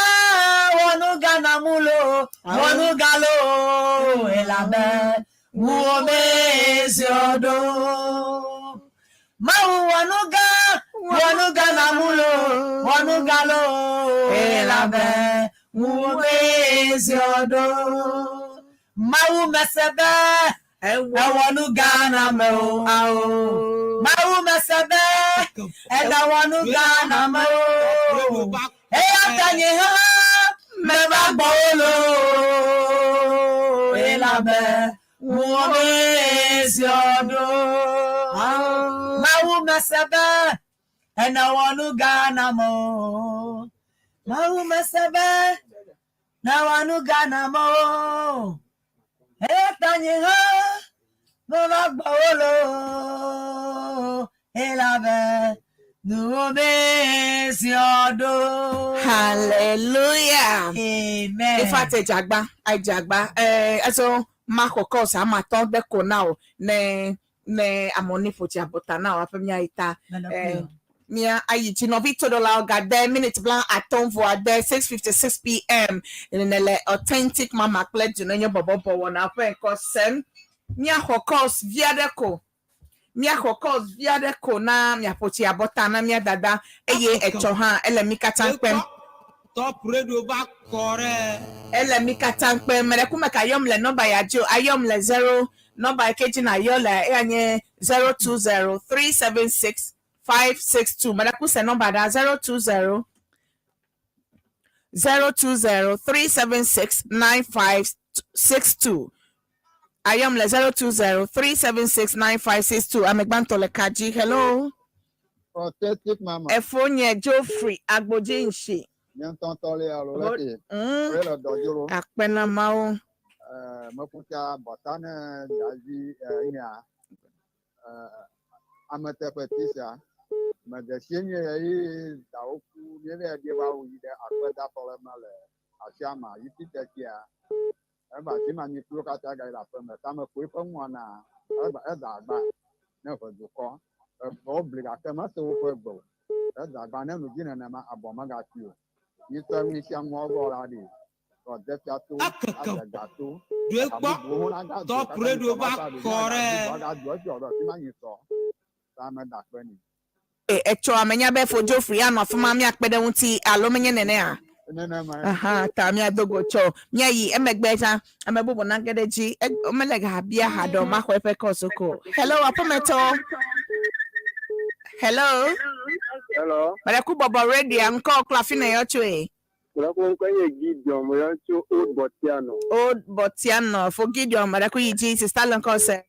wɔ nu gã na mu loo wɔ nu gã loo elabe ŋuwò me ziɔ ɖo. Mawu wɔ nu gã wɔ nu gã na mu loo wɔ nu gã loo elabe ŋuwò me ziɔ ɖo. Mawu mese be ewɔ nu gã na me o awo. Mawu mese be ena wɔ nu gã na me o. Eya ta nye hã meva gbɔ wo loo elabe ŋuwò me ziɔ ɖo. Mawu mese be ena wɔ nu gã na me o. Mawu mese be na wɔ nu gã na me o. Eya ta nye hã meva gbɔ wo loo elabe nuwo me ziɔ ɖo. Hallelujah. Amen. In fact, edzagba, edzagba. Eh, eso ma xɔ course ama tɔ ɖe ko na o ne ne amewo ne ƒo tsi abɔta na o aƒe mía yi ta. Eh, mía ayi dzi nɔvi toɖolawo gade minute bla atɔ̃ vɔ ade 6:56 pm ne le authentic mama kple dzonenye bɔbɔbɔ wɔna ƒe ŋkɔ sem. Míaxɔ course vi aɖe ko. Míaxɔ course vi aɖe ko na miaƒo tsi abɔta na mía dada eye etsɔ hã ele mí katã kpem. Top Radio va kɔ ɖe. Ele mi katã kpe me ɖe kume ka yɔm le nɔmba ya dzi o. Ayɔm le zero nɔmba yi ke dzi na yɔ le eya nye 020 376 562. Me ɖe ku se nɔmba ɖa 020 020 376 9562. Ayɔm le 020 376 9562. Ame gbãtɔ le ka dzi. Hello. Authentic Mama. Efo nye Geoffrey Agbodzi Nshi. Nye ŋutɔŋutɔ le alo le ke. Oye le dɔ dzro. Akpe na Mawu. Mekuta bɔta ne davi nya ameteƒe ti sia. Mede sie nye ye dawo ku nye le ɖe va wo yi ɖe akpedafɔ le me le asia ma yi ti tetia. Eva si ma nyi kplo katã ga yi le aƒe me. Tame koe ƒe ŋua eba eda agba ne ʋe dukɔ. Egbɔwo bli gake mese woƒe gbe o. Eda agba ne nu dzi nenema abɔ megatui o. Nyitɔ mi sia ŋua gbɔ la ɖi. Ɔdefia to, adega to. Ɖoe kpɔ. Top Radio va kɔ ɖe. Etsɔ amenya be fo Geoffrey anɔ afi ma míakpe ɖe ŋuti alo menye nenea? Aha, ta míado go tsɔ míayi emegbe tsã ame bubu nage ɖe dzi. Mele ha bia ha ɖe o, maxɔ eƒe kɔsu ko. Hello, aƒemetɔ. Hello. Hello. Mele ku bɔbɔ radio ŋkɔ kple afi na yɔ tsoe. Mele ŋkɔ nye Gideon, meyɔ tso Old Bortianor. Old Bortianor, fo Gideon, mele ku yi dzi, sister le ŋkɔ se.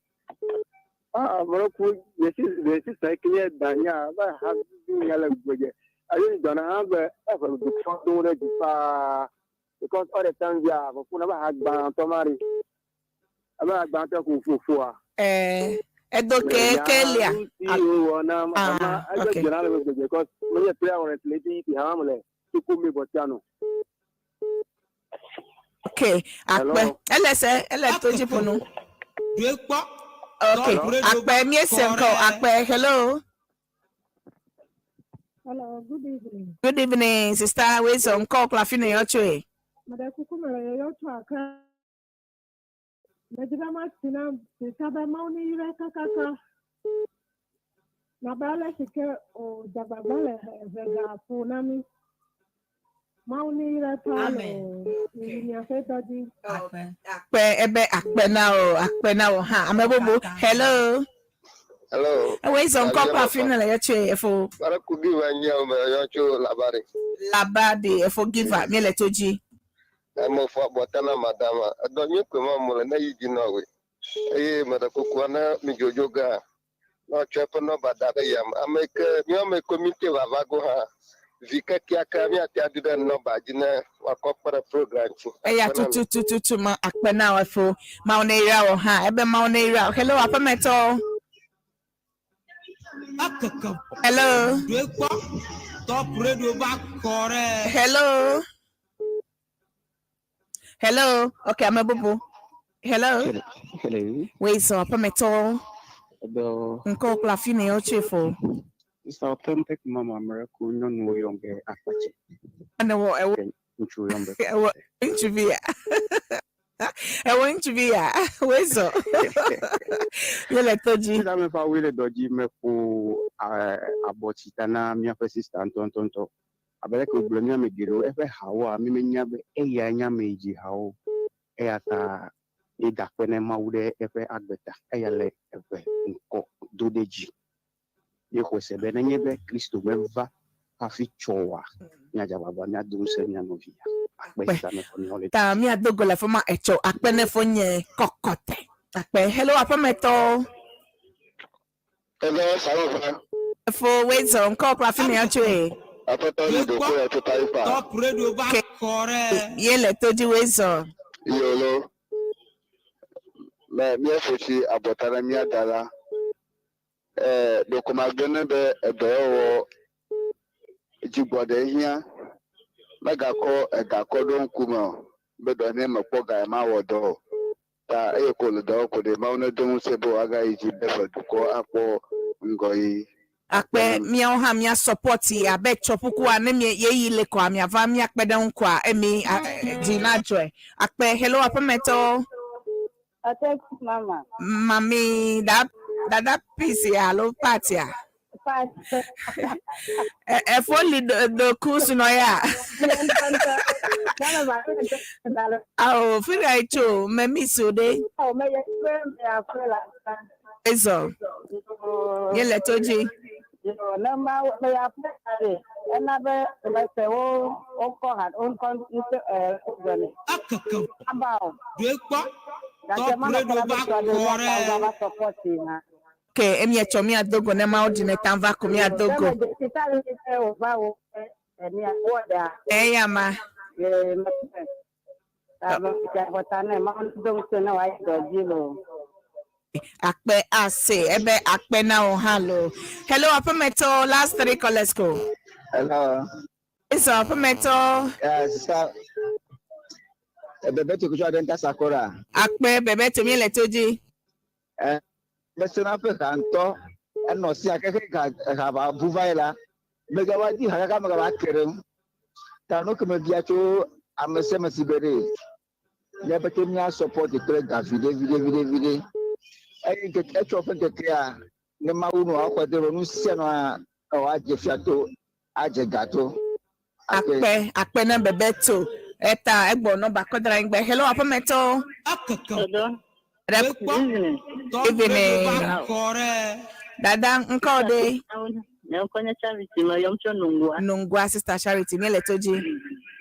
Ah, mele ku yesi yesi sa ke nye danya ba ha vi nya le gbedze. Ayo dɔna hã be eƒe dukɔ do ɖe dzi paa. Because all the time via fofo na ba ha gbãtɔ ma ɖi. Ebe agbãtɔ ko fofoa. Edo ke kelia. Si wowɔ na Ah, ama ebe dzona le gbedze because menye prayer warrant le dzi ti hã le Sukumi Bortianor. Okay, akpe. Hello. Ele se, ele to dzi ƒonu. Ɖoe kpɔ. Okay, akpe míese ŋkɔ akpe. Hello. Hello, good evening. Good evening, sister. Wezo ŋkɔ kple afi na yɔ tsoe. Mede kuku me le yɔyɔ tso Accra. Medzi be masi na sika be Mawu ne yra kakaka. Nabe ale si ke o dzagbagba le ʋega ƒo na mí. Mawu ne yra ta le yi miaƒe dɔ dzi. Akpe ebe akpe na o, akpe na o hã. Ame bubu. Hello. Hello. Wezo ŋkɔ kple afi na le yɔ tsoe efo. Baraku Giva nye ame yɔ tso Labadi. Labadi efo Giva míele to dzi. Ame fɔ abɔta na madama. Edɔ nyui koe ma mo le ne yi dzi na woe. Eye me ɖe kukua ne mi dzodzo gã. Ne woatsɔ eƒe nɔmba da ɖe yame. Ame yi ke míawo ame yi ke mi te vava go hã. Vi kekeake míate adu ɖe nɔmba dzi ne woakɔ kpe ɖe program ŋuti. Eya tututututu ma akpe na wo efo. Mawu ne yra wo hã. Ebe Mawu ne yra wo. Hello, aƒemetɔ. Ekeke. Hello. Ɖoe kpɔ. Top Radio va kɔ ɖe. Hello. Hello. Okay, ame bubu. Hello. Hello. Wezo aƒemetɔ. Hello. Ŋkɔ kple afi na yɔ tsoe fo. It's Authentic Mama Miracle nyɔnuwo yɔm be Akpatse. Ene wɔ ɛwɔ Ŋutsuwo yɔm be ɛwɔ ŋutsuvi ya. Ɛwɔ ŋutsuvi ya. Wezo. Yele to dzi. Sida mefa woe le dɔ dzi meƒo abɔtsita na míaƒe sister ŋutɔŋutɔŋutɔ. Abe leke wògblɔ mía ame geɖewo eƒe hawoa mi menya be eyae nye ame yi dzi hawo. Eya ta míeda akpe ne Mawu ɖe eƒe agbe ta. Eya le eve ŋkɔ do ɖe dzi. Míexɔe se be nenye be Kristo meva hafi tsɔ oa, míadze agbagba míado ŋusẽ mía nɔvia. Akpe sida mefɔ míawo le Ta míado go le afi ma etsɔ akpe ne fo nye kɔkɔte. Akpe. Hello, aƒemetɔ. Hello, Salova. Efo Wezo ŋkɔ kple afi na yɔ tsoe. Aƒetɔ le ɖokui le tso Taifa. Top Radio va kɔ ɖe. Ye le to dzi Wezo. Yolo. Me míaƒo tsi abɔta na mía da la. Ɖeko magblɔ ne be edɔwɔwɔ dzigbɔɖe hiã. Megakɔ egakɔ ɖo ŋkume o. Be dɔ ne mekpɔ ga mawɔ dɔ o. Ta eye ko le dɔ ko ɖe Mawu ne do ŋusẽ be wòagayi dzi be eƒe dukɔ akpɔ ŋgɔyiyi. Akpe míawo hã mía support abe tsɔƒukua ne mi yeyi le kɔa miava míakpe ɖe ŋu kɔa emi dzi na dzɔe. Akpe. Hello, aƒemetɔ. Authentic Mama. Mami da dada peace ya alo party ya. Efo li do kusu nɔ ya. Awo fi ka etso me miss o ɖe. Ezɔ. Ye le to dzi. Ne ma me ya ƒe ɖe ena be mese wo wokɔ ha wokɔ ŋutɔ ɛ gbe ne. Ekeke Aba o. Ɖoe kpɔ. Gake Top manɔ Radio kpɔna va be srɔ̃ ɖe kɔ mía ɖe. ta wo va sɔpɔti hã. Ke emi etsɔ mia dogo ne mawo ɖi ne tam va ko mia dogo. Ne me dzesi ta le se wòva wo enia wɔɖa. Eya ma. Ee me ta me dze abɔta nɛ mawo do ŋusẽ ne wòayi dɔ dzi loo. Akpe ase ebe akpe na wo hã lo. Hello aƒemetɔ last three callers go. Hello. Ezɔ aƒemetɔ. Yeah, sister. Bebe to kucho adenta sakora. Akpe bebe to mi le to dzi. Eh, mesena ƒe ha ŋutɔ enɔ sia keke ha ha va bu va yi la megava di ha kaka megava ke ɖe ŋu. Ta nu ke mebia tso ame sia ame si be ɖe míaƒe te mía support kple ga viɖe viɖe viɖe viɖe. Eye ŋkeke etsɔ ƒe ŋkekea ne Mawu nɔ axɔ de be nu sia nua adze fia to adze ga to. Akpe akpe na bebe to eta egbɔ nɔba kɔdra anyigba. Hello aƒemetɔ. Ekeke Ɖe Ɖoe kpɔ. Top Evening. Radio va kɔ ɖe. Dada ŋkɔ ɖe. Nye ŋkɔ nye Charity, meyɔm tso Nungua. Nungua sister Charity mi le to dzi.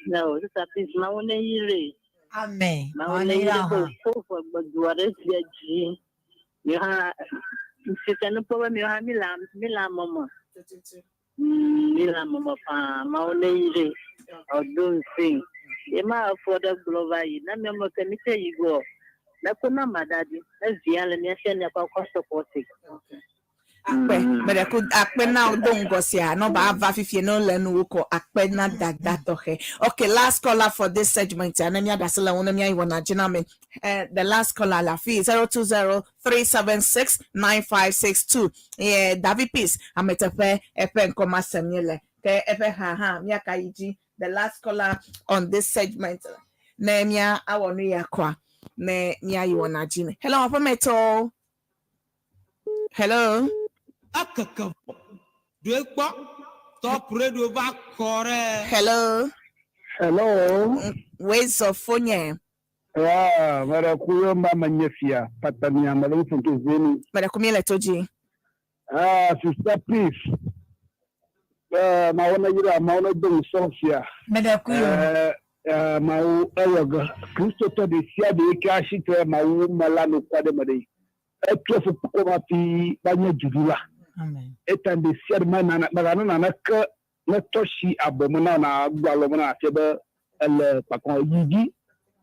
No, sister please, Mawu ne yire. Amen. Mawu ne yire ko ko ƒe gbedua ɖe sia dzi. Mi hã sise nukpɔ be mi hã mi le mi le ame me. Mi le ame me faa. Mawu ne yire. Ɔdo ŋusẽ. Ye ma efɔ ɖe gblɔ va yi. Ne miame ke mi te yi gbɔ. Ne ko na ma da ɖi. Ne via le mia sia miakɔ akɔ support. Akpe mɛɖe ku akpe na do ŋgɔ sia nɔba ava fifie ne le nuwo kɔ akpe na dada tɔxɛ. Okay, last caller for this segment ya ne mia da se le ŋu ne mia yi wɔna dzi na mi. The last caller la fi 0203769562. Yeah, David Peace ameteƒe eƒe ŋkɔ ma sem nye le ke eƒe ha hã miaka yi dzi. The last caller on this segment ne mia awɔ nu ya kɔa ne mia yi wɔna dzi me. Hello aƒemetɔwo. Hello. Ekeke Ɖoe kpɔ. Top Radio va kɔ ɖe. Hello. Hello. Wezɔ fonye. Ah, mara kuyo mama nye fia patania mara ufunke zeni. Mara kumi le toji. Ah, sister peace. Eh, maona yira maona dong sofia. Mara kuyo. Eh, eh mau ewaga. Kristo to de sia de ka shite mau malano kwa de mare. Etu fu ko ma fi banye judula. Amen. Etan de sia de mana magana na na ke na toshi abomona na gbalo na afebe ele pakon yigi.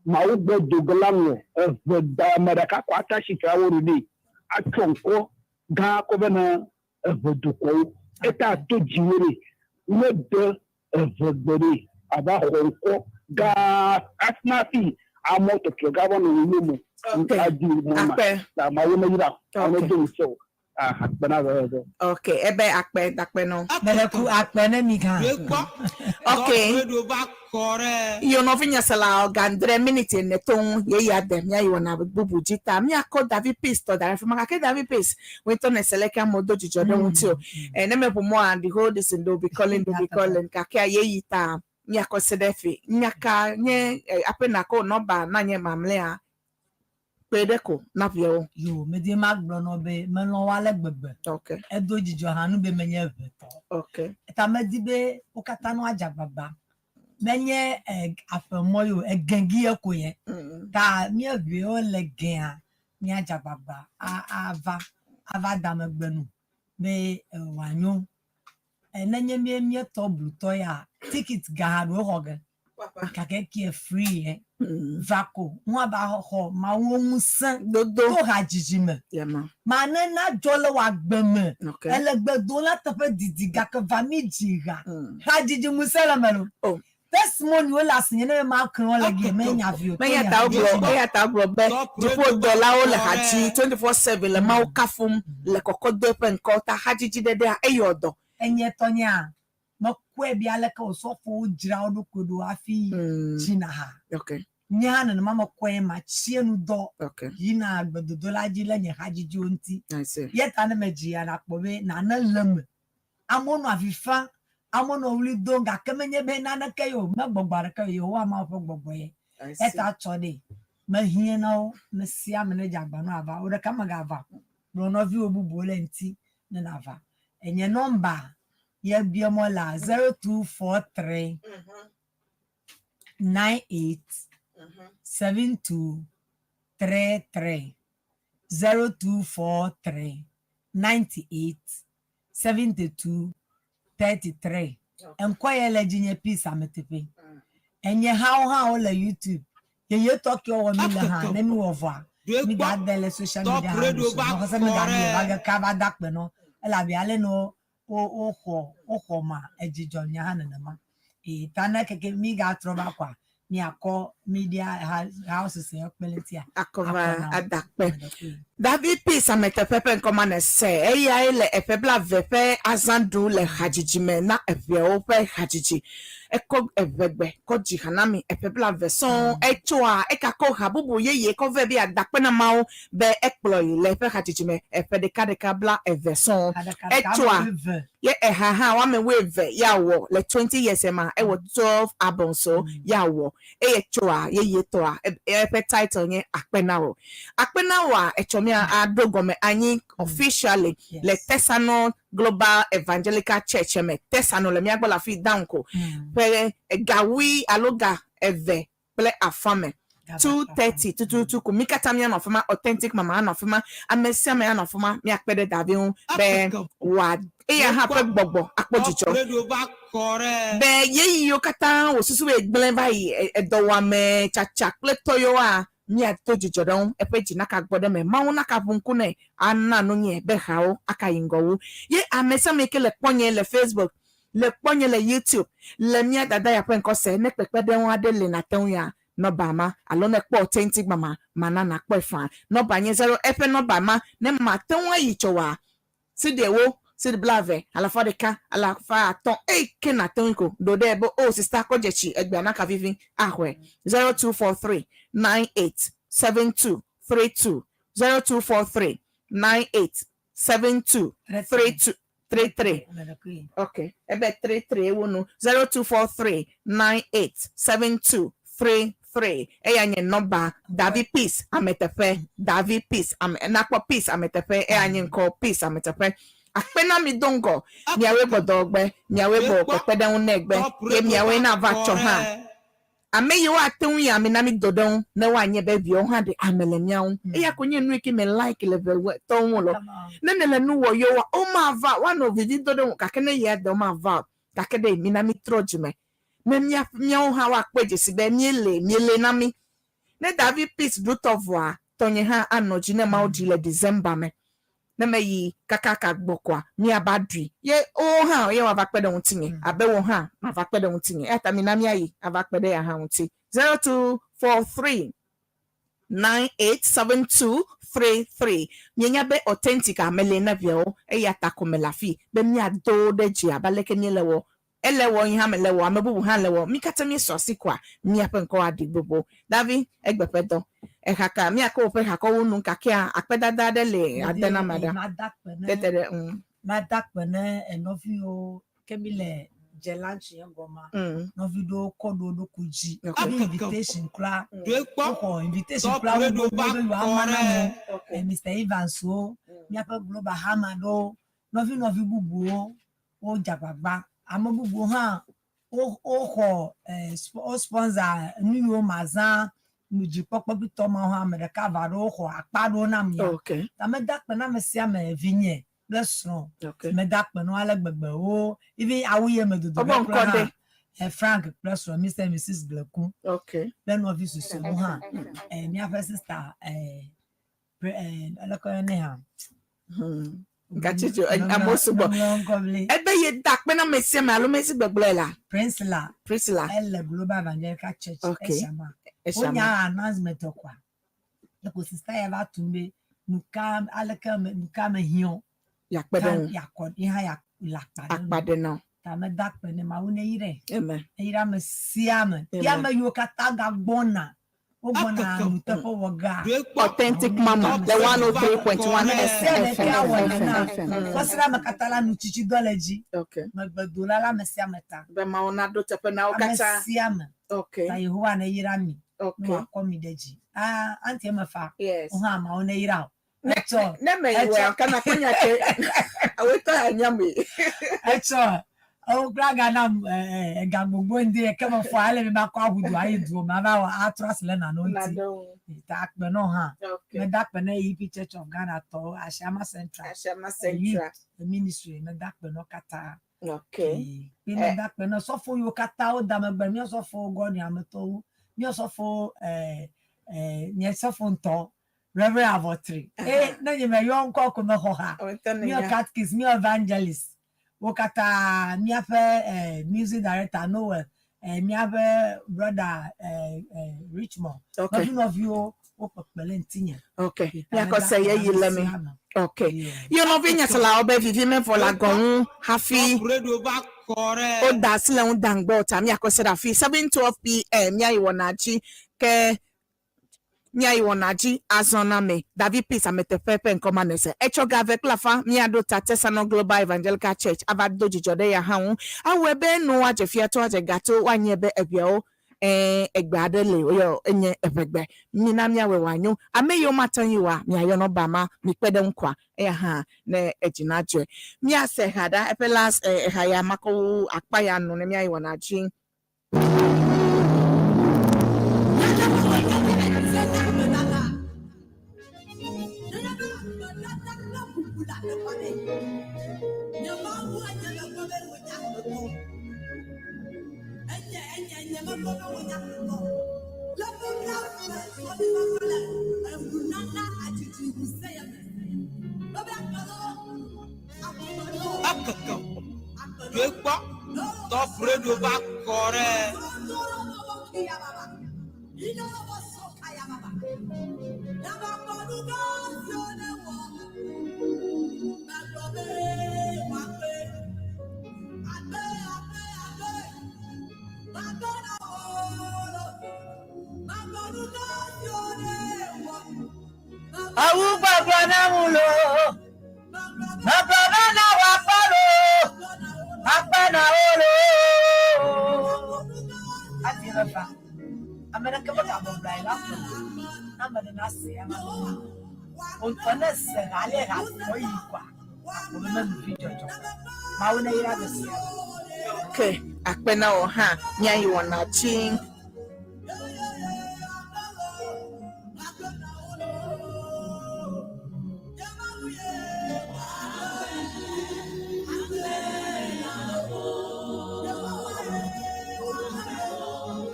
Mawu gbɔ dogla ŋɔ eve da ame ɖeka kɔ ata si ke awo ɖi atsɔ ŋkɔ gã kɔ bena eve dukɔwo eta to dziwo ɖe ne de eve gbe ɖe ava xɔ ŋkɔ gã asina fi amewo tɔtrɔ gã va nɔ wo me adi mɔ ma ta mawu ne yra ame do ŋusẽ o akpe na veve. Okay, ebe akpe dakpe no. Mara ku akpe ne mi kan. Ɖoe kpɔ. Okay. Top Radio va kɔ ɖe. Iyo nɔvi nyasela gandre minute ne to ye ya de mia yi wɔna bubu dzi ta miakɔ David Peace tɔ da ɖe fi ma gake David Peace wetɔ ne seleke amewo do dzidzɔ ɖe ŋuti o. Eh, ne me ƒo mɔa the whole this thing they will be calling they will be calling gake ye yi ta miakɔ se ɖe fi nyaka nye aƒena ko nɔba na nye mamlɛa kpe ɖe ko na viawo. Yo, medi ma gblɔ nɔ be melɔ̃ wo ale gbegbe. Okay. Edo dzidzɔ hã nu be menye evetɔ. Okay. Eta medi be wo katã no adze agbagba. Menye aƒemɔ yi o, egegi ye ko ye. Ta mía viwo le gea, míadze agbagba ava ava da megbe nu be wòanyo. Nenye mí míetɔ blutɔ ya, ticket ga hã ɖewo xɔ ge. Gake kie free ye. Va ko, ŋua ba xɔ Mawu ŋusẽ dodo to hadzidzi me. Yama. Ma ne nadzɔ le wò agbe me. Okay. Ele gbe dom la teƒe didi gake va mi dzi ha. Hadzidzi ŋusẽ le me lo. Oh. Testimony wo le asinye ne ma kre wo le gi me nya vi o. Eya ta wogblɔ eya ta wogblɔ be dziƒodɔlawo le ha dzi 24/7 le Mawu kafum le kɔkɔdo eƒe ŋkɔ ta hadzidzi ɖeɖea eyɔ dɔ. Enye tɔnyea mekɔe bi aleke osɔfowo dzra wo ɖokui ɖo hafi dzina ha. Okay. Nye hã nenema mekɔe ma tsie nu dɔ Okay. yina gbedodo la dzi le nye hadzidziwo ŋuti. I see. Ye ta ne medzi ya nakpɔ be nane le me. Amewo nɔ avi fam, amewo nɔ ɣli dom gake menye be naneke ye o, me gbɔgbɔ aɖeke o, Yehowa Mawu ƒe gbɔgbɔ ye. Eta tsɔ ɖee, mehiã na wo, ame sia ame nedze agba ne wòava. Wò ɖeka mègava o, kplɔ nɔviwò bubuwo ɖe ŋuti ne nàva. Enye nɔmba ye biɔ mɔ lea, 0243 98 72 33, 0243 98 72 33. Ŋkɔ ye le dzi nye Peace Ameteƒe. Enye hawo hã wole YouTube. Yeyetɔ kewo wɔ mi le hã ne mi wɔ vɔa, mi ga de le social media hã mi so. Mexɔ se mi ga mi va ge kaba da kpe nɔ. Elabe ale ne wo woxɔ woxɔ ma edzi dzɔ mia hã nenema. Ee ta ne keke mi ga trɔ va kɔa, miakɔ media houses ya kpe ɖe ŋutia. Akɔ va ada kpe. David Peace ameteƒe ƒe ŋkɔ ma nèse. Eyae le eƒe blaeve ƒe azã ɖum le hadzidzi me na eʋeawo ƒe hadzidzi. Ekɔ eʋegbe kɔ dzi ha na mi eƒe blaeve sɔŋ. Etsoa ekakɔ ha bubu yeye kɔ vɛ be yeada akpe na Mawu be ekplɔ yi le eƒe hadzidzi me eƒe ɖekaɖeka blaeve sɔŋ. Etsoa ye eha hã woame wuieve ya wɔ le 20 years ema ewɔ 12 albums so ya wɔ eye tsoa yeye tɔa eƒe title nye Akpe na wò. Akpe na wòa etsɔ mía aɖo gɔme anyi officially le Tesano Global Evangelical Church me. Tesano le mía gbɔ le afi Danko ƒe ga wui alo ga eve kple afã me. 2:30 tututu ko mí katã míanɔ afi ma, Authentic Mama anɔ afi ma, ame sia ame anɔ afi ma, míakpe ɖe Davi ŋu be wòa eya hã ƒe gbɔgbɔ akpɔ dzidzɔ be ɣeyiɣiwo katã wòsusu be yegblẽ va yi edɔwɔame tsatsa kple tɔ yewoa, míado dzidzɔ ɖe eŋu, eƒe dzi naka gbɔ ɖe eme, Mawu naka ʋu ŋku nɛ ana nu nyɛ be hawo aka yi ŋgɔ wu. Ye ame sia ame yi ke le kpɔnye le Facebook, le kpɔnye le YouTube, le mía dada ya ƒe ŋkɔ se, ne kpekpeɖeŋu aɖe li nàte ŋu ya, nɔba ma, alo ne èkpɔ authentic mama, mana nàkpɔe faa. Nɔba nye zero, eƒe nɔba ma, ne màte ŋu ayi tsɔ oa, cedi ewo, cedi blaeve, alafa ɖeka, alafa atɔ̃, eyi ke nàte ŋui ko, ɖo ɖe be, oh, sista, kɔ dze tsi, egbea naka vivi axɔe. 0243 98 72 32, 0243 98 72 32, 33. Ok, ebe 33 ewo nu, 0243 98 72 33. Eya nye nɔba Davi Peace Ameteƒe, Davi Peace ame, nakpɔ Peace Ameteƒe, eya nye ŋkɔ Peace Ameteƒe. Akpe na mi do ŋgɔ, miawoe gbɔdɔ gbe, miawoe gbɔ kpekpeɖeŋu nɛ gbe, ye miawoe na va tsɔ hã. Ame yiwo ate ŋui ami na mi do ɖe ŋu ne woanye be viawo hã ɖe ame le mía ŋu. Eya ko nye nu yi ke me like le ʋe tɔwo ŋu lɔ. Ne nèle nu wɔ yewoa, womava, woanɔ vivi do ɖe ŋu gake ne yea de womava o. Gake ɖe mina mítrɔ dzime ne mía, míawo hã woakpɔe dzesi be míele, miele na mí. Ne David Peace ɖu tɔ vɔa, tɔnye hã anɔ dzi ne Mawu ɖi le December me. Ne meyi kakaka gbɔ koa, míava ɖui. Ye wowo hã ye woava kpe ɖe ŋutinye, abe wò hã mava kpe ɖe ŋutinye. Eya ta mina míayi ava kpe ɖe eya hã ŋuti. 0243 987233. Mienya be authentic a meli na viawo, eya ta ko mele afii be míado wo ɖe dzi abe aleke míele wɔ. Ele wɔ, nye hã mele wɔ, ame bubu hã le wɔ. Mí katã míesɔ asi koa, míaƒe ŋkɔ aɖi gbogbo. Davi, egbe ƒe dɔ. Eha ka míakɔ woƒe hakɔwo nu gakea akpedada aɖe le ade na ame aɖea? Tete ɖe, mm. Mada akpe ne nɔviwo ke mi le dze lunch yɛ gɔmea. Nɔvi ɖewo kɔ ɖo wo ɖokui dzi. Woɖo invitation kura. Woxɔ invitation kura wo gbogbo be yewoama na amewo. Mister Evans wo, míaƒe global hame aɖewo, nɔvi nɔvi bubuwo wodze agbagba. Ame bubuwo hã woxɔ wo sponsor nu yiwo mazã nudzikpɔkpɔ kpitɔ mawo hã ame ɖeka eve aɖewo xɔ akpa aɖewo nam ya. Ta meda akpe na ame sia ame, vinye kple srɔ̃. Meda akpe na wo ale gbegbe. Wo even awu ye me dodo ɖe kura hã. Frank kple srɔ̃ Mr and Mrs Bleku. Kple nɔvi susɔewo hã. Míaƒe sister aleke woyɔnɛ hã. Gatsi dzo amewo sugbɔ. Ebe ye da akpe na ame sia ame alo mesi gbegblɔe la. Priscilla. Priscilla. Ele Global Evangelical Church. Esiama. Wonya announcement kɔa. Eko sister ya va tum be nuka aleke nuka me hiã. Yakpe ɖe ŋu. Yakɔ ye hã ya le akpa ɖe Akpa ɖe na. Ta me da akpe ne Mawu ne yrɛ. Amen. Eyra ame sia ame. Ye ame yiwo katã gagbɔna. Wogbɔna nuteƒe wɔ gea. Authentic Mama, the 103.1 Ame sia ame ke awɔ nana FM. kɔsiɖa me katã la nutsitsidɔ le dzi. Okay. Megbedola la ame sia ame ta. Be mawo naɖo teƒe na wo Ame katã. sia ame. Okay. Ta Yehowa ne yra mi. Ne Okay. wòakɔ mi ɖe dzi. Ah, auntie emefa. Yes. Wo hã Mawu ne yra wò. Ne Etsɔ. ne me yi wɔ kana kpɔnya ke awetɔ ya nya me. Etsɔ. Ewo kple ga nam ega gbogbo ŋdi ke me fɔ ale mi ma kɔ aʋu du ayi du ma va wɔ atrɔ asi le nane ŋuti. Ta akpe nɔ hã. Okay. Meda akpe ne EP Church of Ghana tɔwo Asiama Central. Asiama Youth Central. Ministry meda akpe nɔ katã. Okay. Kpi meda akpe nɔ sɔfo yiwo katã woda megbe mía sɔfo Gɔdi ametɔwo mía sɔfo nye sɔfo ŋutɔ Reverend Avɔtri. Ee ne nye me yɔ ŋkɔ ko mexɔ ha. ne Mía nya. catechist, mía evangelist wo katã míaƒe music director Noel míaƒe brother Richmond. Okay. Nɔvi nɔviwo wo kpekpe le ŋutinye. Okay. Miakɔ se ye yi le mi. Okay. Yo nɔvi nyaselawo be vivi mevɔ le agɔ ŋu hafi woda asi le ŋu daŋgbɔ ta miakɔ se ɖe afi 7:12 pm miayi wɔna dzi ke miayi wɔna dzi azɔ na me David Peace ameteƒe ƒe ŋkɔ ma nese etsɔ ga eve kple afa miaɖo ta Tesano Global Evangelical Church ava do dzidzɔ ɖe ya hã ŋu awɔe be nu woadze fiato adze gato woanye be eʋeawo egbe aɖe le woyɔ enye eʋegbe mina miawɔe wòanyo ame yiwo mate ŋui oa miayɔ nɔba ma mikpe ɖe ŋu koa eya hã ne edzi nadzɔe miase ha ɖa eƒe last ha ya makɔ wu akpa ya nu ne miayi wɔna dzi. Akeke ɖoe kpɔ Top Radio va kɔ ɖe. Awu gbagba na mu lo, gbagba na wa kpa lo, akpa na wo lo. Ati emefa. Ame ɖeke megabɔbɔ anyi la ƒo. Ame ɖe nase ama. Wòtɔ ne se ha ale ha kɔ yi koa. Wòbe menu vi dzɔdzɔ. Mawu ne yra be sia. Okay. Akpe na wò hã miayi wɔna dzi.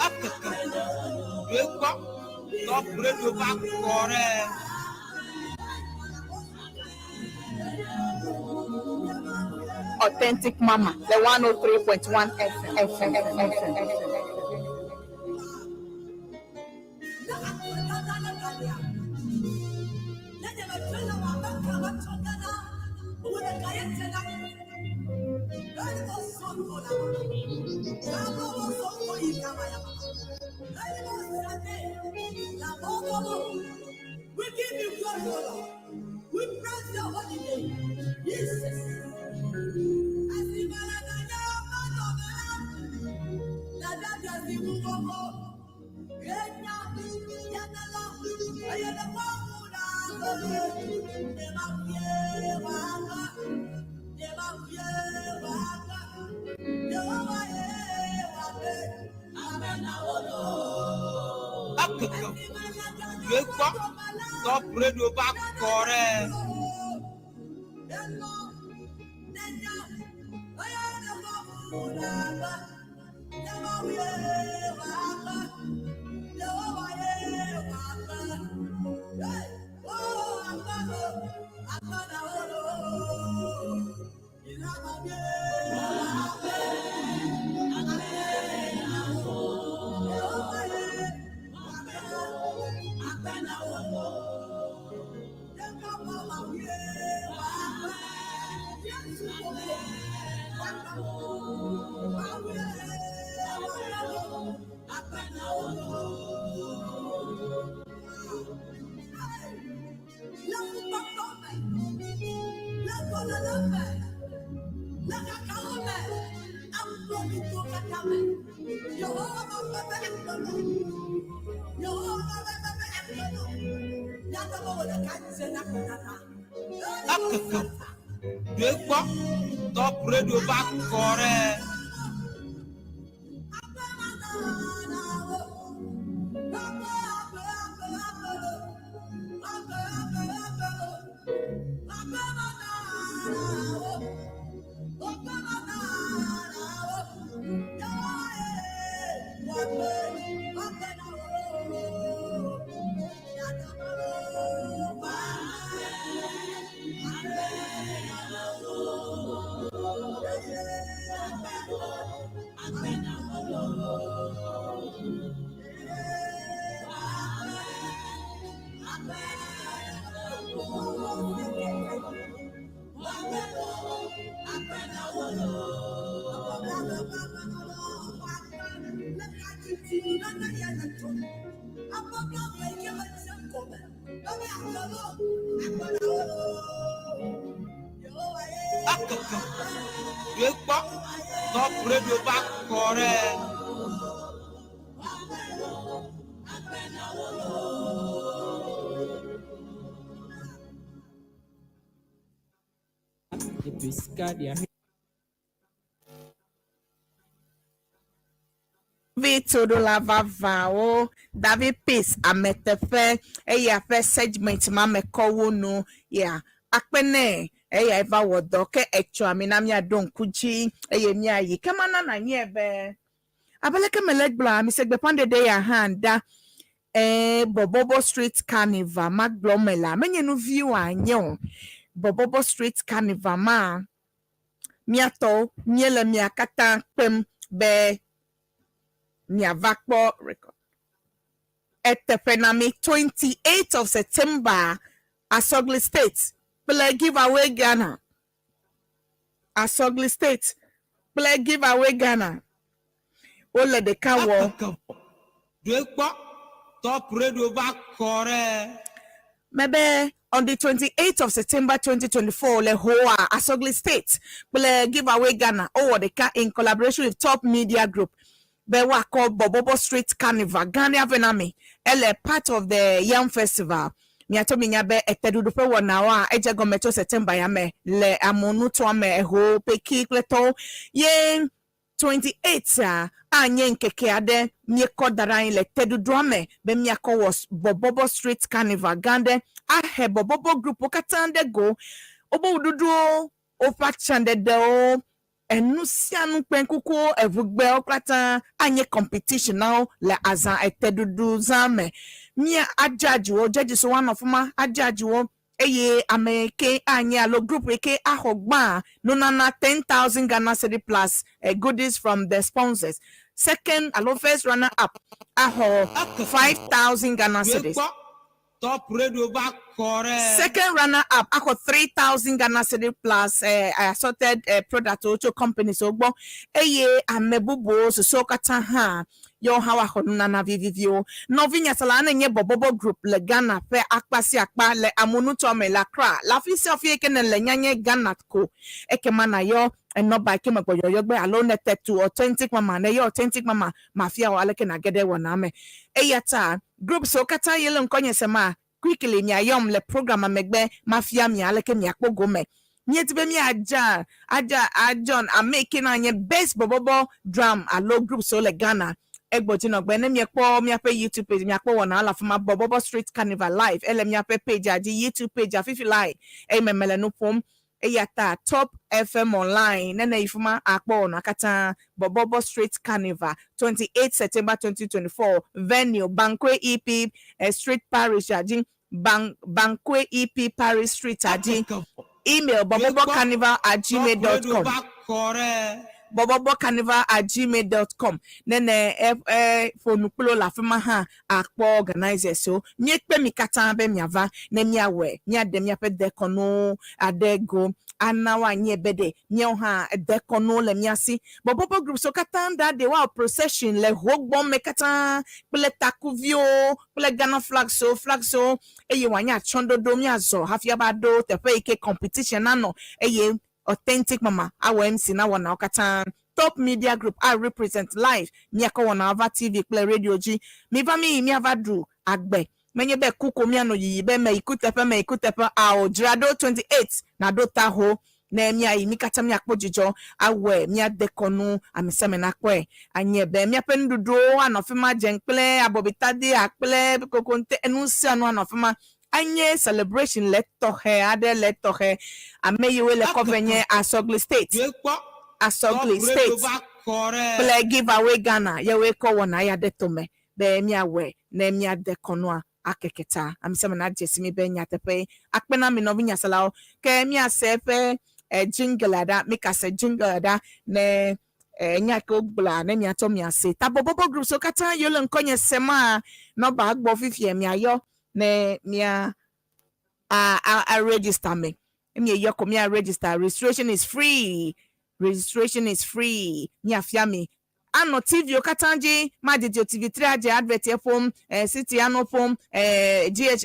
Akeke ɖoe kpɔ Top Radio va kɔ ɖe. Authentic Mama, the 103.1 FM. FM, FM, FM. We give you glory, O Lord. We praise your holy name. Jesus. Akeke ɖoe kpɔ Top Radio va kɔ ɖe. Akeke ɖoe kpɔ Top Radio va kɔ ɖe. Akeke ɖoe kpɔ Top Radio va kɔ ɖe. Vi toɖola vavãwo, David Peace ameteƒe, eya ƒe segment ma me kɔ wu nu ya akpe nɛ eya va wɔ dɔ ke etsɔ ami na míaɖo ŋku dzi eye míayi ke mana nanyae be abe leke mele gblɔa mise gbeƒãɖeɖe ya hã ɖa ee Bɔbɔbɔ Street Carnival ma gblɔ me la menye nu vi wòanye o Bɔbɔbɔ Street Carnival ma míatɔwo míele mia katã kpem be miava kpɔ record eteƒe na mi 28 of September Asogli State kple Giveaway Ghana Asogli State kple Giveaway Ghana wole ɖeka wɔ. Akeke ɖoe kpɔ Top Radio va kɔ ɖe. Mebe on the 28th of September 2024 le Hoa Asogli State kple Giveaway Ghana wowɔ ɖeka in collaboration with Top Media Group be woakɔ Bɔbɔbɔ Street Carnival gã ɖe ave na mi. Ele part of the Yam Festival. Miatɔ minya be eteɖuɖu ƒe wɔnawoa edze gɔme tso September ya me le amonutoa me eho peki kple tɔwo ye 28 a anye ŋkeke aɖe míekɔ da ɖe anyi le teɖuɖua me be míakɔ wɔ Bɔbɔbɔ Street Carnival gã ɖe ahe Bɔbɔbɔ group wo katã ɖe go wobe wuɖuɖuwo woƒe atsaɖeɖewo enu sia nu kpẽkukuwo eʋugbewo katã anye competition na wo le azã eteɖuɖu zã me mía adzadzi wo judges woanɔ afi ma adzadzi wo eye ame ke anye alo group yi ke axɔ gbã nunana 10,000 Ghana cedi plus goodies from the sponsors. Second alo first runner up axɔ 5,000 Ghana Ɖoe cedis. kpɔ Top Radio va kɔ ɖe. Second runner up axɔ 3,000 Ghana cedi plus assorted products tso companies wo gbɔ eye ame bubuwo susuewo katã hã yewo hã woaxɔ nunana viviviwo. Nɔvi nyasela ne nye Bɔbɔbɔ Group le Ghana ƒe akpa sia akpa le amonutoa me le Accra le afi sia afi yi ke ne le nyanye Ghana ko ekema nayɔ enɔba yi ke me gbɔyɔyɔgbe alo ne te tu authentic mama ne yɔ authentic mama mafia wò aleke nage ɖe wɔna me. Eya ta groups wo katã ye le ŋkɔnye sema quickly miayɔm le program megbe mafia mi aleke miakpɔ gome. Míedi be míadza adza adjoin ame yi ke na nye best bɔbɔbɔ drum alo groups wo le Ghana. Egbɔ dzinɔgbe ne miekpɔ míaƒe YouTube page miakpɔ wɔna le afi ma Bɔbɔbɔ Street Carnival live ele míaƒe page dzi YouTube page fifi live eye me mele nu ƒom. Eya ta Top FM online nene yi fi ma akpɔ wɔna katã Bɔbɔbɔ Street Carnival 28 September 2024 venue Banque EP Street Parish adzi Banque EP Paris Street adzi email bɔbɔbɔcarnival@gmail.com. Va kɔ ɖe. bɔbɔbɔcarnival at gmail dot com ne ne e e ƒo nu kpli wo le afi ma hã akpɔ organizers wo. Míekpe mi katã be miava ne míawɔe, míaɖe míaƒe dekɔnuwo aɖe go ana woanyae be ɖe míawo hã dekɔnuwo le mía si. Bɔbɔbɔ groups wo katã ɖa ɖe woawɔ procession le ho gbɔ me katã kple takuviwo kple Ghana flags wo, flags wo eye wòanye atsyɔ̃ɖoɖo míazɔ hafi ava ɖo teƒe yi ke competition nanɔ eye Authentic Mama awɔ MC na wɔnawo katã. Top Media Group a represent live míakɔ wɔnawo va TV kple radio dzi. Miva míyi míava ɖu agbe. Menye be ku ko míanɔ yiyi be meyi kuteƒe meyi kuteƒe ao. Dzra ɖo 28 nàɖo ta ho ne míayi mí katã míakpɔ dzidzɔ awɔe míade kɔnu amesiame nakpɔe. Anye be míaƒe nuɖuɖuwo anɔ afima dze kple abɔbitadea kple kokonte enusianu anɔ afima. Anye celebration le tɔxɛ aɖe le tɔxɛ. Ame yiwoe le kɔve nye Asogli State, Asogli State kple Giveaway Ghana yewoe kɔ wɔna ya ɖe tome be míawɔe ne míade kɔnua akeke ta. Amesiame nadze si mí be nyateƒee. Akpe na mi nɔvi nyaselawo. Ke míase eƒe jingle ɖa, míkase jingle ɖa ne nya ke wogblɔa ne miatsɔ miase. Ta bɔbɔbɔ groups wo katã yiwo le ŋkɔnye semaa nɔba gbɔ fifia miayɔ ne mia a a a register me. Ne mieyɔ ko mia register. Registration is free. Registration is free. Miafia mi. Anɔ TV wo katã dzi. Madidi o TV3 adze advert ƒom, City anɔ ƒom, GH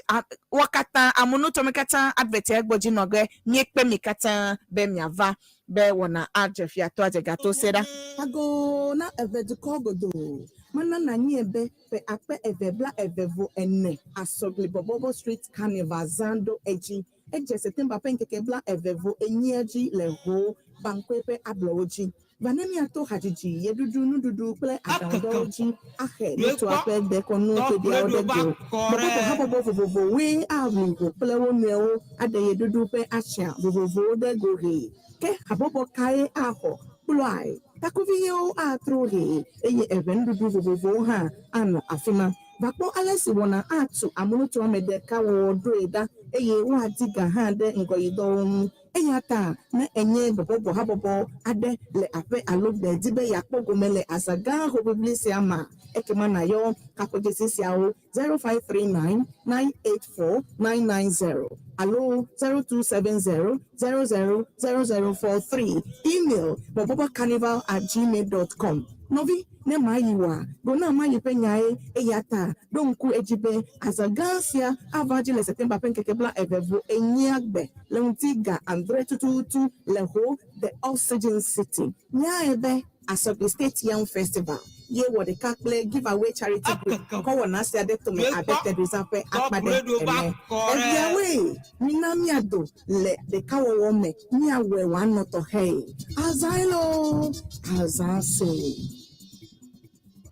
wo katã amunutɔ mi katã advert gbɔ dzi nɔ ge. Míekpe mi katã be miava be wɔna adze fiatɔ adze gato se ɖa. Ago na eve dukɔ godoo. Mana nanyie be ƒe akpe eve bla eve vo ene Asɔgli Bɔbɔbɔ Street Carnival zã ɖo edzi. Edze September ƒe ŋkeke bla eve vo enyia dzi le Ho Bankoe ƒe ablɔwo dzi. Va ne míato hadzidzi, ɣeɖuɖu, nuɖuɖu kple aɖaŋudɔwo dzi axe nutoa ƒe dekɔnu ƒeɖiawo ɖe go. Bɔbɔbɔ habɔbɔ vovovowoe aʋli ho kple wo nɔewo aɖe ɣeɖuɖu ƒe atsyã vovovowo ɖe go ʋee. Ke habɔbɔ kae axɔ kplɔae? Takuvi ɣewo atro ʋee eye eʋe nuɖuɖu vovovowo hã anɔ afi ma. Va kpɔ ale si wɔna atu amenutoa me ɖekawɔwɔ ɖoe ɖa eye woadi ga hã ɖe ŋgɔyidɔwo ŋu. Eya ta ne ènye bɔbɔbɔ habɔbɔ aɖe le aƒe alo gbe di be yeakpɔ gome le azã gã hoʋiʋli sia mea, ekema nàyɔ kaƒodzesi siawo, 0539 984 990 alo 0270 00 0043. Email bɔbɔbɔcarnival@gmail.com. Nɔvi, ne mayi oa, ɖo na mayi ƒe nyae. Eya ta ɖo ŋku edzi be azã gã sia ava dzi le September ƒe ŋkeke bla eve vo enyia gbe le ŋdi ga adre tututu le Ho The Oxygen City. Nyae be Asogli State Yam Festival ye wɔ ɖeka kple Give Away Charity Group kɔ wɔna sia ɖe tome abe teɖozã ƒe akpa ɖe ene. Eviawoe, mina míado le ɖekawɔwɔ me míawɔe wòanɔ tɔxɛe. Azãe loo, azã see.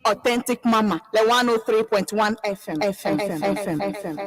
Authentic Mama le 103.1 FM. FM. FM. FM.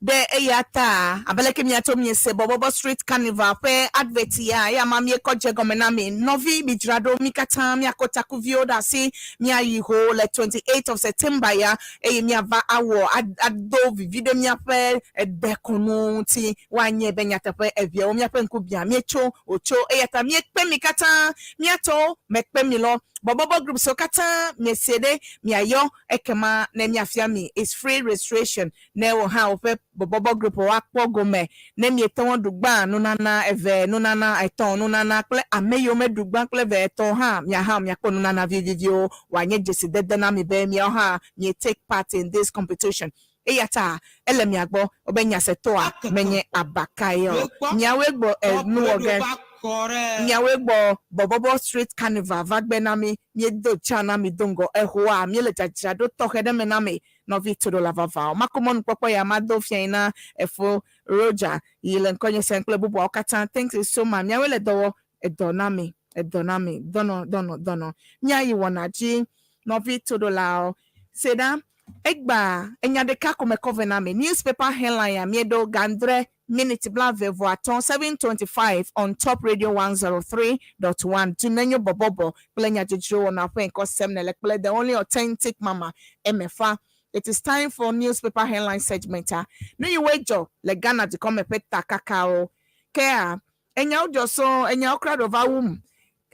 Ɖe eya ta, abe leke miatso miese Bɔbɔbɔ Street Carnival ƒe advert ya, eya ma míekɔ dze gɔme na mi. Nɔvi, midzra ɖo, mí katã míakɔ takuviwo ɖe asi, míayi ho le 28 of September ya, eye míava awɔ ado vivi ɖe míaƒe dekɔnu ŋuti. Woanye be nyateƒe eviawo míaƒe ŋku biã, míetso wòtso, eya ta míekpe mi katã, míatɔwo, mekpe mi lɔ, Bɔbɔbɔ groups wo katã miese ɖe, miayɔ, ekema ne míafia mi, it's free registration. Ne wò hã woƒe bɔbɔbɔ group woakpɔ gome ne miete ŋu ɖu gbã nunana eve, nunana etɔ̃, nunana kple ame yiwo meɖu gbã kple eve, etɔ̃ o hã, mia hã miakpɔ nunana viviviwo wòanye dzesidede na mi be miawo hã mie take part in this competition. Eya ta ele mia gbɔ wobe nyasetɔa menye abakae o. Miawoe gbɔ enu wɔ ge. Miawoe gbɔ bɔbɔbɔ street carnival va gbe na mi. Miedo tsa na mi do ŋgɔ. Ehoa, miele dzadzraɖo tɔxɛ ɖe me na mi. Nɔvi toɖola vavãwo, makɔ mɔnukpɔkpɔ ya mado fiae na efo Roger yi le ŋkɔnye sem kple bubuawo katã. Thank you so much. Miawoe le dɔ wɔ edɔ na mi, edɔ na mi, dɔnɔ, dɔnɔ, dɔnɔ. Míayi wɔna dzi, nɔvi toɖolawo. Se ɖa, egbea enya ɖeka ko mekɔ vɛ na mi. Newspaper headline ya míeɖo ga adre miniti blaeve vɔ atɔ̃, 7:25 on Top Radio 103.1. Dunenyo bɔbɔbɔ kple nyadzodzro wɔna ƒe ŋkɔ sem nèle kple The Only Authentic Mama Emefa. It is time for newspaper headline segment a. Nu yiwoe dzɔ le Ghana dukɔme ƒe takakawo. Kea, enyawo dzɔ sɔŋ, enyawo kura ɖewo va wum.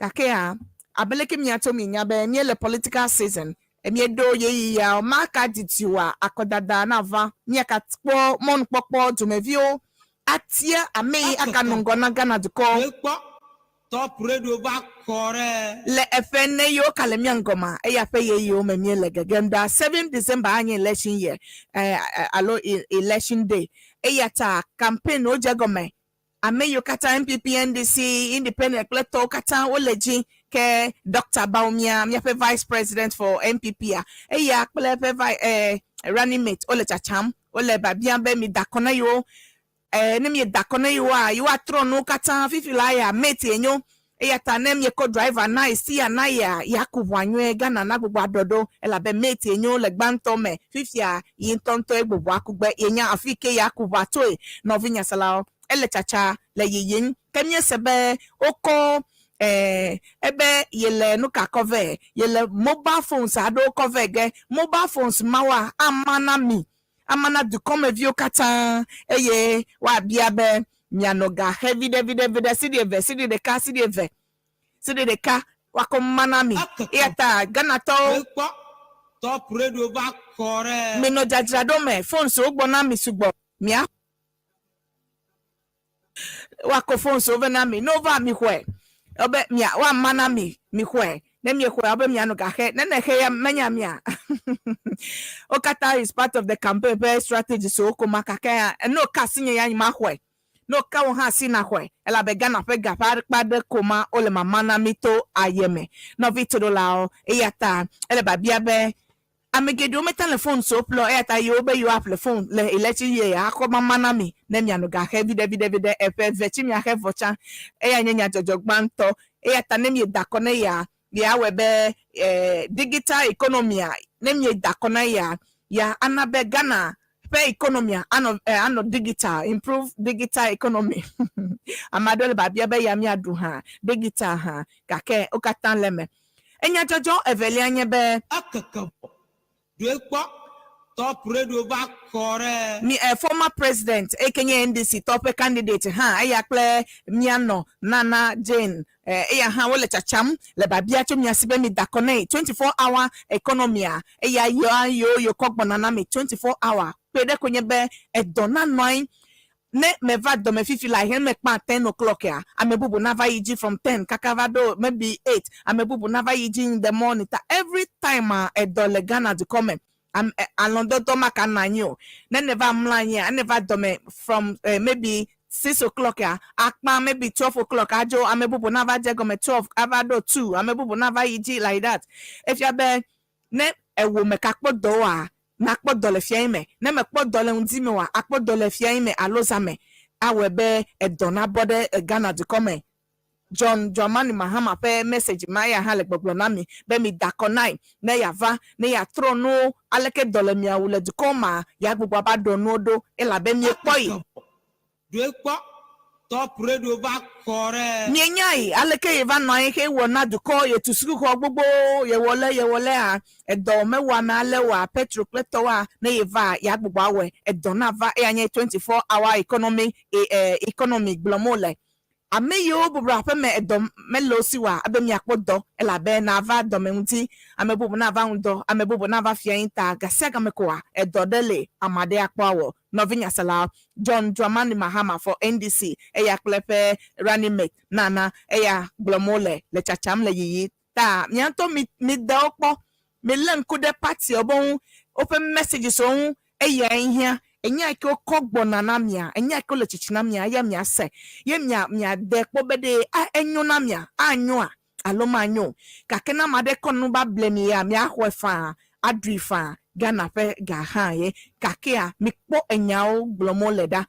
Gakea, abe leke mia tso mienya be míele political season, míeɖo ɣeyiɣiawo, maka didi oa, akɔdada nava, míaka kpɔ mɔnukpɔkpɔ dumeviwo atia ameyi aka nɔ ŋgɔ na Ghana dukɔ. Top Radio va kɔ ɖe. Le eƒe ene yiwo ka le mía ŋgɔ ma, eya ƒe ɣeyiɣiwo me míele gegem ɖa. 7 December anye election year, alo election day. Eya ta campaign wo dze egɔme. Ame yiwo katã NPP, NDC, Independent kple tɔwo katã wole dzi. Ke Doctor Bawumia, míaƒe Vice President for NPP-a, eya kple eƒe vi, running mate wole tsatsam. Wole biabiam be mida kɔ na yewo. E, ne mieda akɔ na yewoa, yewoatrɔ nuwo katã. Fifi laa ya, mate yenyo. Eya ta ne miekɔ driver na sia na yea, yeaku ʋua nyuie. Ghana nagbugbɔ aɖɔ ɖo elabe mate yenyo le gbãtɔ me. Fifia, yi ŋutɔŋutɔe gbo ʋua ku gbe. Yenya afi ke yeaku ʋua tsoe. Nɔvinyaselawo, ele tsatsa le yiyim. Ke míese be wokɔ e, ebe yele nuka kɔ vɛ? Yele mobile phones aɖewo kɔ vɛ ge. Mobile phones mawoa, ama na mi ama na dukɔmeviwo katã, eye woabia be mianɔ ga xe viɖe viɖe viɖe, sidi eve, sidi ɖeka, sidi eve, sidi ɖeka, woakɔ ma na mi. Eya ta Ghanatɔwo, minɔ dzadzraɖo me, phones wo gbɔ na mi sugbɔ, mia woakɔ phones wo vɛ na mi, ne wova mixɔe, wobe mia woama na mi, mixɔe, ne miexɔe wobe mianɔ ga xe, ne nexe ya menya mia. Wo katã is part of the campaign ƒe strategy so woko ma gake ya ne woka asi nye ya maxɔe, ne woka wò hã asi naxɔe elabe Ghana ƒe ga ƒe akpa ɖe ko ma wole mama na mi to ayeme. Nɔvi toɖolawo, eya ta ele biabia be Ame geɖewo mete le fon siwo ƒle o, eya ta yewo be yewoaƒle fon le ɣleti yeye axɔ mama na mi ne mianɔ ga xe viɖe viɖe viɖe eƒe eve tsi miaxe vɔ tsã. Eya nye nyadzɔdzɔ gbãtɔ. Eya ta ne mieda akɔ na eya, yeawɔe be digital economy-a, ne mieda akɔ na eya, ya ana be Ghana ƒe economy-a anɔ anɔ digital, improve digital economy. Ame aɖewo le biabia be eya míaɖu hã, digital hã, gake wo katã le eme. Enyadzɔdzɔ evelia nye be. Ekeke vɔ. Ɖoe kpɔ, Top Radio va kɔ ɖe. Mi e former president eyi ke nye NDC tɔ ƒe candidate hã eya kple mia nɔ Nana Jane e eya hã wole tsatsam le biabia tso mia si be mi da kɔ nɛ 24 hour economy a eya yɔa yewo yewo kɔ gbɔna na mi 24 hour kpe ɖe ko nye be edɔ na nɔ anyi Ne meva dɔme fifi la he mekpã ten o'clock ya, ame bubu nava yi dzi from ten kaka va ɖo maybe eight, ame bubu nava yi dzi in the morning ta every time a edɔ le Ghana dukɔ me. Am alɔ̃dɔdɔ maka nɔ anyi o. Ne neva mlɔ anyia, ne eva dɔme from maybe six o'clock ya, akpã maybe twelve o'clock adzo, ame bubu nava dze egɔme twelve ava ɖo two, ame bubu nava yi dzi like that. Efia be Ne ewò mekakpɔ dɔ oa, nakpɔ dɔ le fiae me. Ne mekpɔ dɔ le ŋdi me oa, akpɔ dɔ le fiae me alo zã me. Awɔe be edɔ nabɔ ɖe Ghana dukɔ me. John Dramani Mahama ƒe message ma eya hã le gbɔgblɔ na mi be mi da akɔ nae ne yeava ne yeatrɔ nuwo aleke dɔ le mia wu le dukɔ ma yeagbugbɔ ava ɖɔ nuwo ɖo elabe miekpɔ yi. Ɖoe kpɔ, Top Radio va kɔ ɖe. Mienyae aleke yeva nɔ anyi xe wɔ na dukɔ, yetu sukuxɔ gbogbowo, yewɔ le, yewɔ lea, edɔ mewɔ ame ale oa, petro kple tɔwoa, ne yevaa, yeagbugbɔ awɔe, edɔ nava, eya nye 24 hour economy, e, economy gblɔm wole. Ame yiwo bɔbɔ aƒe me edɔ mele wo si oa, ebe miakpɔ dɔ, elabe nava dɔme ŋdi, ame bubu nava ŋdɔ, ame bubu nava fiae ta gasiagame koa, edɔ ɖe le ame aɖe akpɔ awɔ. Nɔvinyasela John Dramani Mahama for NDC, eya kple eƒe running mate Nana, eya gblɔm wole le tsatsam le yiyi ta. Mia ŋutɔ mi, mide wo kpɔ, milé ŋku ɖe party-awo be ŋu, woƒe messages wo ŋu, eyae hiã. Enya yi ke wokɔ gbɔna na mia, enya yi ke wole tsitsi na mia, eya miase ye mia, miade kpɔ be ɖe a, enyo na mia, anyoa alo manyo o. Gake ne ame aɖe kɔ nu va ble mi ya, miaxɔe faa, aɖui faa. Ghana ƒe ga hã ye. Gakea, mikpɔ enyawo gblɔm wole ɖa.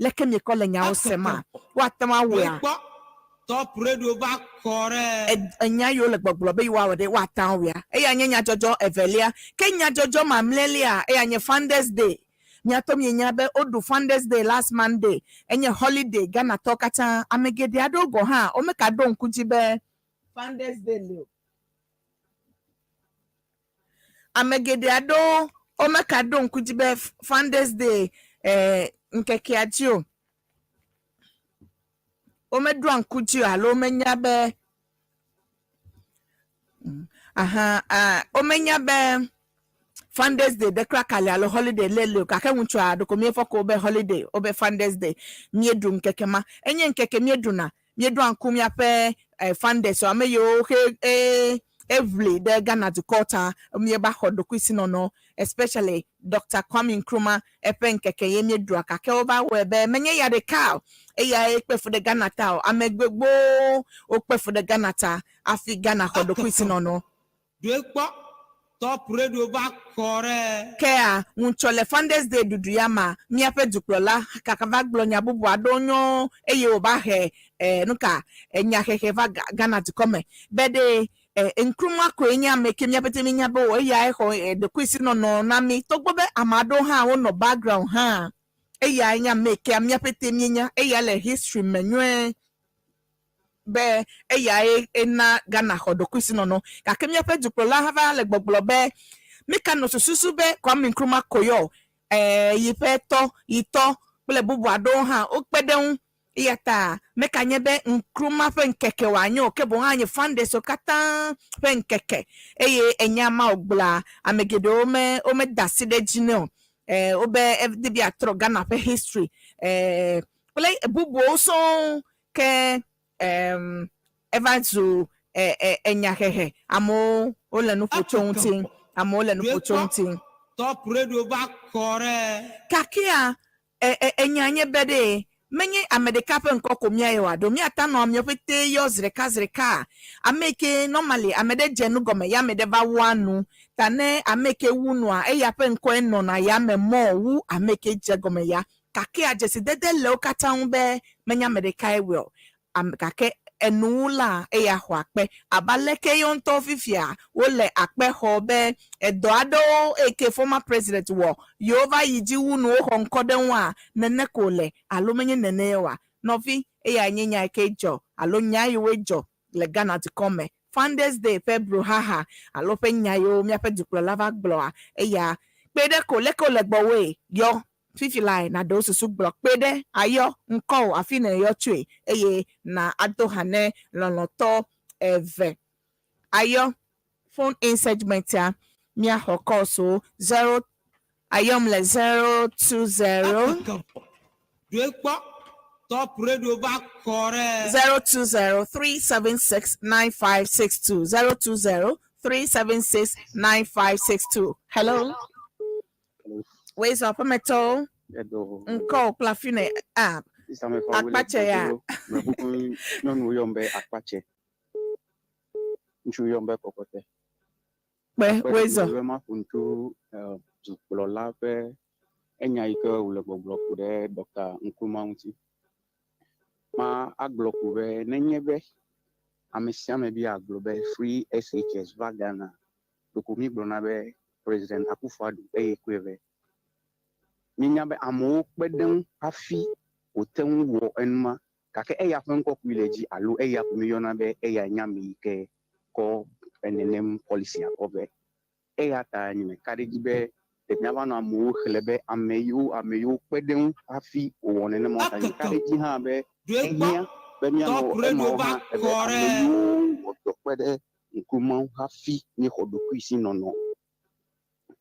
Leke miekɔ le nyawo sema? Woate ŋu awɔea? Mikpɔ Top Radio va kɔ ɖe. Enya yiwo le gbɔgblɔ be yewoawɔ ɖe, woate ŋu awɔea? Eya nye nyadzɔdzɔ evelia. Ke nyadzɔdzɔ mamlɛlia, eya nye Founders Day. Miatɔ mienya be woɖu Founders Day last Monday. Enye holiday Ghanatɔwo katã. Ame geɖe aɖewo gɔ̃ hã womekaɖo ŋku dzi be Founders Day li o. Ame geɖe aɖewo womekaɖo ŋku dzi be Founders Day eh, ŋkekea dzi o. Womeɖoa ŋku dzi o alo womenya be Aha, ah, womenya be Founders Day ɖe kura kali alo holiday le li o gake ŋutsua ɖeko míefɔ ko wobe holiday, wobe Founders Day. Míeɖu ŋkeke ma. Enye ŋkeke míeɖuna. Míeɖoa ŋku míaƒe eh, founders, ame yiwo xe eh, eʋli ɖe Ghana dukɔ ta míeva xɔ ɖokuisinɔnɔ, especially Doctor Kwame Nkrumah eƒe ŋkeke ye míeɖua gake wova wɔe be menye eya ɖeka o, eyae kpe fu ɖe Ghana ta o, ame gbogbowo wokpe fu ɖe Ghana ta hafi Ghana xɔ ɖokuisinɔnɔ. Ɖoe kpɔ, Top Radio va kɔ ɖe. Kea, ŋutsɔ le Founders Day ɖuɖu ya ma, míaƒe dukplɔla kaka va gblɔ nya bubu aɖewo nyɔ eye wòva he e, nuka, enyahehe va Ghana dukɔ me be ɖe e, Nkrumah koe nye ame ke mía pete míenya be o eyae xɔ e, ɖokuisinɔnɔ na mí togbɔ be ame aɖewo hã wonɔ background hã eyae nye ame ke mía pete míenya eya le history me nyuie. be eyae na Ghana xɔ ɖokuisinɔnɔ. Gake míaƒe dukplɔla hã va le gbɔgblɔ be míkanɔ sususu be Kwame Nkrumah koe o, ɛɛ, yi ƒe tɔ, yi tɔ kple bubu aɖewo hã wokpe ɖe eŋu. Eya ta mekanye be Nkrumah ƒe ŋkeke wòanye o, ke boŋ anye Founders-wo katã ƒe ŋkeke. Eye enya ma wògblɔa, ame geɖewo me, womeda asi ɖe edzi nɛ o. Ɛɛ, wobe edi be yeatrɔ Ghana ƒe history, ɛɛ, kple bubuwo sɔŋ. Ke em, eva zu e, e, enyahehe. Amewo wole nu ƒo tso ŋuti. Amewo le nu ƒo tso ŋuti. Top Radio va kɔ ɖe. Gakea, e, e, enya nye be ɖe menye ame ɖeka ƒe ŋkɔ ko míayɔ o alo míata nɔ amewo ƒete yɔ zi ɖeka zi ɖeka. Ame yi ke normally ame ɖe dze nu gɔme ye ame ɖe va wua nu. Ta ne ame yi ke wu nua, eya ƒe ŋkɔe nɔna yame more wu ame yi ke dze egɔme ya. Gakea dzesidede le wo katã ŋu be menye ame ɖekae wɔe o, ame gake enuwulaa eya xɔ akpe. Abe aleke yewo ŋutɔwo fifia wole akpe xɔ be edɔ aɖewo eyike former president wɔ yewo va yi dzi wu nu woxɔ ŋkɔ ɖe eŋua, nene ko wòle alo menye nene ye oa? Nɔvi, eyae nye nya yike dzɔ alo nya yiwoe dzɔ le Ghana dukɔ me. Founders Day ƒe bruhaha alo ƒe nya yiwo míaƒe dukplɔla va gblɔa, eya kpe ɖe ko leke wole gbɔwòe yɔ Fifi lae nàɖe wò susu gblɔ kpe ɖe ayɔ ŋkɔwò afi nèyɔ tsoe eye na ado ha ne lɔlɔ̃tɔ eve. Ayɔ phone in segment ya míaxɔ calls wo zero ayɔm le 020. Ekeke vɔ. Ɖoe kpɔ. Top Radio va kɔ ɖe. 020 376 9562 020 376 9562 Hello. Wei zɔ aƒemetɔwo. Ŋkɔwò kple afi ne a akpatsɛ ya. Nyɔnuwo yɔm be akpatsɛ. Ŋutsuwo yɔm be kɔkɔte. Kpe wei zɔ. Be maƒo nu tso dukplɔla ƒe enya yi ke wòle gbɔgblɔ ku ɖe Ɖɔkta Nkrumah ŋuti. Ma agblɔ ko be nenye be ame sia ame be yeagblɔ be free SHS va Ghana, ɖeko mígblɔna be President Akufo-Addo eye kpɔe be míenya be amewo kpe ɖe eŋu hafi wòte ŋu wɔ enuma gake eya ƒe ŋkɔ koe le edzi alo eya ko míeyɔna be eyae nye ame yi ke kɔ nenem policy-a kɔ vɛ. Eya ta nyemeka ɖe edzi be ɖe míava nɔ amewo xlẽ be ame yiwo ame yiwo kpe ɖe eŋu hafi wòwɔ nenema o ta. Nyemeka ɖe edzi hã be ehiã be míanɔ emawo hã ebe ame yiwo wɔ dɔ kpe ɖe ŋku Mawu hafi míexɔ ɖokuisinɔnɔ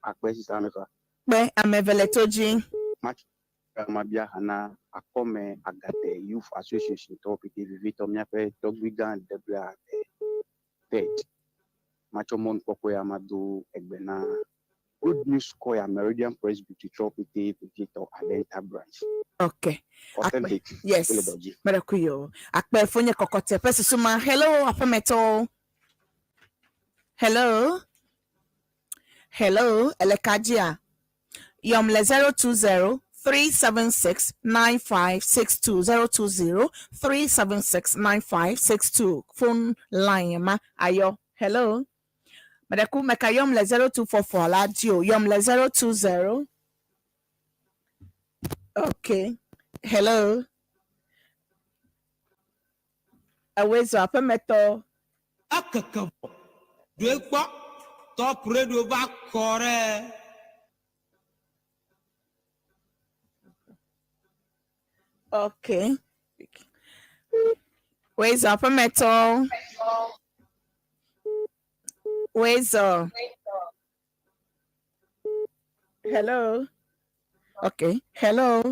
akpe si sa mefa. Kpe ame eve le to dzi. Matsɔ mabia ha na Akɔme Agate Youth Association tɔwo pɛtɛ vevitɔ míaƒe tɔgbuigã Debla the Third. Matsɔ mɔnukpɔkpɔ ya mado egbe na Good News Choir Meridian Presbytery tɔwo pɛtɛ vevitɔ Adenta Branch. Ok. Authentic. Yes. Wole dɔ dzi. Meɖe kui o. Akpe fonye kɔkɔte ƒe susu ma. Hello aƒemetɔwo. Hello. Hello, ele ka dzia? Yɔm le 020 376 9562 020 376 9562 phone line ma ayɔ. Hello. Meɖe ku meka yɔm le 0244 la dzi o. Yɔm le 020. Okay. Hello. Ewɔe zɔ aƒemetɔ. Ekeke vɔ. Ɖoe kpɔ. Top Radio va kɔ ɖe. Okay. Wòe zɔ aƒemetɔ. Wezɔ. Hello. Okay. Hello.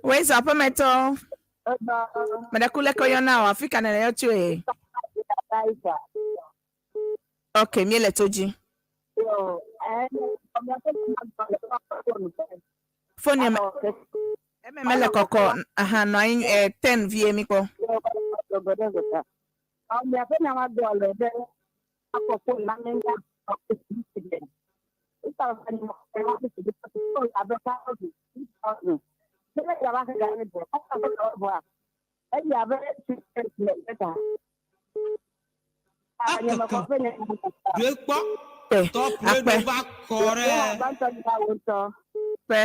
Wezɔ aƒemetɔ. Meɖe leke woyɔna o, afi ka nèle yɔ tsoe? Ok, míele to dzi. Foni eme eme mele kɔkɔ aha nɔ anyi eh, ten vie mi kpɔ. Ɖoe kpɔ. Kpe. Top Akpe. Radio va kɔ ɖe. Kpe.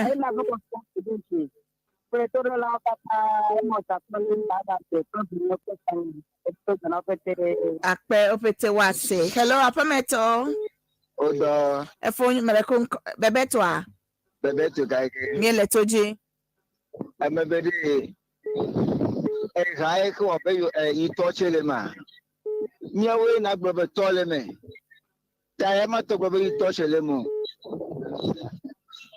Akpe wopete woase. Hello aƒemetɔ. Wodɔ. Efo mele ko ŋkɔ bebetoa. Bebeto gake. Míele to dzi. Eme be ɖe eha ye ke wɔ be yi tɔ tse le ma. Míawoe na gblɔ be tɔ le me. Ta ya ma tɔ gblɔ be yi tɔ tse le mo.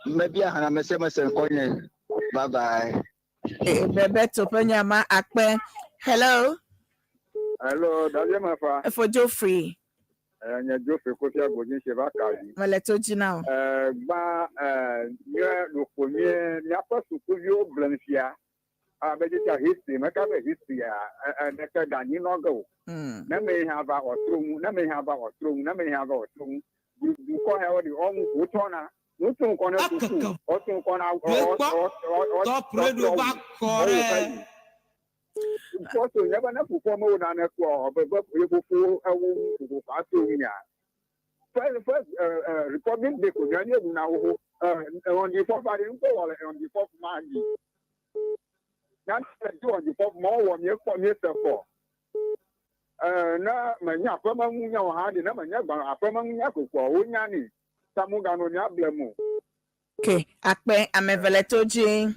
Mebia hã ame sia ame se ŋkɔ nye. Bye bye. Eh, Bebeto ƒe nya ma akpe. Hello. Hello, David Mafa. Efo Geoffrey. Nye Geoffrey Kofi Agbodzi si va ka dzi. Mele to dzi na o. Gbã nye ɖoko mie míaƒe sukuviwo gblẽm fia. Abe dzitsa history meka be history a ɖeke ganyi nɔ ge o. Ne me hã va ɔtro ŋu, ne me hã va ɔtro ŋu, ne me hã va ɔtro ŋu. Dukɔ hã wɔ ɖi ɔŋu wotsɔna. Wotu ŋkɔ na suku, wotu ŋkɔ na Ɖoe kpɔ. Top Radio va kɔ ɖe. Fɔto nye be ne fofoa mewɔ nane kpɔ be be ye fofo ewu fofo ato ŋu ya. First first Republic Day ko nye nye ɖuna xoxo. On the fourth aɖe ŋkɔ wɔ le on the fourth March. Nane le dzi on the fourth ma wɔ míekpɔ míese kpɔ. Ne menye aƒemeŋunya o hã ɖi ne menye gbalẽ aƒemeŋunya kokpoa wonya nɛ. Samugano mía blem o. Ok, akpe ame eve le to dzi.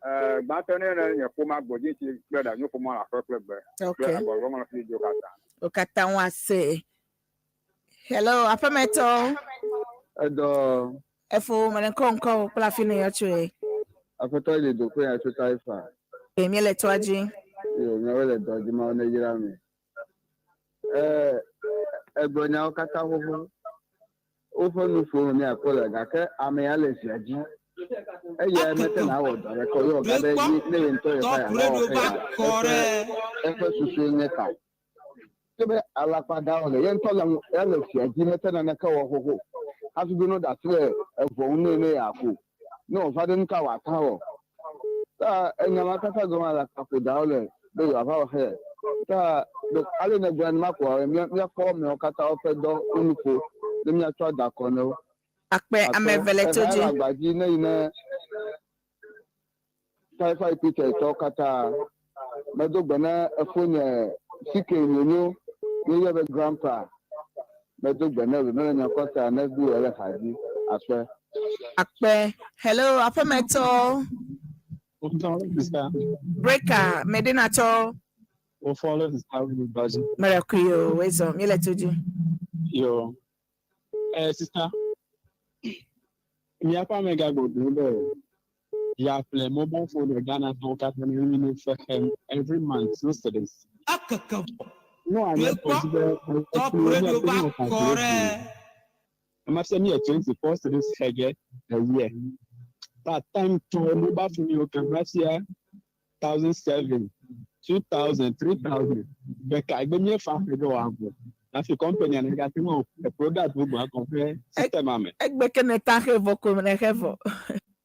Gbãtɔ ne ne nye ƒome agbodzi tsi kple ɖanyo ƒome le aƒe kple gbe. Ok. Kple agbɔgbɔ me fi dzo katã. Wo katã woase. Hello, aƒemetɔ. Edɔ. Efo mele ŋkɔ ŋkɔ kple afi ne yɔ tsoe. Aƒetɔ le dokoe ya tso Taifa. Ok, míele toa dzi. Yo, míawo le dɔ dzi mawo ne yra mi. Egblɔ nyawo katã xoxo. Woƒe nuƒo me míakpɔ le gake ame ya le zia dzi. Eya mete na wɔ dɔ ɖeke o. Ye wòga be ne ye ŋutɔ yeƒe yeava wɔ xe ya. Eƒe susue nye ka. Ke be alakpa da wòle. Ye ŋutɔ le ele zia dzi mete naneke wɔ xoxo. Hafi be ne woda asi le eʋɔ ŋu nɛ ne yeaku. Ne wòva ɖe nu ka wòata wɔ. Ta enya ma katã gɔme alakpa ƒo da wole be yewoava wɔ xe ya. Ta ale ne gblɔ nenema koa míakpɔ amewo katã woƒe dɔ wo nuƒo ne míatsɔ ada akɔ ne wo. Akpe ame eve le to dzi. Eha le agba dzi ne yi ne Sci-fi Peter tɔwo katã. Medo gbe ne efonye CK Nyonyo míeyɔe be grandpa. Medo gbe ne mele nya kɔ ta ne du ele ha dzi. Akpe. Akpe. Hello, aƒemetɔ. Breaker, Medina tɔ. Mele kui o, wezɔ, míele to dzi. Yo. Sister, míaƒe amegã gbɔgblɔ be yeaƒle mobile phone le Ghana tɔwo katã ne mi no fe xem every month no cedis. Akeke vɔ. No anye Ɖoe kpɔ. kpɔ be Top Radio va kɔ ɖe. Ama fia mi yɛ 24 cedis xege a year. Ta time tɔ mobile phone yiwo kan va fia 1,700, 2,000, 3,000. Ɖeka egbe míefa xege wɔ avɔ. Hafi company ne gate ŋu awɔ product bubu akɔ ƒe system me. Egbe ke ne ta xe vɔ ko ne xe vɔ.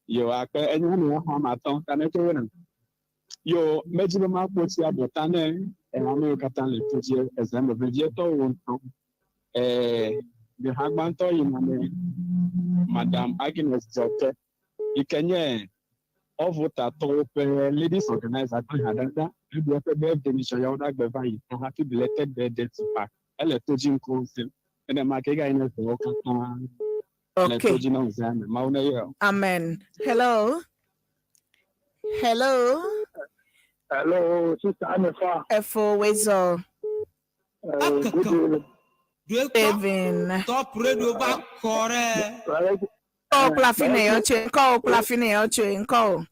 Yo akpe enye ame xɔ ame atɔ̃ ta ne tso wona. Yo medzi be makpɔ tsi abɔta ne ame yiwo katã le to dzi eze me vevietɔwo ŋutɔ. Ɖeha gbãtɔ yina ne Madam Agnes Dzɔte yi ke nye Ɔvotatɔwo ƒe ladies organizer kple hadada eɖu eƒe birthday mi sɔ yawo ɖe agbe va yi. Happy belated birthday to her. Ele to dzi ŋkuwo sem. Nenema ke egayi ne ʋewo katã le Okay. to dzi na ŋusẽ me. Mawu ne yɔ. Amen. Hello. Hello. Hello, sister Amefa. Efo wezɔ. Good evening. Evening. Top radio va kɔ ɖe. Ŋkɔwò kple afi ne yɔ tsoe. Ŋkɔwò kple afi ne yɔ tsoe. Ŋkɔwò.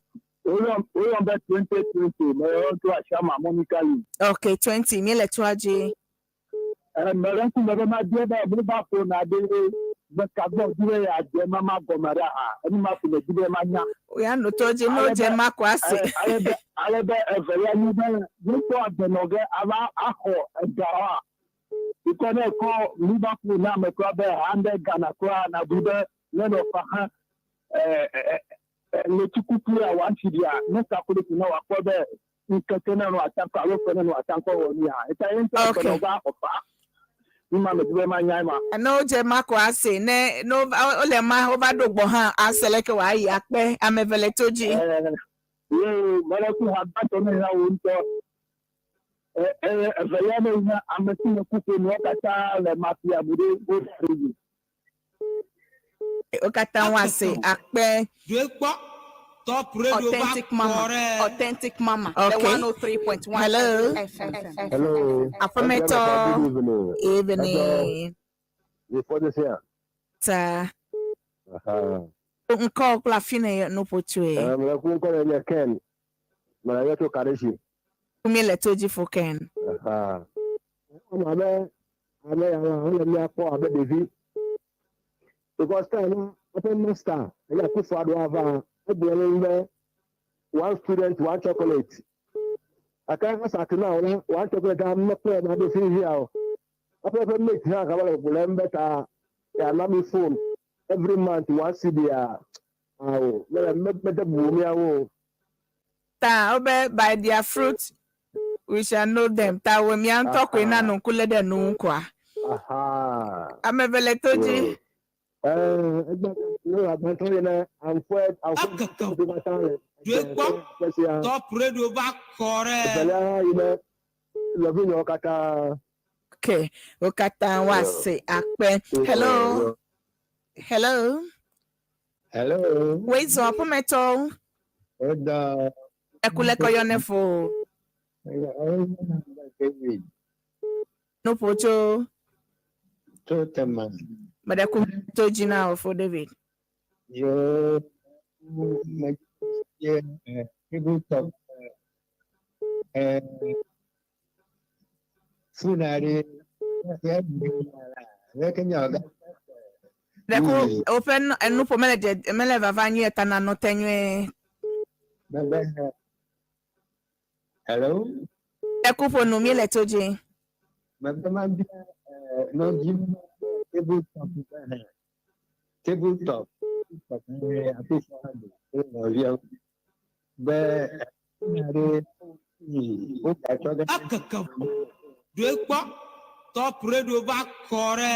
Woyɔm be 2020 meyɔ tso Asiama Monica Lee. Ok, 20 míele toa dzi. Mele ŋkume be mabia be mobile phone aɖe gbe ka gbɔ wòdi be yeadze mama gɔme ɖe hã. Enu ma ko medi be manya. Ya no to dzi ne wodze ma ko ase. Ale be ale be evelia nye be nutɔ agbenɔ ge ava axɔ ega oa. Because ne ekɔ mobile phone na ame kura be hundred Ghana kura nabui be nenɔ fa hã ɣleti kuku ya one cedi a ne calculate ne wòakpɔ be ŋkeke ne nɔ atankɔ alo ƒe ne nɔ atankɔ wɔ nu ya. Eta ye ŋutɔ agbenɔ va xɔ fa. Nu ma medi be manya ema. Ne wodze ma ko ase ne ne wova wole ma wova ɖo gbɔ hã ase leke wòayi akpe ame eve le to dzi. Ye mele ku ha gbãtɔ ne hã wo ŋutɔ. Evelia ne nye ame si me kuku nuwo katã le mafia bu ɖe wo ɖe dzi. Wo katã woase akpe. Doe kpɔ. Top radio va Authentic kɔ Mama. ɖe. Authentic Mama. Okay. The 103.1 Hello. FM. Hello. Aƒemetɔ. Good evening. Evening. Before this here. Ta. Ŋkɔwò kple afi ne nuƒo tsoe. Mele ku ŋkɔ le nye Ken. Mele yɔ tso Kadeshi. Míele to dzi fo Ken. Ɔnɔ abe ame ya la wole mía kpɔ abe ɖevi. Because time na eƒe master eya Akufo Addo ava egblɔ ne mi be one student one chocolate. Gake as at now la one chocolate a mekpɔe ma ɖo fifia o. Eƒe eƒe mate hã gava le gbɔgblɔm be ta yeana mi phone every month one cedi a awo mele mede bubu míawo o. Ta wobe by their fruit we shall know them. Ta wo mía ŋutɔ koe na nu ŋku lé ɖe nu ŋu koa. Aha. Ame eve le to dzi. Egbe ne agbãtɔ yi ne amfɔe amfɔe katã le Doe kpɔ. Top radio va kɔ ɖe. Evelia hã yi ne nɔvinyewo katã. Okay. Wo katã woase akpe. Hello. Hello. Hello. Woezɔ aƒemetɔwo. Oda. Ekulekɔ yɔ ne fo. David. Nuƒo tso. Tso Tema. Meɖe ku to dzi na wò fo David. Yo me ye people talk funari ye ye ke nya ga. Ɖe ku woƒe enuƒo mele dze mele vava nyuie ta na nɔ te nyuie. Bebe. Hello. Ɖe ku ƒo nu míele to dzi. Bebe ma bi no di table top table top Akufo Addo nɔviawo be funari wo gatsɔ ɖe. Akeke. Doe kpɔ. Top radio va kɔ ɖe.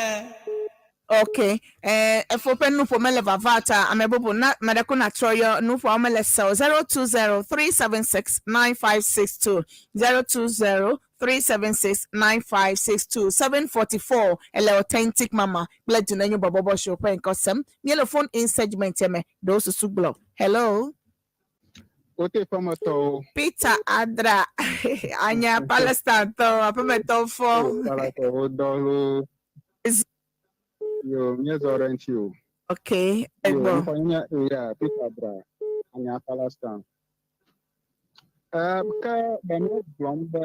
Ok. Efo ƒe nuƒo mele vava ta ame bubu na meɖe ku natrɔ yɔ nuƒoawo mele se o. 020 376 9562 020 376 9562 744 ele Authentic Mama kple Dunenyo Bɔbɔbɔ show ƒe ŋkɔ sem. Míele phone in segment me ɖewo susu gblɔ. Hello. Wote ƒemetɔwo. Peter Adra anya Palestine tɔ aƒemetɔwo fɔ. Palatɔwo dɔ loo. Yo, míezɔ ɖe ŋuti o. Ok. Yo, Egbɔ. ŋkɔ nye ya Peter Adra anya Palestine. Ke be míegblɔm be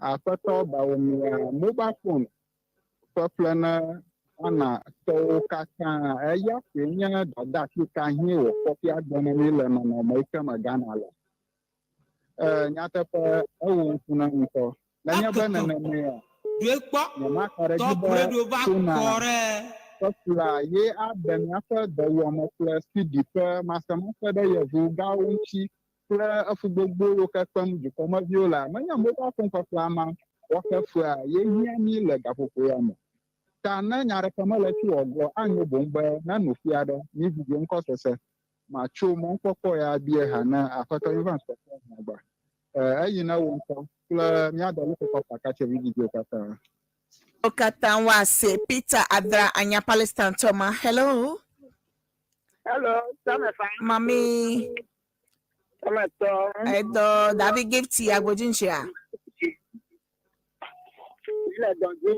aƒetɔ Bawumia mobile phone ƒeƒle ne Ghana tɔwo katã eya koe nye dɔdeasi ka hĩe wòkpɔ fia gblɔ ne mí le nɔnɔme yi ke me Ghana le. Nyateƒe ewɔ ŋku na ŋutɔ. Nenye be nenemea, Doe kpɔ. nyemaka ɖe edzi Top be radio va tona kɔ ɖe. ƒeƒlea ye aɖe míaƒe dɔwɔame kple sidi ƒe masemase ɖe yevu gãwo ŋuti kple efu gbogbo yiwo ke kpem dukɔmeviwo lea, menye mobile phone ƒeƒlea ma woaxe fea ye hiã mí le gaƒoƒo ya me. Ta ne nya ɖeke mele tso wɔ gbɔ anyo boŋ be ne nu fia ɖe mí vivi ŋkɔ sese matso mɔkpɔkpɔ ya bie ha ne aƒetɔ Evans kpɔkpɔ agba. Eyi ne wo ŋutɔ kple mía dɔwɔƒe fakatse vidzidziwo katã. Wo katã woase Peter Adra anya Palestine tɔ ma. Hello. Hello, Samefa. Mami. Sametɔ. Edo David Gift agbodzi ŋutsia. Le dɔ dzi.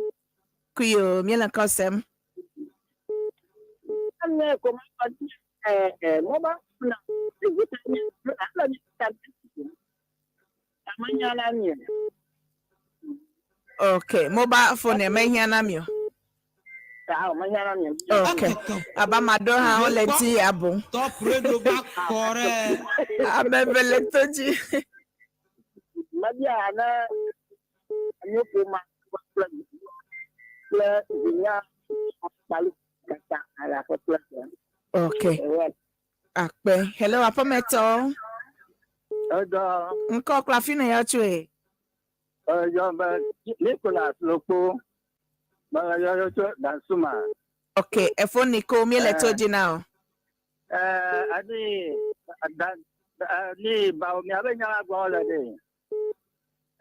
Kui o, míele ŋkɔ sem. Anye ko ma kɔ dzi ɛ ɛ mɔba na ezu ta mi ala mi ta mi. Amanya la mi. Ok, mobile phone mehiã na mi o. Ta o menya na mi. Ok, aba ma ɖewo hã wole di abo. Top radio va kɔ ɖe. Ame eve le to dzi. Mebia ne nyo ƒoma kple kple vinya kpalu kata ale aƒe kple Ok. Akpe. Hello, aƒemetɔ. Edɔ. Ŋkɔ kple afi ne yɔ tsoe. Eyɔ be Nicholas Lokpo. Mele yɔyɔ tso Dansuma. Ok, efo Niko, míele to dzi na o. Ɛɛ, ani da ni bawo miabe nya la gblɔm le ɖe.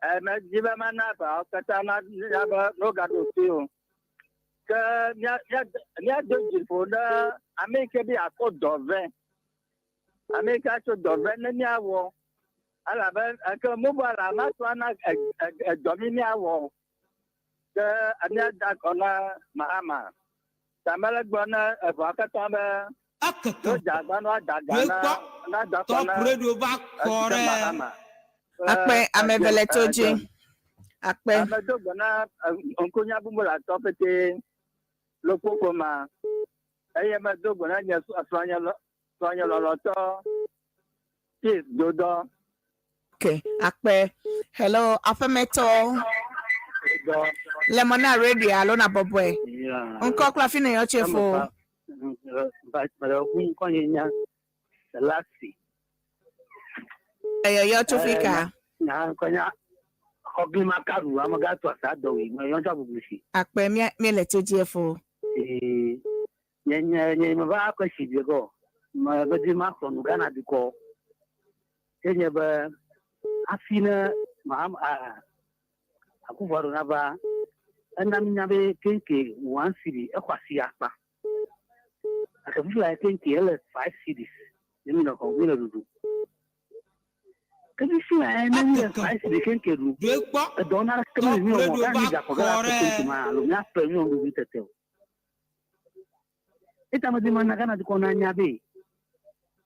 Ɛɛ, medi be mana bawo katã na nya be nogaɖo to o. Ke mía mía míado dzi ƒo ɖe ame yi ke be yeakɔ dɔ vɛ. Ame yi ke atso dɔ vɛ ne míawɔ. Elabe eke mobile la mato ana edɔ mi míawɔ. Ke míada akɔ na Mahama. Ta mele gblɔ na eʋua katã be wodze agba na woada aga na na da akɔ Top na radio va kɔ ɖe. Mahama. Akpe, ame eve le to dzi. Akpe. Ame do gbe na ŋkunya bubulatɔ pete lokpokpo ma. Eye medo gbe na nye srɔ̃nye srɔ̃nye lɔlɔtɔ Chief Dodɔ. Ok, akpe. Hello, aƒemetɔ. Le mɔ na radio alo na bɔbɔe. Ŋkɔ kple afi ne yɔ tsoe fo. Ŋkɔ nye Selasi. Eyɔyɔ tso fi ka. Nya ŋkɔ nya Xɔglima karu amegã to asa dɔwi me yɔ tso agbogbo si. Akpe mía míele to dzi fo. Ee, nye nye nye me va akɔ si bi gɔ. Me be di ma xɔ nu Ghana dukɔ. Ye nye be hafi ne ma a Akufo-Addo nava ena mi nya be keŋke 1 cedi exɔ asi akpa. Gake fifi la keŋke ele 5 cedis ne mi le xɔ mi le ɖuɖu. Ke fifi la ne mi le 5 cedi keŋke ɖu. Edɔ na ɖeke mele mi wɔm o. Gake mi gaxɔ ge la keŋke ma alo miaƒe mi wɔm tete o. Eta me di ma na Ghana dukɔ na nya be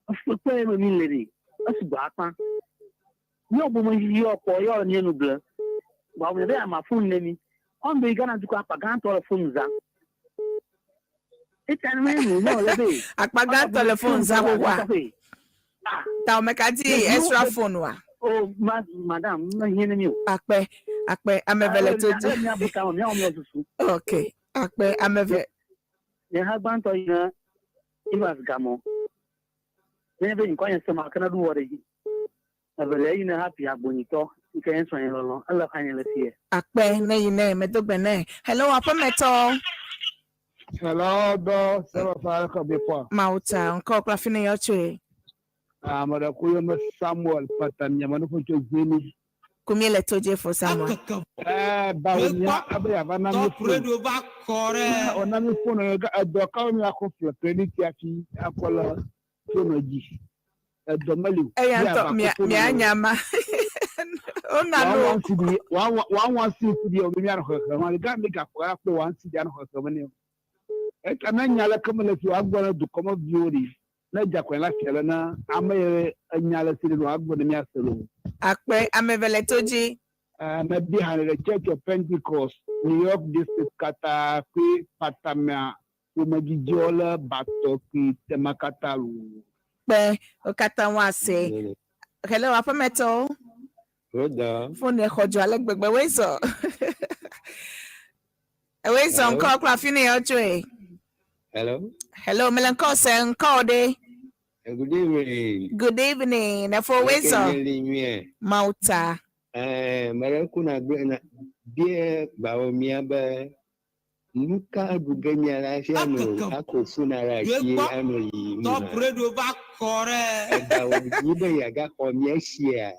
efukpekpe ye me mi le ɖe esugbɔ akpa. Míawo bome yɔ kpɔ yɔ le mía nu ble. Gba wo be ama phone ne mi. Ɔn be Ghana dukɔ akpa gãtɔ le phone zã. Eta ne me nu le be. Akpa gãtɔ le phone zã xoxoa. Ta wo meka di extra phone wa. Oh, ma madame, me hiã ne mi o. Akpe, akpe, ame eve le to dzi. Mía bu tame, míawo míawo susu. Ok, akpe, ame eve. Nye hã gbãtɔ yi ne Evans Gamɔ. Ne be ŋkɔ nye sema ke ne ɖu wɔ ɖe dzi. Evelia yi ne Happy Agbonyitɔ yi ke nye srɔ̃nye lɔlɔ ele xa nye le fie. Akpe ne yi ne medo gbe ne. Hello, aƒemetɔ. Hello, dɔ sɛbɛfa ka be fɔ. Mawuta, ŋkɔ kple afi ne yɔ tsoe. Ame ɖe ko yɔ me Samuel Pata miame nu tso Zeni. Ko míele to dzi fo Samuel. Ɛɛ bawo mia abe yava na mi Top radio va kɔ ɖe. Ɔna mi phone edɔ kawo mi akɔ ƒle credit hafi akɔ le phone dzi. Edɔ meli o. Eya ŋutɔ mia mia nya ma. Wona One no. 1 cedi one one 1 cedi o mi mianɔ xexlẽ ma ga mi gaxɔ akpɔ 1 cedi anɔ xexlẽ ne o. Eka ne nya le ke me le fi woagbɔ ne dukɔmeviwo ɖi ne dzakɔe la fia le na ame ye enya le si ɖe woagbɔ ne miase lo. Akpe, ame eve le to dzi. Mebi hã le Church of Pentecost, New York District katã kple Patamea ƒomedzidziwo le Batɔ kple tema katã lo. Kpe, wo katã woase. Hello, aƒemetɔ. Roda. Phone xɔ dzo ale gbegbe wezɔ. Wezɔ Hello. ŋkɔ kple afi ne yɔ tsoe. Hello. Hello, mele ŋkɔ se ŋkɔ ɖe. Good evening. Good evening. Efo wezɔ. Nyeli nyuie. Mawuta. Mele ku na gblẽ na bie bawo mia be nuka ɖu ge mia la hafi anɔ akɔ funa ɖe asi anɔ yiyim Top hã. radio va kɔ ɖe. Ega wò dzi be yeagaxɔ mía sia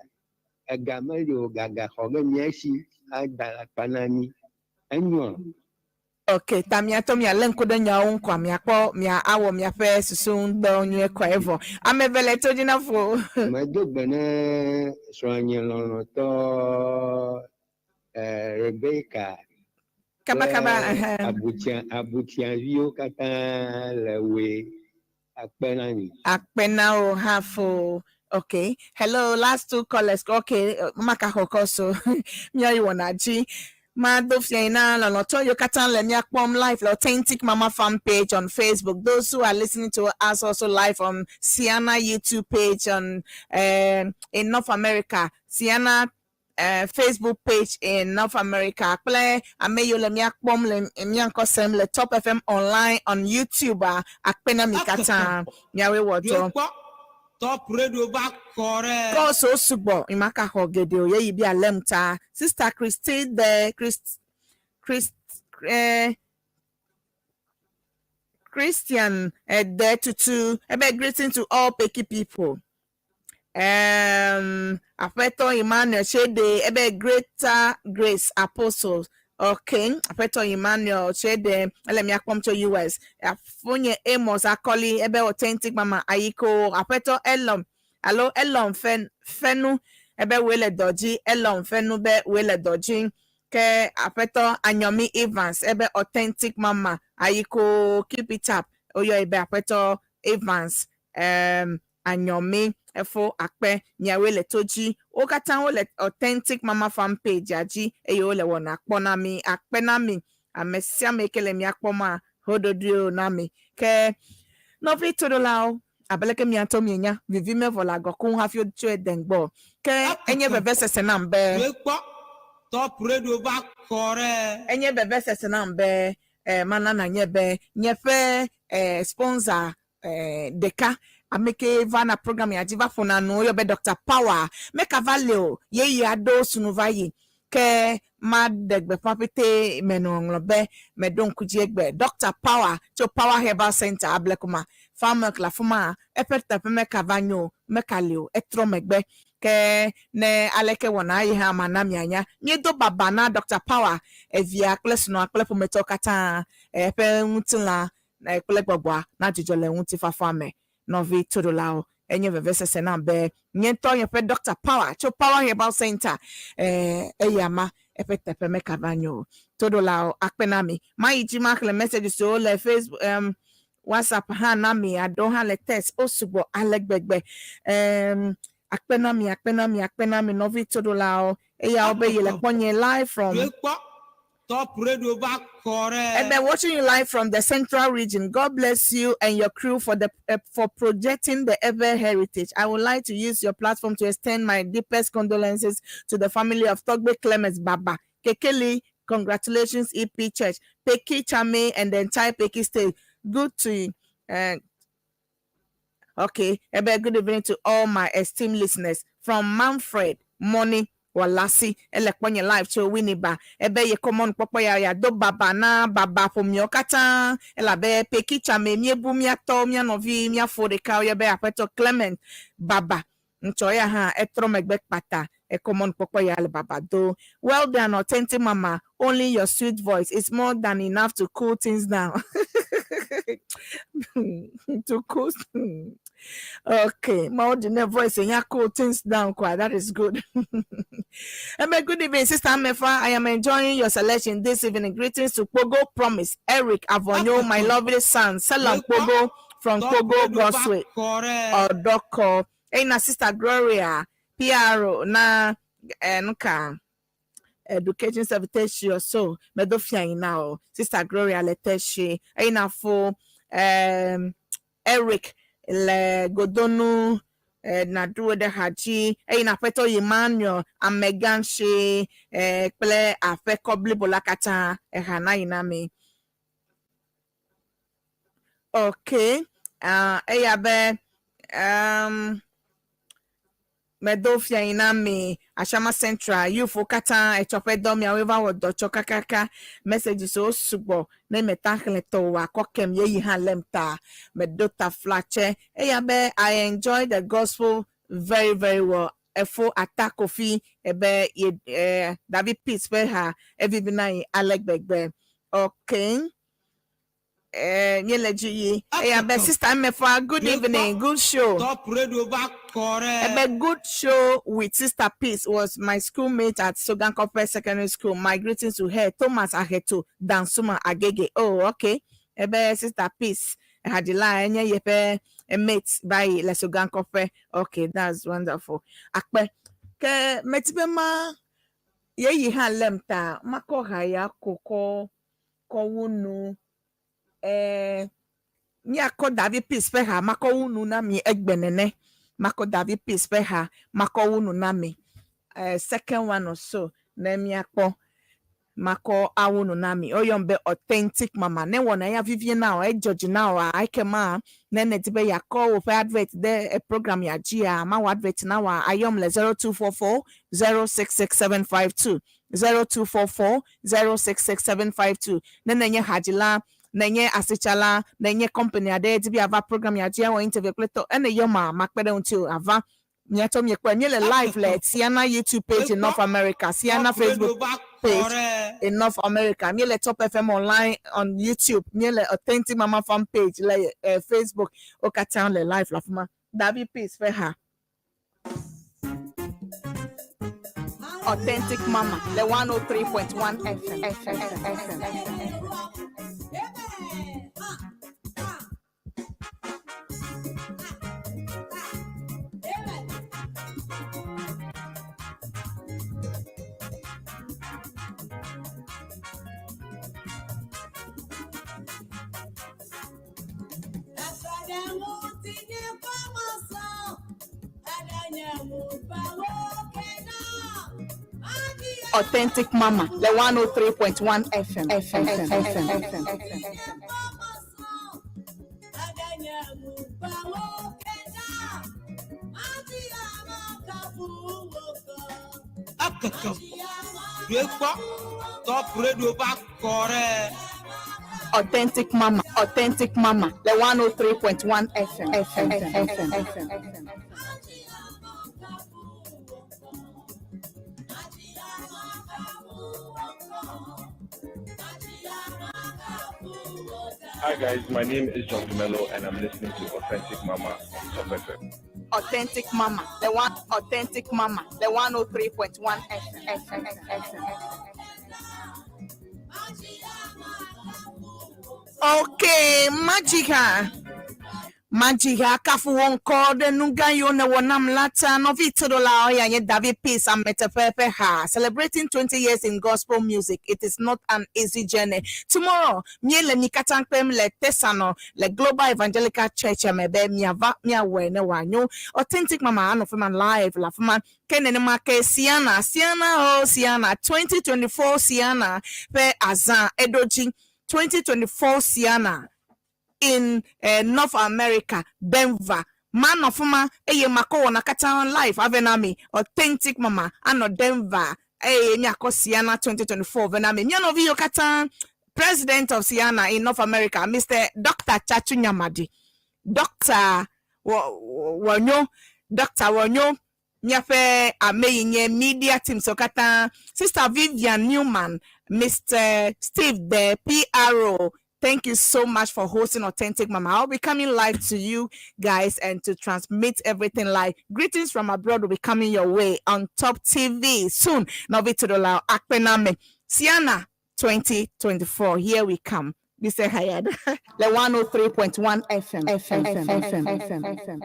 ega meli o gagaxɔ ge mía si ada akpa na mí. Enyoa. Ok, ta miatɔ mialé ŋku ɖe nyawo ŋu kɔa miakpɔ mia awɔ miaƒe susu ŋudɔ nyuie kɔa evɔ. Ame eve le to dzi na fo. Medo gbe ne srɔ̃nye lɔlɔ̃tɔ Rebecca. Kabakaba, Kple ɛhɛ. abutia abutiaviwo katã le woe akpe na mi. Akpe na wo hã fo. Okay. Hello, last two callers. Okay, maka xɔkɔ so. Míayi wɔna dzi. Mado fia na lɔlɔtɔ yiwo katã le mía kpɔm live le Authentic Mama Fan page on Facebook. Those who are listening to us also live on Sienna YouTube page on in North America, Sienna Facebook page in North America kple ame yiwo le mía kpɔm le mía ŋkɔ sem le Top FM online on YouTube a akpe na mi katã miawoe wɔ dɔ. Top Radio va kɔ ɖe. Calls wo sugbɔ nyemaka xɔ geɖe o yeyi bia lem ta. Sister Christine de Christ Christ Christian de tutu ebe greeting to all Peki people. Aƒetɔ Emmanuel Shede ebe Greater Grace Apostles. Okay, Aƒetɔ Emmanuel Shede ele mia kpɔm tso US. Afonye Amos Akɔli ebe Authentic Mama Ayiko. Aƒetɔ Elom alo Elom Fen Fenu ebe woe le dɔ dzi. Elom Fenu be woe le dɔ dzi. Ke Aƒetɔ Anyomi Evans ebe Authentic Mama Ayiko keep it up. Woyɔ ebe Aƒetɔ Evans Anyomi efo akpe miawoe le to dzi. Wo katã wole Authentic Mama Fan page dzi eye wole wɔna kpɔ na mi. Akpe na mi. Ame sia ame ke le mia kpɔm hoɖoɖoe na mi. Ke nɔvi toɖolawo abe leke mia ŋutɔ mienya vivi mevɔ le agɔkum hafi wotsoe de ŋgbɔ. Ke enye vevesese nam be Top Radio va kɔ ɖe. Enye vevesese nam be mana nanye be nye ƒe sponsor ɖeka ame ke va na program ya dzi va ƒona nu woyɔ be Dr. Power meka va le o yeyi aɖewo sunu va yi ke maɖe gbeƒã ƒete menɔ ŋlɔ be meɖo ŋku dzi egbe Dr. Power tso Power Herbal Center Ablekuma Farmilk le afi ma eƒe teƒe meka va nyo meka li o etrɔ megbe ke ne aleke wɔna yi hã mana mianya míedo baba na Dr. Power evia kple srɔ̃a kple ƒometɔwo katã eƒe ŋutilã kple gbɔgbɔa nadzudzɔ le ŋutifafa me nɔvi toɖolawo enye vevesese nam be nye ŋutɔ nye ƒe Dr. Power tso Power Herbal Center eya ma eƒe teƒe meka va nyo o toɖolawo akpe na mi mayi dzi maxlẽ message siwo le Facebook WhatsApp hã na mi aɖewo hã le text wo sugbɔ ale gbegbe akpe na mi akpe na mi akpe na mi nɔvi toɖolawo eya wo be yele kpɔ nye live from Top Radio va kɔ ɖe. And then watching you live from the Central Region. God bless you and your crew for projecting the Ewe heritage. I would like to use your platform to extend my deepest condolences to the family of Togbe Clemens Baba. Kekeli, congratulations, EP Church, Peki Chame, and the entire Peki State. Good to okay. Ebe, good evening to all my esteemed listeners from Manfred Money. Walasi ele kpɔ nye live tso Winneba ebe ye kɔmɔnu kpɔkpɔ ya ya do baba na baba ƒomewo katã elabe Peki Chame míebu míatɔ mía nɔvi míafo ɖeka woyɔ be aƒetɔ Clement Baba ŋtsɔ ya hã etrɔ megbe kpata ekɔmɔnu kpɔkpɔ ya le baba do. Well done, Authentic Mama. Only your sweet voice is more than enough to cool things down. To cool. Okay, my ordinary voice and cool things down quite. That is good. Ebe, good evening, Sister Amefa. I am enjoying your selection this evening. Greetings to Pogo Promise, Eric Avonyo, my lovely son, Salam Pogo from Pogo Goswe, Odoko. Hey, na Sister Gloria, PRO, na nka education service or so. Medofia now, Sister Gloria Leteshi. Hey, na for Eric le Godonu na dúró ɖe ha dzi eye na aƒetɔ Emmanuel amegãtsi kple aƒekɔ blibo la katã eha na yi na mi. Okay, eya be medo fia yi na mi Ashama Central youth katã etsɔ ƒe dɔ miawoe va wɔ dɔ tsɔ kakaka messages wo sugbɔ ne meta xlẽ tɔ wòakɔ kem yeyi hã lem ta medo ta flatse eya be I enjoy the gospel very very well. Efo Ata Kofi ebe ye David Peace ƒe ha evivi na yi ale gbegbe. Okay. Eh, míele dzi yi. Eya be sister Emefa, good evening, good show. Top radio va kɔ ɖe. Ebe good show with Sister Peace was my schoolmate at Sogankope Secondary School. My greetings to her, Thomas Aheto, Dansuma Agege. Oh, okay. Ebe Sister Peace Hadila enye yeƒe mate by le Sogankope. Okay, that's wonderful. Akpe ke meti be ma yeyi hã lem ta makɔ ha ya ko kɔ kɔ wu nu. Eh, míakɔ David Peace ƒe ha makɔ wu nu na mi egbe nene. Makɔ David Peace ƒe ha makɔ wu nu na mi. Eh, second one or so ne míakpɔ makɔ awu nu na mi. Woyɔm be authentic mama. Ne wɔna ya vivie na o, edzɔ dzi na o, ekema ne nedi be yeakɔ woƒe advert ɖe e program ya dzia, mawɔ advert na woa, ayɔm le 0244 066752 0244 066752. Ne nenye hadzila, nenye asitsala, nenye company aɖe di be yeava program ya dzi awɔ interview kple tɔ, ene yɔm a, makpe ɖe ŋuti o, ava. Miatsɔ miekpɔe. Míele live le Siana YouTube page in North America, Siana Facebook page in North America. Míele Top FM online on YouTube. Míele Authentic Mama fan page le Facebook. Wo katã le live le afi ma. David Peace ƒe ha. Authentic Mama le 103.1 FM. FM. FM. Authentic Mama le 103.1 FM. FM. FM. FM. Ekeke ɖoe kpɔ Top radio va kɔ ɖe. Authentic Mama, Authentic Mama le 103.1 FM. FM. FM. FM. Hi guys, my name is John Dumelo and I'm listening to Authentic Mama on Top FM. Authentic Mama, the one Authentic Mama, the 103.1 FM. FM. FM. Okay, Magica. Magica kafu ŋkɔ ɖe nu gã yiwo ne wɔ nam la ta nɔvi toɖola ya nye David Peace ameteƒe ƒe ha celebrating 20 years in gospel music. It is not an easy journey. Tomorrow, míele mi katã kpem le Tesano le Global Evangelical Church me be miava miawɔe ne wòanyo. Authentic Mama anɔ fi ma live le afi ma. Ke nenema ke Siana, Siana o Siana 2024 Siana ƒe azã eɖo dzi 2024 Siana in North America, Denver. Manɔ fi ma eye makɔ wɔna katã live ave na mi. Authentic Mama anɔ Denver eye miakɔ Siana 2024 ve na mi. Mía nɔvi yiwo katã President of Siana in North America, Mr. Dr. Chachu Nyamadi, Dr. Wonyo, Dr. Wonyo, míaƒe ame yi nye media team siwo katã, Sister Vivian Newman, Mr. Steve the PRO. Thank you so much for hosting Authentic Mama. I'll be coming live to you guys and to transmit everything live. Greetings from abroad will be coming your way on Top TV soon. Novi Todola Akpename. Siana 2024. Here we come. Mr. Hayad. Le 103.1 FM. FM. FM. FM. FM.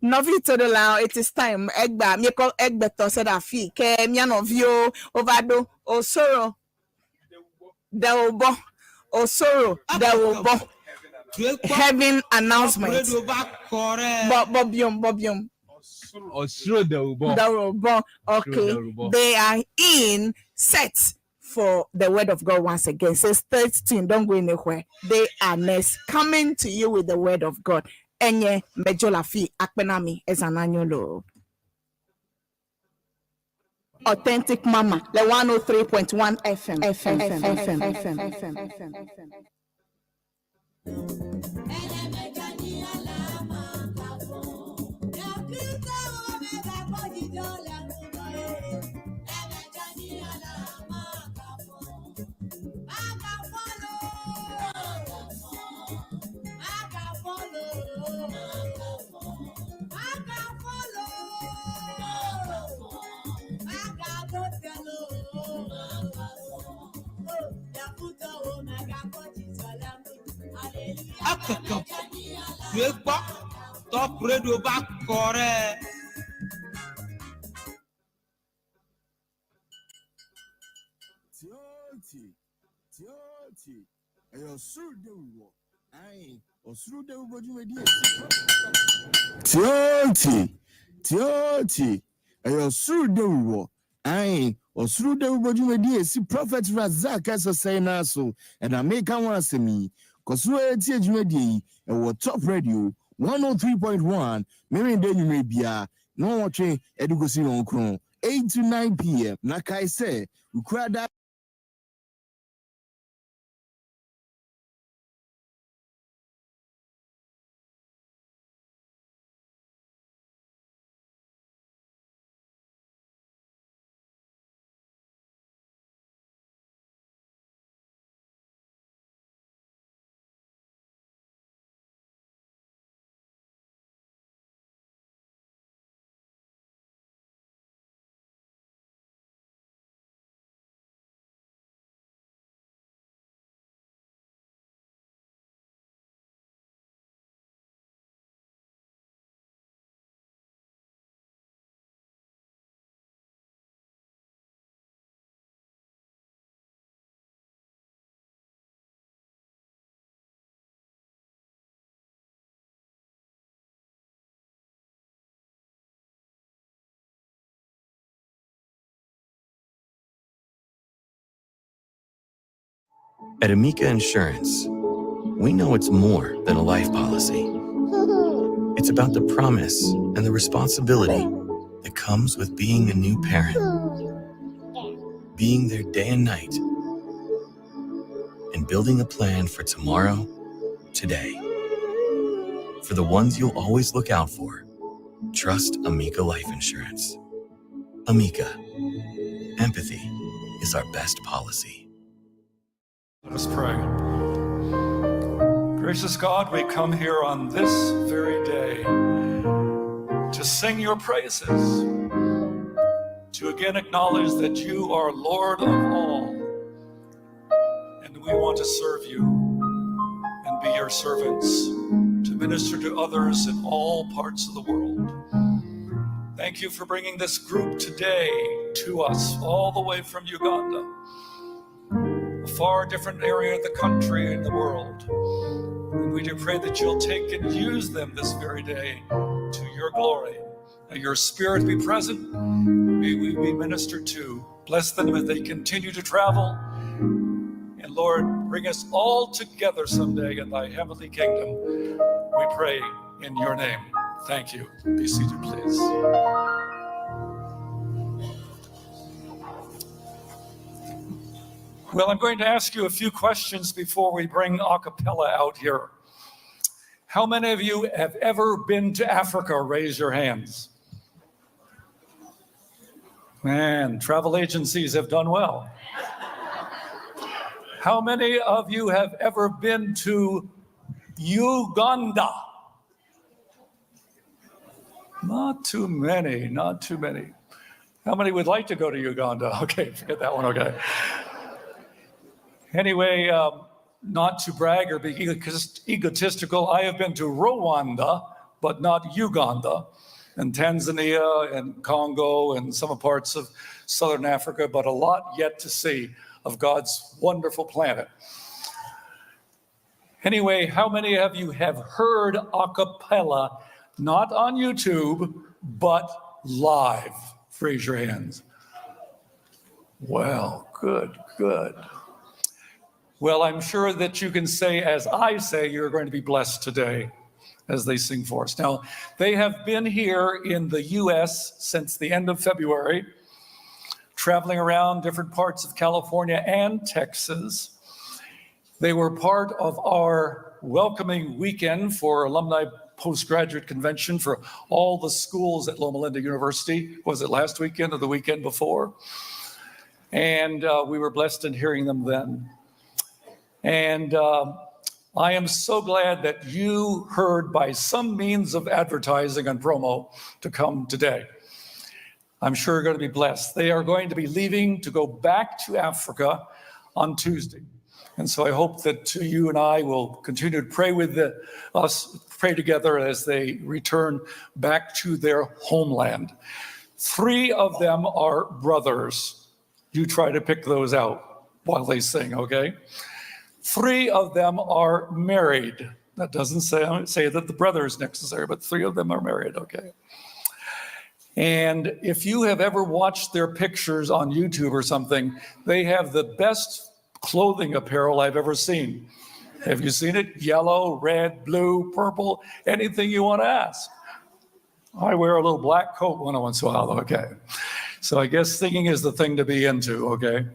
Nɔvi toɖola, it is time. Egba, miekɔ egbetɔ se ɖe afi ke mía nɔviwo wova ɖo. Osoro Dewobɔ. Osoro Dewobɔ. Heaven announcement. Radio va kɔ ɖe. Bo Bobium, Bobium. Osoro Dewobɔ. Dewobɔ. Okay. Dewobɔ. They are in set for the word of God once again. So stay tuned. Don't go anywhere. They are next coming to you with the word of God. Enye Mejolafi Akpenami Ezananyolo. Authentic Mama, le 103.1 FM. FM. FM. FM. FM. Ekeke vɔ. Ɖoe kpɔ. Top Radio va kɔ ɖe. Tioti, tioti, ɛyɛ ɔsoro dawurubɔ. Ae, ɔsoro dawurubɔ dwumadi a ɛsi Tioti, tioti, ɛyɛ ɔsoro dawurubɔ. Ae, ɔsoro dawurubɔ dwumadi a ɛsi Prophet Razak Ɛsɛsɛe no so ɛna meka ho asɛm yi. Kɔ so ara tie dwumadie yi ɛwɔ Top Radio 103.1 Memeneda anwummerɛ biara nnɔnwɔtwe de kɔsi nnɔnkron, 8 to 9 pm. Na kae sɛ, wokura daa. At Amica Insurance, we know it's more than a life policy. It's about the promise and the responsibility that comes with being a new parent, being there day and night, and building a plan for tomorrow, today. For the ones you'll always look out for, trust Amica Life Insurance. Amica, empathy is our best policy. Let us pray. Gracious God, we come here on this very day to sing your praises, to again acknowledge that you are Lord of all, and we want to serve you and be your servants, to minister to others in all parts of the world. Thank you for bringing this group today to us, all the way from Uganda, a far different area of the country and the world. And we do pray that you'll take and use them this very day to your glory. May your spirit be present. May we be ministered to. Bless them as they continue to travel. And Lord, bring us all together someday in thy heavenly kingdom. We pray in your name. Thank you. Be seated, please. Well, I'm going to ask you a few questions before we bring a cappella out here. How many of you have ever been to Africa? Raise your hands. Man, travel agencies have done well. How many of you have ever been to Uganda? Not too many, not too many. How many would like to go to Uganda? Okay, forget that one, okay. Anyway, not to brag or be egotistical, I have been to Rwanda, but not Uganda, and Tanzania and Congo and some parts of southern Africa, but a lot yet to see of God's wonderful planet. Anyway, how many of you have heard a cappella, not on YouTube, but live? Raise your hands. Well, good, good. Well, I'm sure that you can say, as I say, you're going to be blessed today as they sing for us. Now, they have been here in the U.S. since the end of February, traveling around different parts of California and Texas. They were part of our welcoming weekend for Alumni Postgraduate Convention for all the schools at Loma Linda University. Was it last weekend or the weekend before? And we were blessed in hearing them then. And I am so glad that you heard by some means of advertising and promo to come today. I'm sure you're going to be blessed. They are going to be leaving to go back to Africa on Tuesday. And so I hope that you and I will continue to pray with us, pray together as they return back to their homeland. 3 of them are brothers. You try to pick those out while they sing, okay? 3 of them are married. That doesn't say that the brother is necessary, but 3 of them are married, okay? And if you have ever watched their pictures on YouTube or something, they have the best clothing apparel I've ever seen. Have you seen it? Yellow, red, blue, purple, anything you want to ask. I wear a little black coat once in a while, okay. So I guess singing is the thing to be into, okay?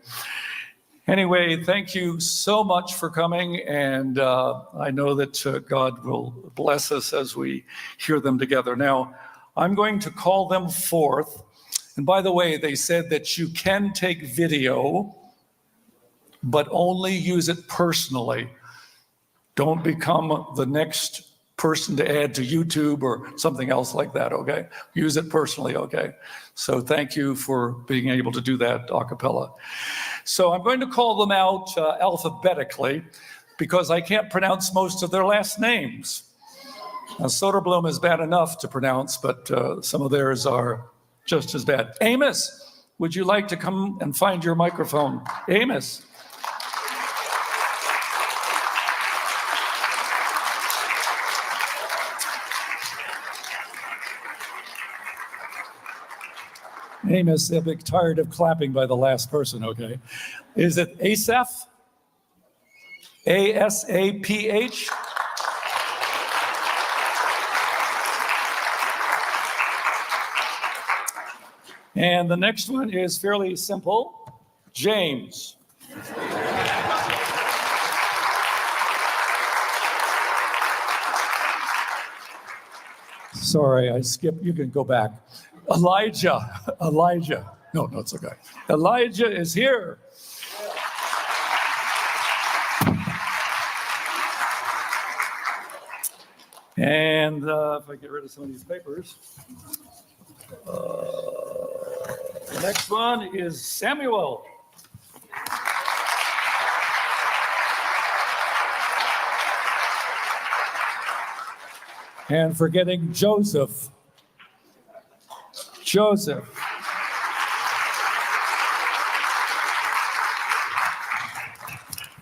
Anyway, thank you so much for coming, and I know that God will bless us as we hear them together. Now, I'm going to call them forth. And by the way, they said that you can take video, but only use it personally. Don't become the next person to add to YouTube or something else like that, okay? Use it personally, okay? So thank you for being able to do that a cappella. So I'm going to call them out alphabetically because I can't pronounce most of their last names. Now, Soderblom is bad enough to pronounce, but some of theirs are just as bad. Amos, would you like to come and find your microphone? Amos. Amos, a bit tired of clapping by the last person, okay. Is it Asaph? A-S-A-P-H? And the next one is fairly simple. James. Sorry, I skipped. You can go back. Elijah, Elijah. No, no, it's okay. Elijah is here. And if I get rid of some of these papers. The next one is Samuel. And forgetting Joseph. Joseph.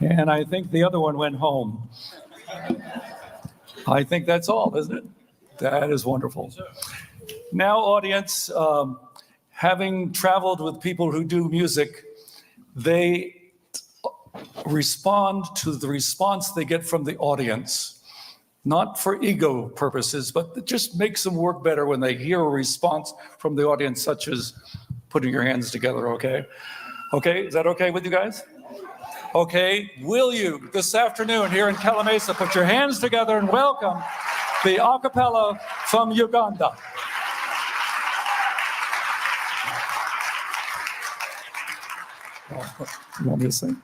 And I think the other one went home. I think that's all, isn't it? That is wonderful. Now, audience, having traveled with people who do music, they respond to the response they get from the audience. Not for ego purposes, but it just makes them work better when they hear a response from the audience, such as putting your hands together, okay? Okay, is that okay with you guys? Okay, will you, this afternoon here in Calimesa, put your hands together and welcome the a cappella from Uganda. Oh, you want me to sing?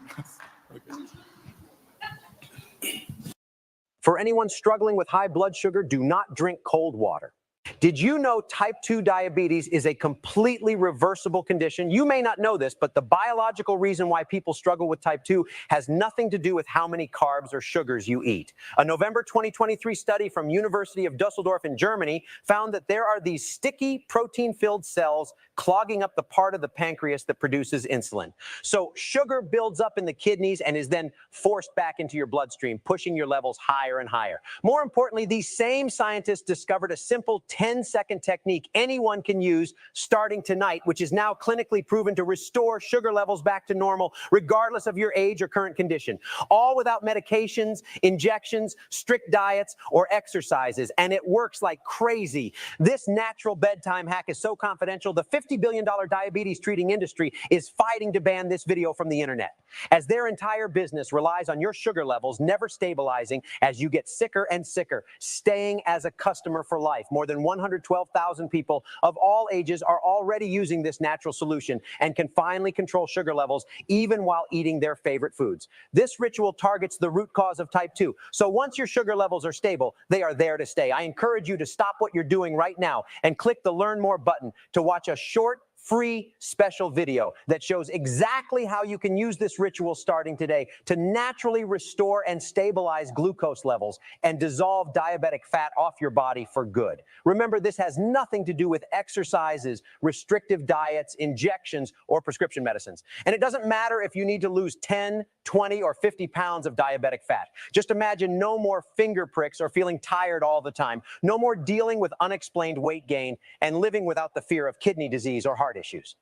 For anyone struggling with high blood sugar, do not drink cold water. Did you know type 2 diabetes is a completely reversible condition? You may not know this, but the biological reason why people struggle with type 2 has nothing to do with how many carbs or sugars you eat. A November 2023 study from University of Dusseldorf in Germany found that there are these sticky protein-filled cells clogging up the part of the pancreas that produces insulin. So sugar builds up in the kidneys and is then forced back into your bloodstream, pushing your levels higher and higher. More importantly, these same scientists discovered a simple 10-second technique anyone can use starting tonight, which is now clinically proven to restore sugar levels back to normal, regardless of your age or current condition, all without medications, injections, strict diets, or exercises. And it works like crazy. This natural bedtime hack is so confidential, the $50 billion diabetes treating industry is fighting to ban this video from the internet, as their entire business relies on your sugar levels never stabilizing as you get sicker and sicker, staying as a customer for life. More than 112,000 people of all ages are already using this natural solution and can finally control sugar levels even while eating their favorite foods. This ritual targets the root cause of type 2. So once your sugar levels are stable, they are there to stay. I encourage you to stop what you're doing right now and click the Learn More button to watch a short free special video that shows exactly how you can use this ritual starting today to naturally restore and stabilize glucose levels and dissolve diabetic fat off your body for good. Remember, this has nothing to do with exercises, restrictive diets, injections, or prescription medicines. And it doesn't matter if you need to lose 10, 20, or 50 pounds of diabetic fat. Just imagine no more finger pricks or feeling tired all the time, no more dealing with unexplained weight gain, and living without the fear of kidney disease or heart issues.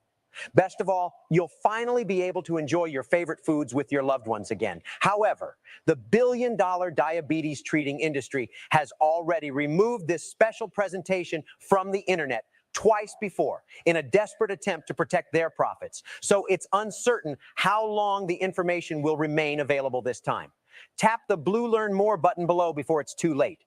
Best of all, you'll finally be able to enjoy your favorite foods with your loved ones again. However, the billion-dollar diabetes treating industry has already removed this special presentation from the internet twice before in a desperate attempt to protect their profits. So it's uncertain how long the information will remain available this time. Tap the blue Learn More button below before it's too late.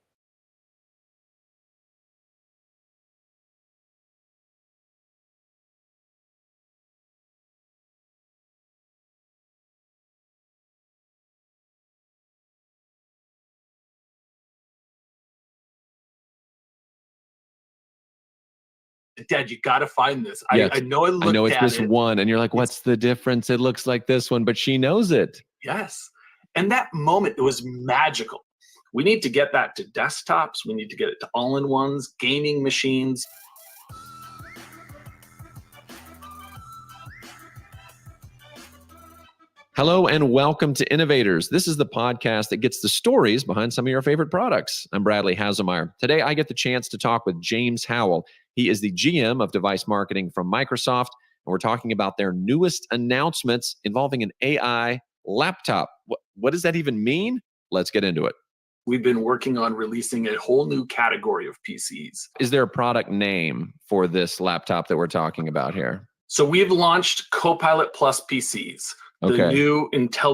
Dad, you got to find this. Yes. I know I looked I know it's at this it. one. And you're like, what's the difference? It looks like this one, but she knows it. Yes. And that moment, it was magical. We need to get that to desktops. We need to get it to all-in-ones, gaming machines. Hello and welcome to Innovators. This is the podcast that gets the stories behind some of your favorite products. I'm Bradley Hasemeyer. Today, I get the chance to talk with James Howell. He is the GM of device marketing from Microsoft, and we're talking about their newest announcements involving an AI laptop. What does that even mean? Let's get into it. We've been working on releasing a whole new category of PCs. Is there a product name for this laptop that we're talking about here? So we've launched Copilot Plus PCs. The new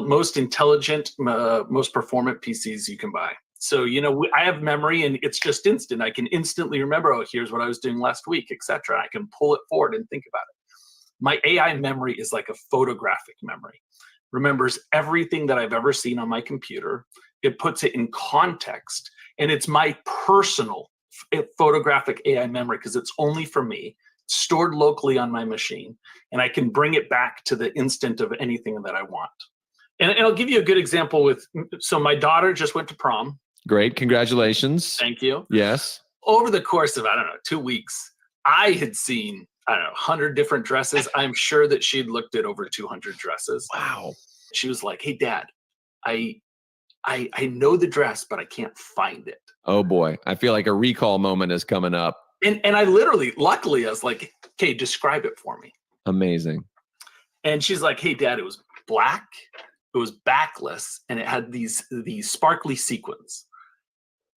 most intelligent, most performant PCs you can buy. I have memory and it's just instant. I can instantly remember, oh, here's what I was doing last week, et cetera. I can pull it forward and think about it. My AI memory is like a photographic memory. Remembers everything that I've ever seen on my computer. It puts it in context, and it's my personal photographic AI memory because it's only for me, stored locally on my machine, and I can bring it back to the instant of anything that I want. And I'll give you a good example with, so my daughter just went to prom. Great. Congratulations. Thank you. Yes. Over the course of, I don't know, 2 weeks, I had seen, I don't know, 100 different dresses. I'm sure that she'd looked at over 200 dresses. Wow. She was like, hey, Dad, I know the dress, but I can't find it. Oh, boy. I feel like a recall moment is coming up. And I literally, luckily, I was like, okay, describe it for me. Amazing. And she's like, hey, Dad, it was black, it was backless, and it had these sparkly sequins.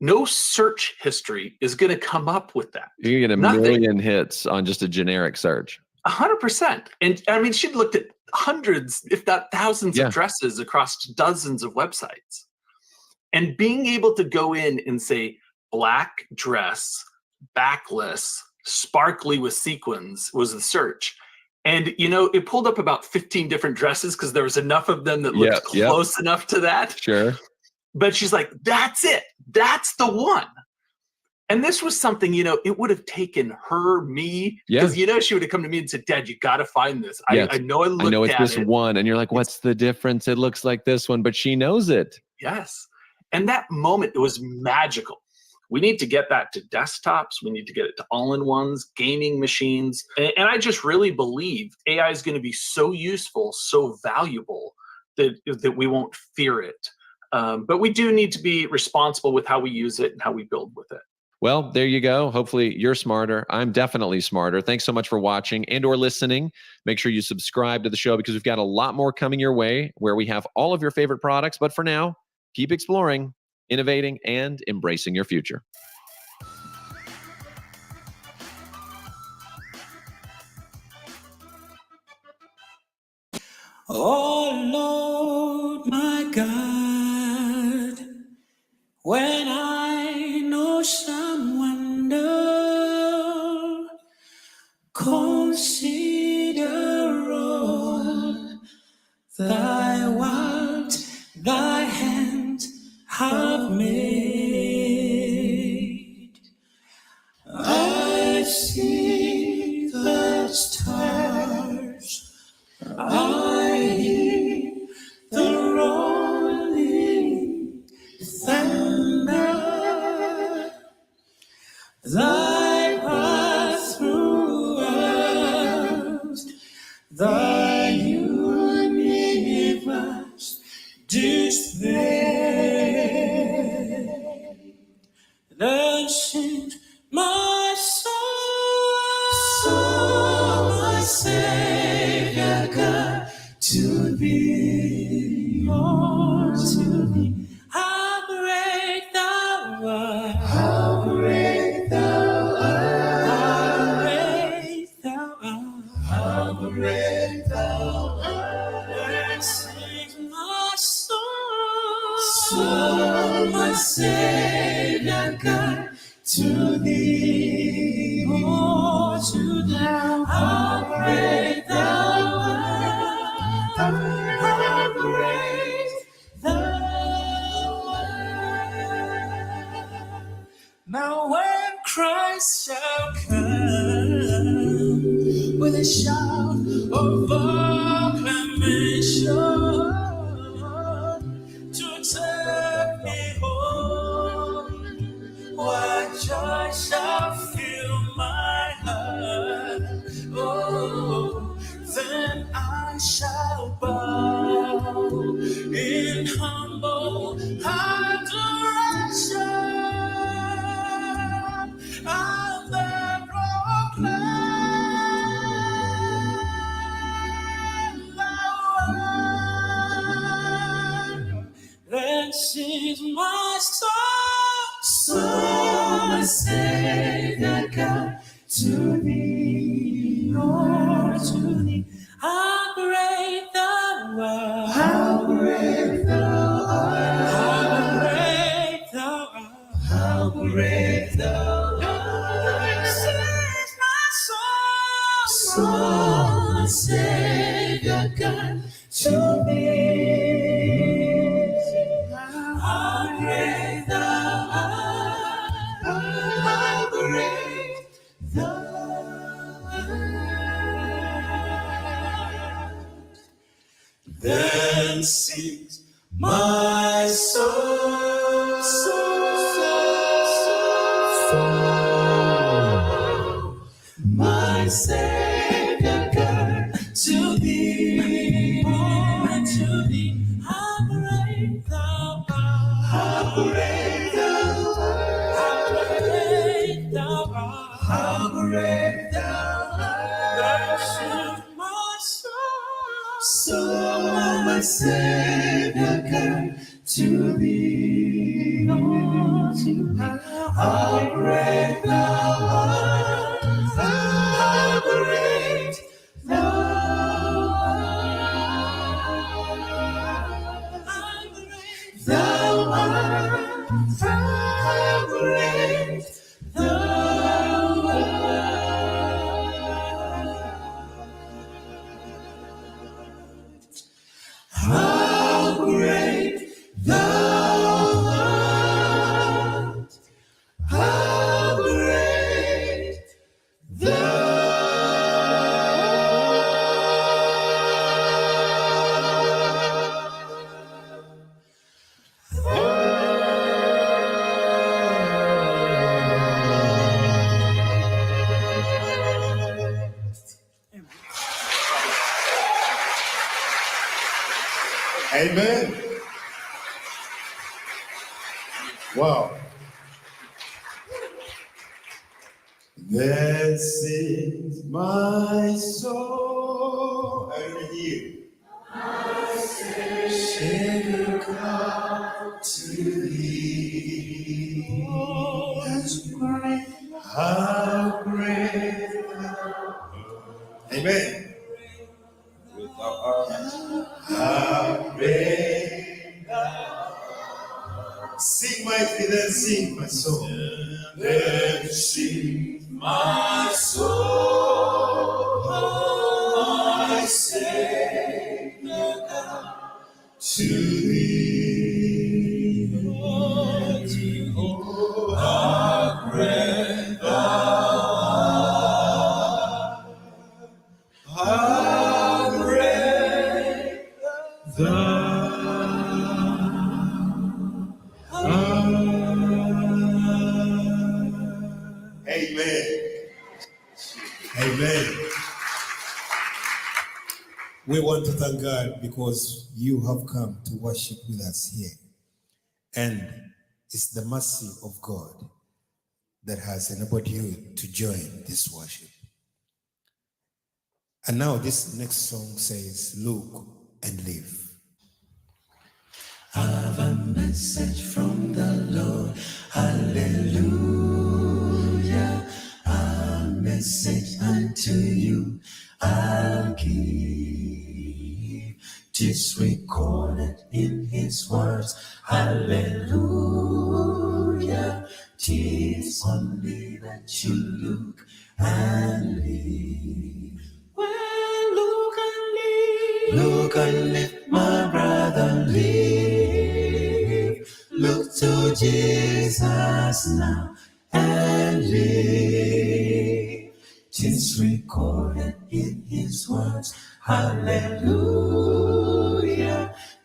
No search history is going to come up with that. You're going to get a Nothing. million hits on just a generic search. 100%. And she'd looked at hundreds, if not thousands of dresses across dozens of websites. And being able to go in and say, black dress, backless, sparkly with sequins was the search. And it pulled up about 15 different dresses because there was enough of them that looked close enough to that. But she's like, that's it. That's the one. And this was something, it would have taken her, me, because she would have come to me and said, Dad, you got to find this. I know I I know looked it's at this it. one. And you're like, what's the difference? It looks like this one, but she knows it. Yes. And that moment, it was magical. We need to get that to desktops. We need to get it to all-in-ones, gaming machines. And I just really believe AI is going to be so useful, so valuable that we won't fear it. But we do need to be responsible with how we use it and how we build with it. Well, there you go. Hopefully you're smarter. I'm definitely smarter. Thanks so much for watching and or listening. Make sure you subscribe to the show because we've got a lot more coming your way where we have all of your favorite products. But for now, keep exploring, innovating, and embracing your future. Oh, Lord, my God, when I know some wonder, consider all thy works, thy hands have made. I see the stars. The universe display. Then sings my soul, my Savior God, to thee, oh, to thee. How great thou art! How great thou art! How great thou art! How great thou art! Then sings my soul, soul, my Savior God, to thee, oh, to thee. How great thou art! How great thou art! Now when Christ shall come with a shout of acclamation to take me home, what joy shall fill my heart? Oh, then I shall bow in humble adoration. And then proclaim thou art. Then sings my soul, soul, my Savior God, to thee, oh, to thee. How great thou art! How great thou art! How great thou art! How great thou art! Sings my soul, soul, my Savior God, to thee. How great thou art! How great thou art! Then sings my soul, soul, soul, my Savior God, to thee, oh, to thee, how great thou art, how great thou art, how great thou art, how great thou art. Thou sings my soul, soul, my Savior God, to thee, oh, to thee, how great thou art, how great thou art, thou art, how great thou art. How great thou art! How great thou art! Amen. Wow. Then sings my soul. I don't hear. Savior God to thee. How great thou art. Amen. How great thou art. Sing mightily, then sing my soul. Then sings my soul, my Savior God, to thee. Oh, to thee. How great thou art. How great thou art. Amen. Amen. We want to thank God because you have come to worship with us here. And it's the mercy of God that has enabled you to join this worship. And now this next song says, Look and Live. I've a message from the Lord. Hallelujah. A message unto you I'll give. Tis recorded in his words. Hallelujah. Tis only that you look and live. Well, look and live. Look and live, my brother, live. Look to Jesus now and live. Tis recorded in his words. Hallelujah.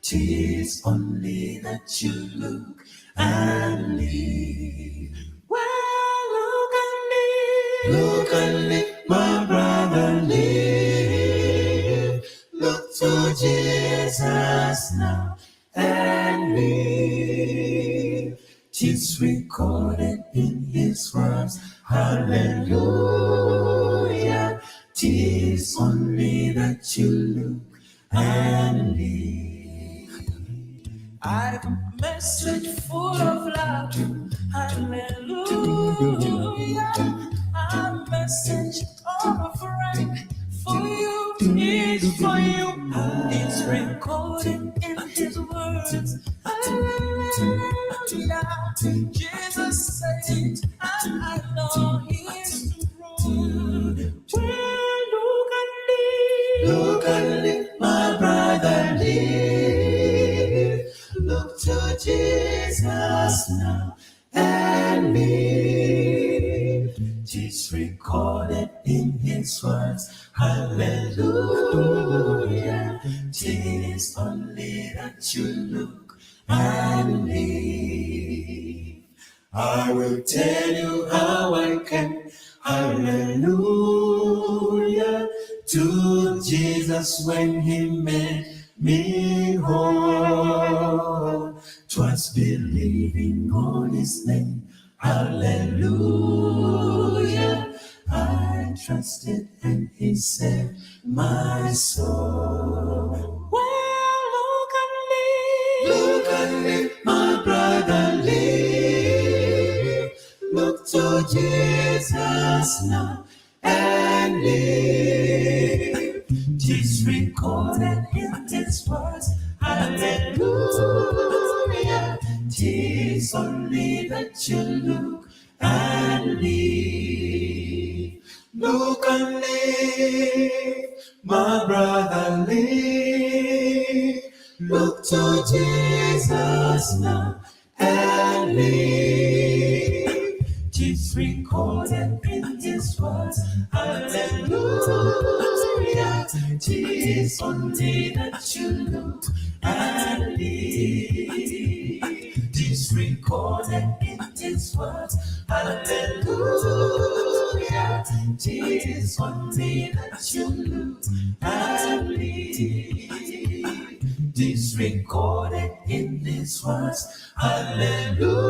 Tis only that you look and live. Well, look and live. Look and live, my brother, live. Look to Jesus now and live. Tis recorded in his words. Hallelujah. Tis only that you look and live. I've a message full of love. Hallelujah. A message of a friend for you is for you. It's recorded in his words. Hallelujah. Jesus said it, and I know he's true. Well, look and live. Look and live, my brother, live. Look to Jesus now and live. Tis recorded in his words. Hallelujah. Tis only that you look and live. I will tell you how I can. Hallelujah. To Jesus when he made me whole. 'Twas believing on his name. Hallelujah. I trusted and he saved my soul. Well, look and live. Look and live, my brother, live. Look to Jesus now and live. Tis recorded in his words. Hallelujah. Tis only that you look and live. Look and live, my brother, live. Look to Jesus now and live. Tis recorded in his words. Hallelujah. Tis only that you look and live. Tis recorded in his words. Hallelujah. Tis only that you look and live. Tis recorded in his words. Hallelujah.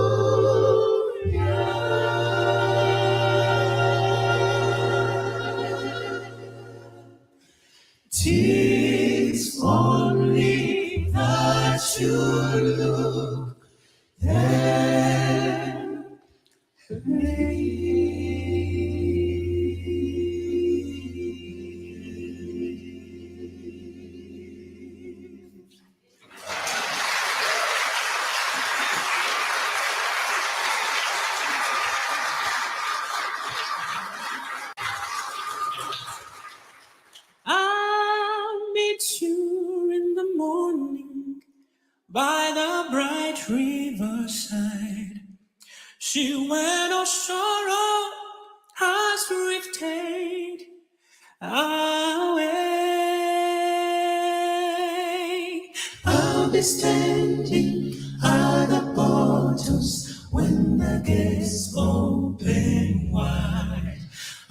Tis only that you look and I'll meet you in the morning by the bright riverside. She went all sorrow has drifted away. I'll be standing at the portals when the gates open wide.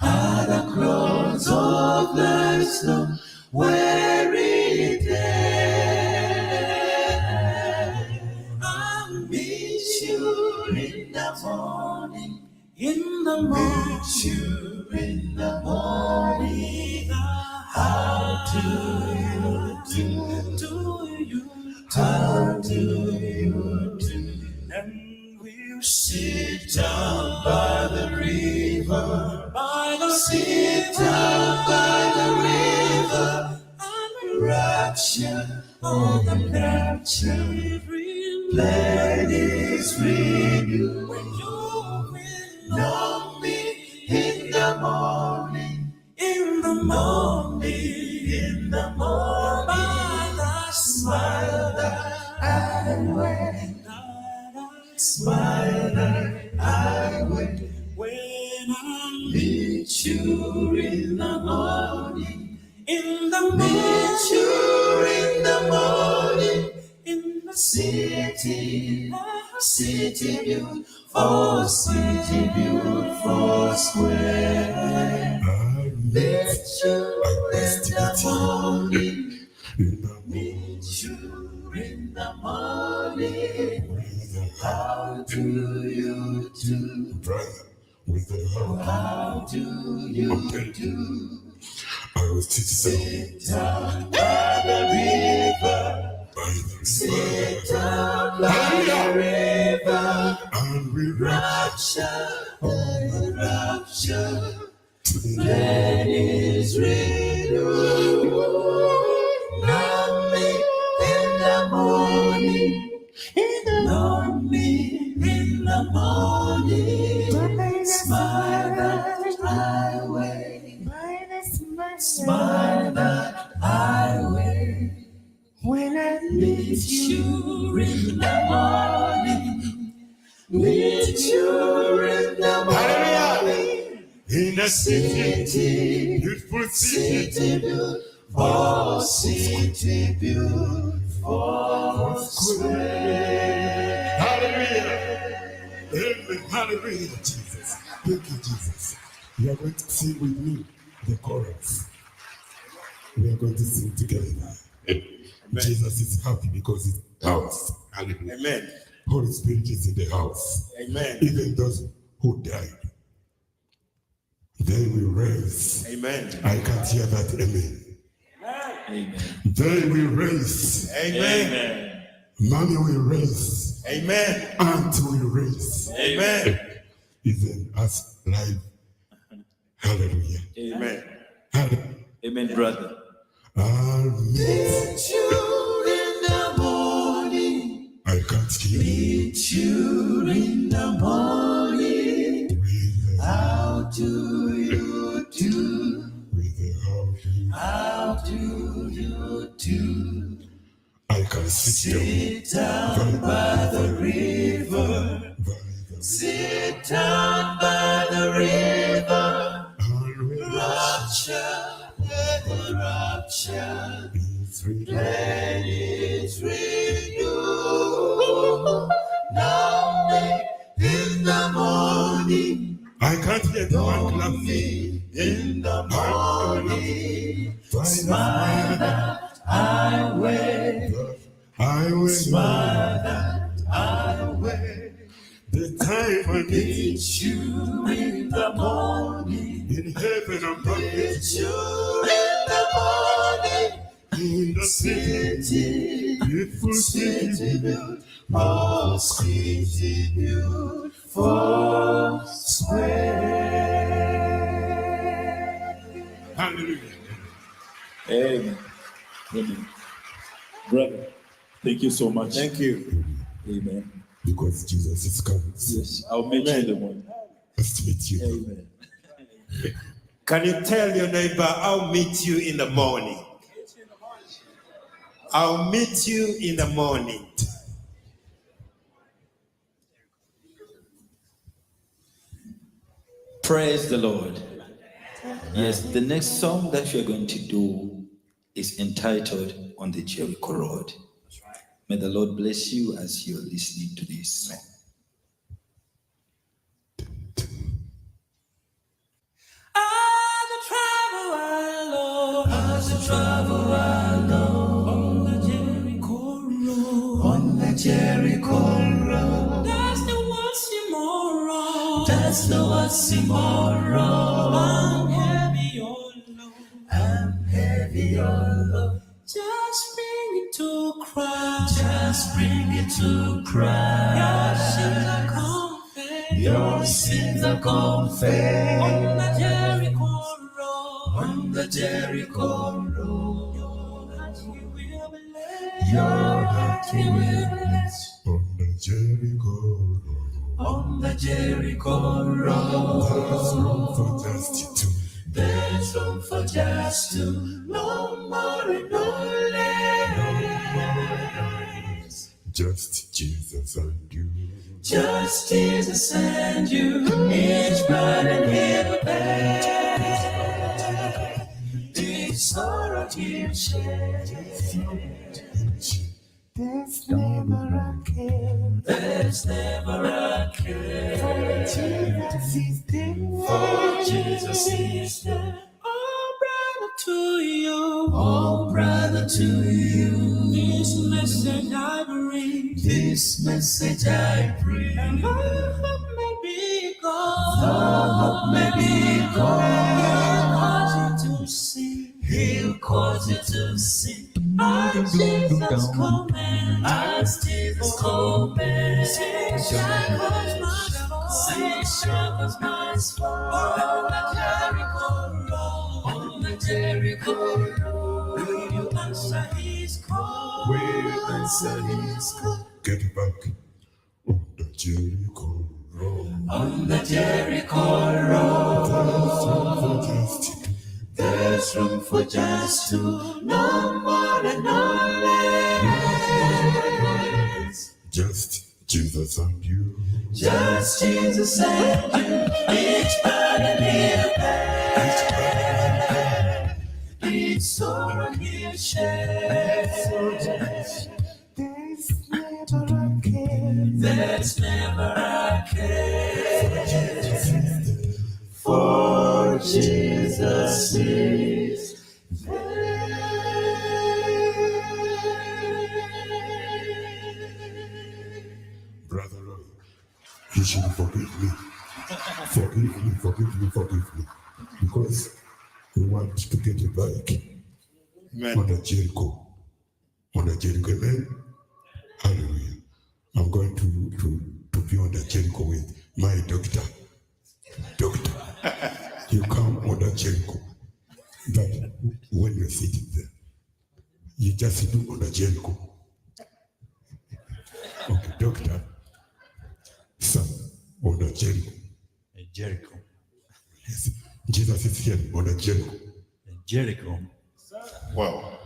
At the close of life's long weary be there. I'll meet you in the morning. In the morning. Meet you in the morning. How do you do? Do you? How do you do? And we'll sit down by the river. By the sit down by the river. And rapture, oh the rapture. Plan is renewed. When you will know me in the morning. In the morning, in the morning, by the smile that I wear, smile that I wear. When I meet you in the morning, in the meet you in the morning, in the city, city beautiful, city beautiful square. Meet you in the morning, meet you in the morning. How do you do? With the love. How do you do? I will sit Sit down by the river. Sit down by the river. And we Rapture, oh, rapture. Plan is renewed. Know me in the morning. In the morning, in the morning. Smile that highway. Smile that highway. When I meet you in the morning, meet you in the morning. In the city, beautiful city, city beautiful, city beautiful square. Hallelujah. Amen. Hallelujah, Jesus. Thank you, Jesus. You are going to sing with me the chorus. We are going to sing together. Jesus is happy because it's house. Hallelujah. Amen. Holy Spirit is in the house. Amen. Even those who died, they will raise. Amen. I can't hear that. Amen. Amen. They will raise. Amen. Mommy will raise. Amen. Aunt will raise. Amen. Even us live. Hallelujah. Amen. Hallelujah. Amen, brother. I'll meet. Meet you in the morning. I can't hear. Meet you in the morning. How do you do? How do you do? I can sit Sit down by the river. Sit down by the river. Rapture, the rapture. Plan is renewed. Now me in the morning. I can't hear the one clapping. In the morning. Smile that highway. I will Smile that highway. The time I meet you in the morning. In heaven I'm Meet you in the morning. In the city, beautiful city, beautiful city, beautiful square. Hallelujah. Amen. Amen. Brother, thank you so much. Thank you. Amen. Because Jesus is coming. Yes, I'll meet you in the morning. Nice to meet you. Amen. Can you tell your neighbor, I'll meet you in the morning? I'll meet you in the morning. Praise the Lord. Yes, the next song that we are going to do is entitled On the Jericho Road. May the Lord bless you as you are listening to this song. As I travel alone, as I travel alone. There's no oxymoron. I'm heavy on low. I'm heavy on low. Just bring it to Christ. Just bring it to Christ. Your sins are confessed. Your sins are confessed. On the Jericho road. On the Jericho road. Your heart he will bless. Your heart he will bless. On the Jericho road. On the Jericho road. There's room for just two. There's room for just two. No more and no less. Just Jesus and you. Just Jesus and you. Each burden he will bear. Each sorrow he'll share. There's never a care. There's never a care. For Jesus is there. For Jesus is there. Oh, brother to you. Oh, brother to you. This message I bring. This message I bring. And the hope may be gone. The hope may be gone. He'll cause you to sing. He'll cause you to sing. As Jesus commands. As Jesus commands. Sin shackles must fall. Sin shackles must fall. On the Jericho road. On the Jericho road. Will you answer his call? Will you answer his call? Get back on the Jericho road. On the Jericho road. There's room for just two. There's room for just two. No more and no less. Just Jesus and you. Just Jesus and you. Each burden he'll bear. Each sorrow he'll share. There's never a care. There's never a care. For Jesus is Brother Roy, you should forgive me. Forgive me, forgive me, forgive me. Because we want to get it back on the Jericho. On the Jericho, amen. Hallelujah. I'm going to, to, to be on the Jericho with my doctor. Doctor, you come on the Jericho. But when you're sitting there, you just do on the Jericho. Okay, doctor, son, on the Jericho. Jericho. Yes. Jesus is here on the Jericho. Jericho. Wow.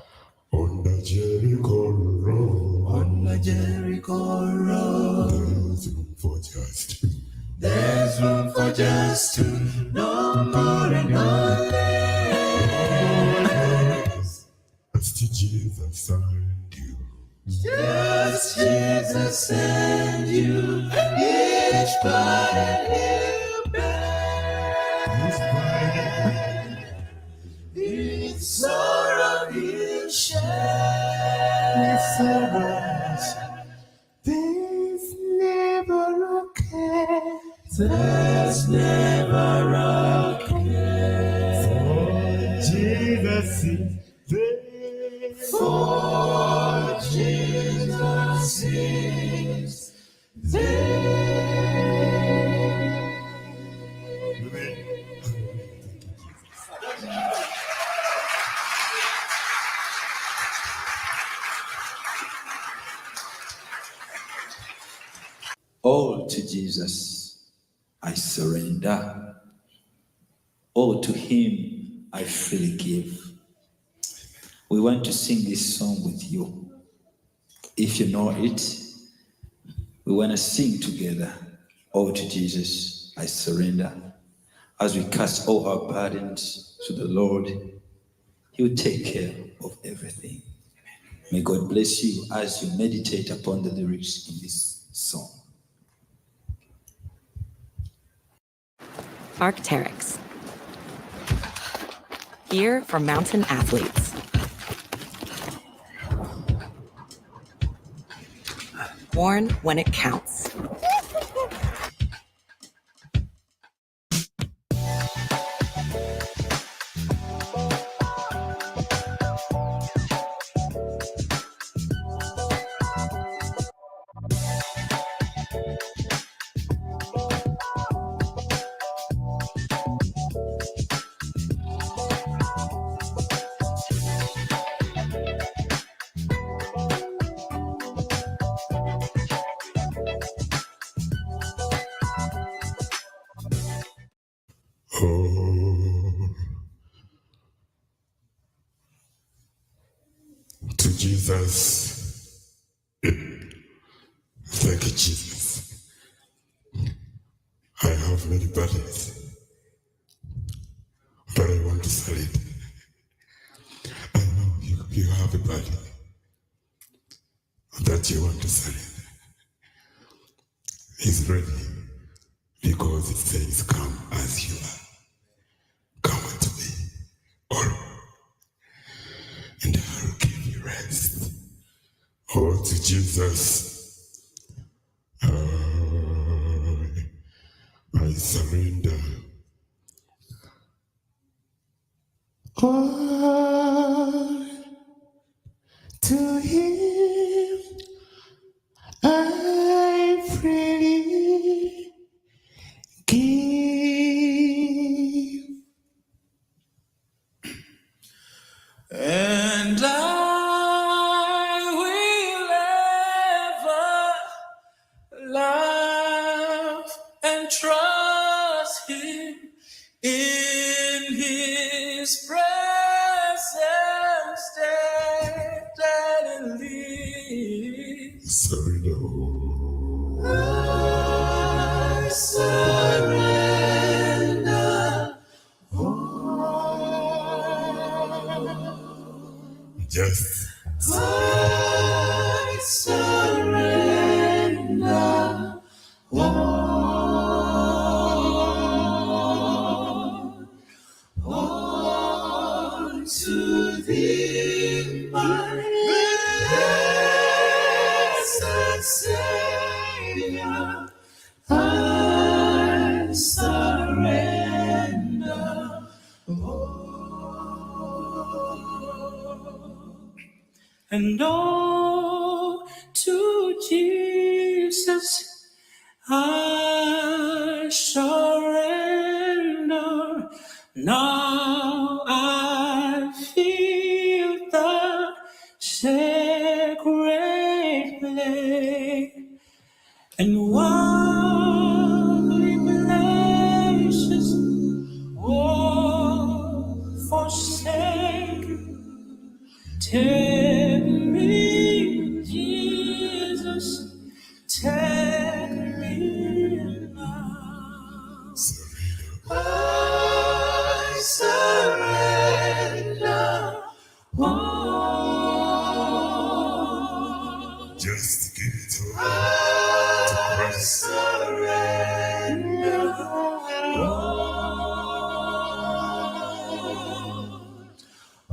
On the Jericho road. On the Jericho road. There's room for just two. There's room for just two. No more and no less. Just Jesus and you. Just Jesus and you. Each burden he'll bear. Each sorrow he'll share. There's never a care. There's never a care. For Jesus is there. For Jesus is there. All to Jesus I surrender. All to Him I freely give. We want to sing this song with you. If you know it, we want to sing together. All to Jesus I surrender. As we cast all our burdens to the Lord, He will take care of everything. May God bless you as you meditate upon the lyrics in this song. Arc'teryx. Gear for mountain athletes. Worn when it counts. Jesus. Thank you, Jesus. I have many burdens, but I want to surrender. I know you have a burden that you want to surrender. He's ready because it says, Come as you are. Come unto me, all, and I will give you rest. Oh, to Jesus, I surrender. All to him I freely give. And I will ever love and trust him in his presence steadily. Surrender. I surrender Just I surrender all to thee, my blessed Savior. I surrender all. And all to Jesus I surrender. Now I feel the sacred play and worldly pleasures all forsaken. Take me, Jesus, take me now. I surrender all. Just give it all to I Christ. surrender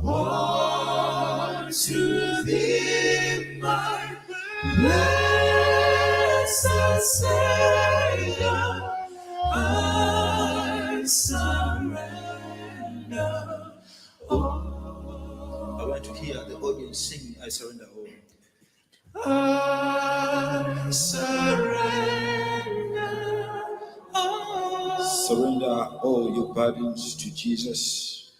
all to thee, my blessed Savior. I surrender all. I want to hear the audience sing, I surrender all. I surrender all. Surrender all your burdens to Jesus.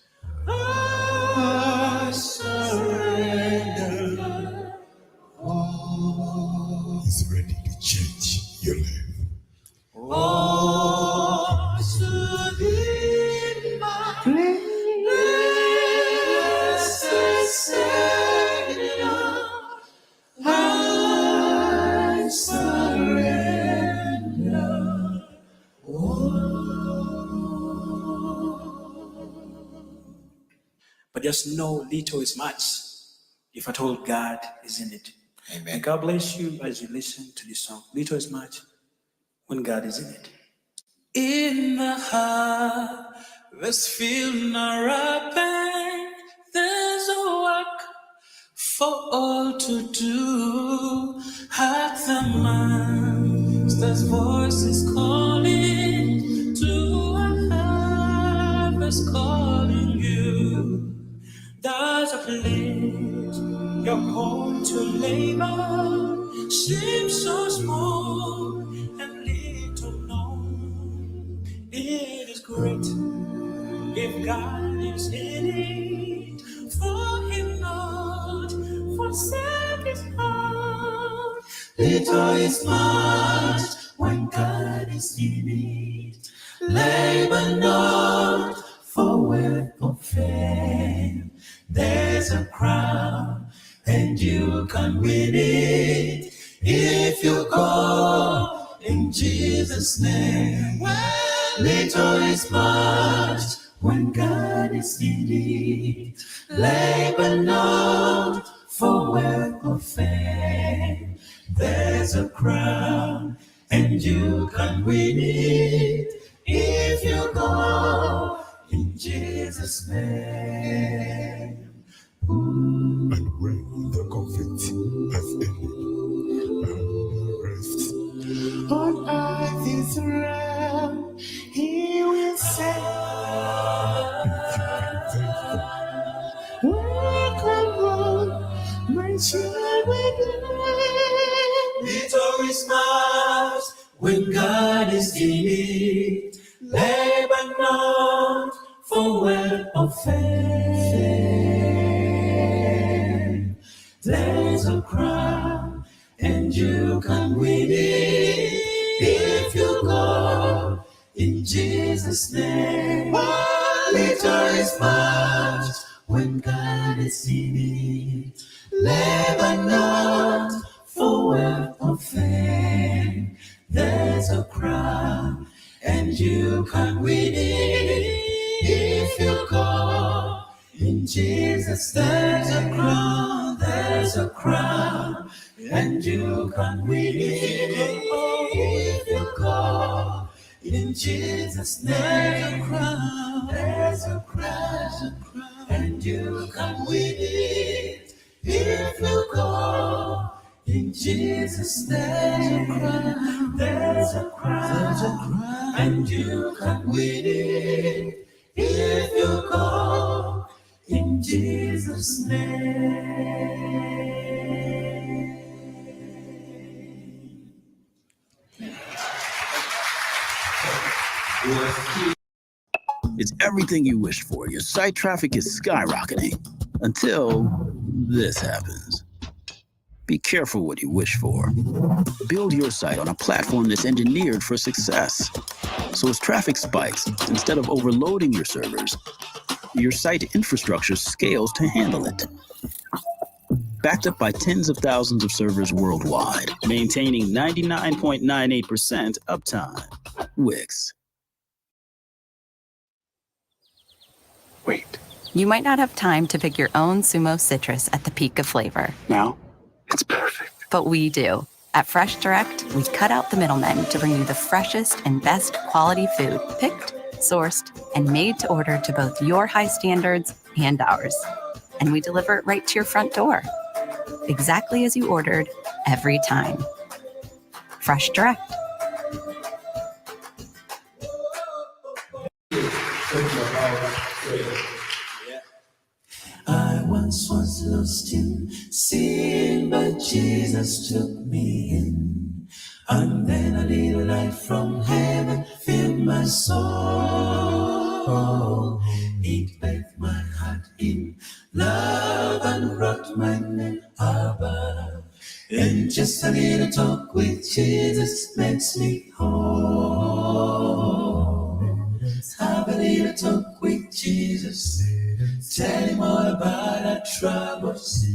I surrender all. He's ready to change your life. All to thee, my blessed Savior, I surrender all. But just know little is much if at all God is in it. Amen. And God bless you as you listen to this song. Little is much when God is in it. In the harvest field now ripen, there's a work for all to do. Hark the master's voice is calling to a harvest calling you. There's a place you're called to labor, seems so small and little known. It is great if God is in it, for him not forsake his heart. Little is much when God is in it. Labor not for wealth or fame. There's a crown and you can win it if you call in Jesus' name. Well, little is much when God is in it. Labor not for wealth or fame. There's a crown, and you can win it if you go in Jesus' name. And when the conflict has ended, and the rest on earth is round, he will say, Welcome home, my children. Little is much when God is in it. Labor not for wealth or fame. There's a crown, and you can win it if you go in Jesus' name. Well, little is much when God is in it. Labor not for wealth or fame. There's a crown, and you can win it if you call in Jesus. There's a crown, there's a crown, and you can win it if you call in Jesus' name. There's a crown, and you can win it if you call in Jesus' name. There's a crown, and you can win it if you call in Jesus' name. It's everything you wished for. Your site traffic is skyrocketing until this happens. Be careful what you wish for. Build your site on a platform that's engineered for success. So as traffic spikes, instead of overloading your servers, your site infrastructure scales to handle it. Backed up by tens of thousands of servers worldwide, maintaining 99.98% uptime. Wix. Wait. You might not have time to pick your own Sumo citrus at the peak of flavor. Now, it's perfect. But we do. At Fresh Direct, we cut out the middlemen to bring you the freshest and best quality food picked, sourced, and made to order to both your high standards and ours. And we deliver it right to your front door. Exactly as you ordered, every time. Fresh Direct. I once was lost in sin, but Jesus took me in. And then a little light from heaven filled my soul. It bathed my heart in love and wrote my name above. And just a little talk with Jesus makes me whole. Have a little talk with Jesus. Tell him all about our troubles.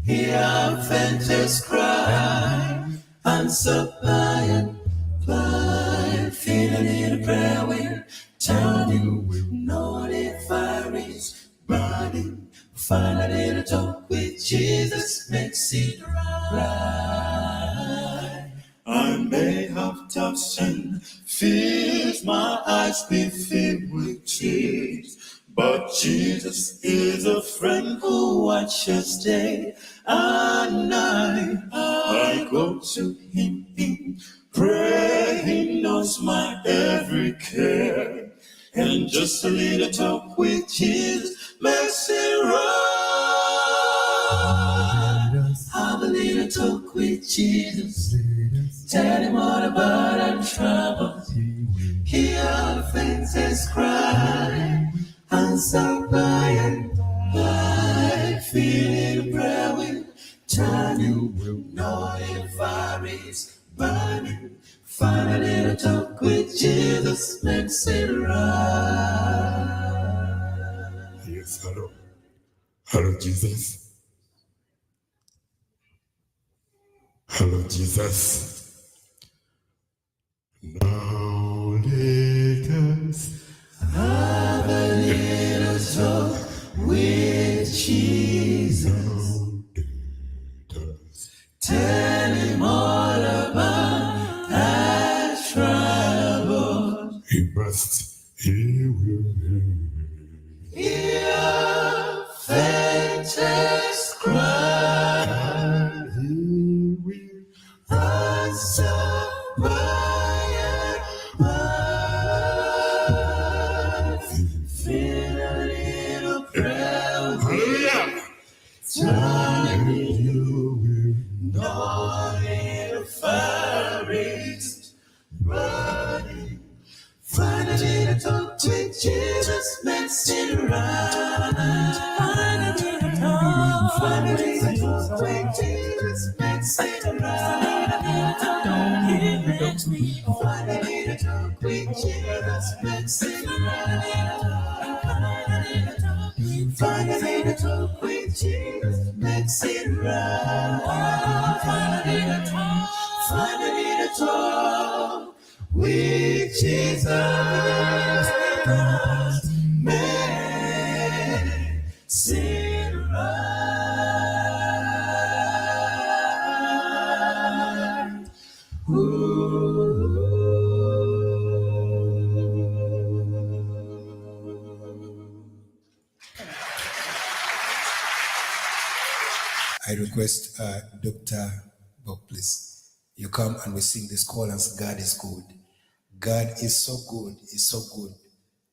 Hear our faintest cry. Answer by and by. Feel a little prayer wheel turning. Know the fire is burning. Find a little talk with Jesus makes it right. I may have doubts and fears, my eyes be filled with tears. But Jesus is a friend who watches day and night. I go to him in prayer, he knows my every care. And just a little talk with Jesus makes it right. Have a little talk with Jesus. Tell him all about our troubles. Hear our faintest cry. Answer by and by. Feel it prayer will turning. Know the fire is burning. Find a little talk with Jesus makes it right. Yes, hello. Hello, Jesus. Hello, Jesus. Now let us Have a little talk with Jesus. Tell him all about our trouble. He must, he will hear. Hear faintest cry. And he will Answer by and by. Feel a little prayer Hallelujah. Turn You will no little fire is burning. Find a little talk with Jesus makes it right. Find a little talk, find a little talk with Jesus makes it right. He makes me find a little talk with Jesus makes it right. Find a little talk with Jesus makes it right. Find a little talk, find a little talk with Jesus. Makes it right. I request Dr. Bob, please, you come and we sing this chorus, God is good. God is so good, is so good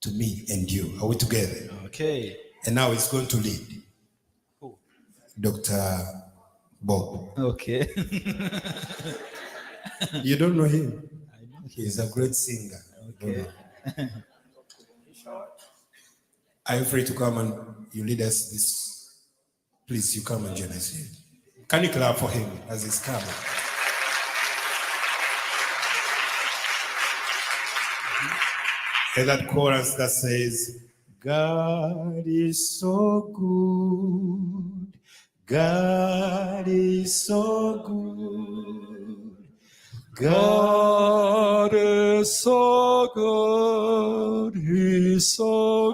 to me and you. Are we together? Okay. And now he's going to lead. Dr. Bob. Okay. You don't know him? He's a great singer. You don't Okay. know. Are you free to come and you lead us this? Please, you come and join us here. Can you clap for him as he's coming? And that chorus that says, God is so good. God is so good. God is so good. He's so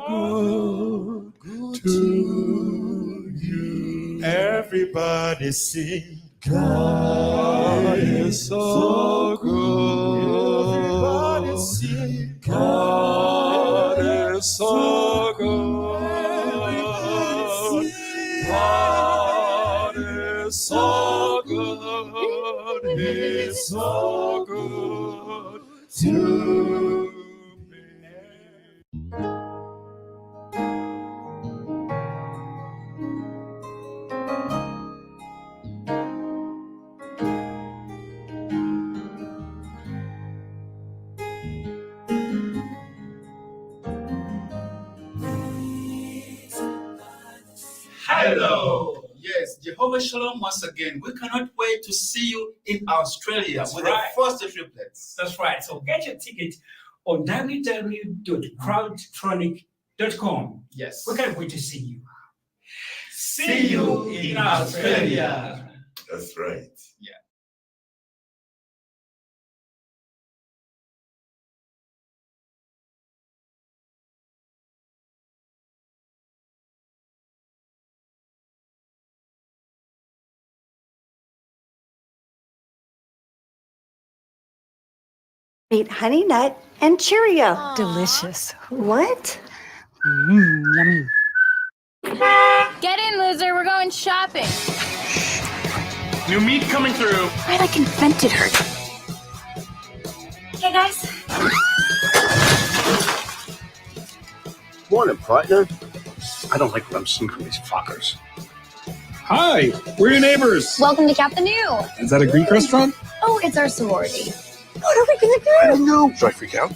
good to you. Everybody sing. God is so good. Everybody sing. God is so good. God is so good. He's so good to me. Hello. Yes, Jehovah Shalom once again. We cannot wait to see you in Australia That's with right. the first triplets. That's right. So get your ticket on www.crowdtronic.com. Yes. We can't wait to see you. See you in Australia. That's right. Yeah. Meet Honey Nut and Cheerio. Delicious. What? Mmm, yummy. Get in, loser. We're going shopping. New meat coming through. I like invented her. Hey, guys. Morning, partner. I don't like what I'm seeing from these fuckers. Hi, we're your neighbors. Welcome to Cap the New. Is that a Greek restaurant? Oh, it's our sorority. What are we gonna do? I don't know. Should I freak out?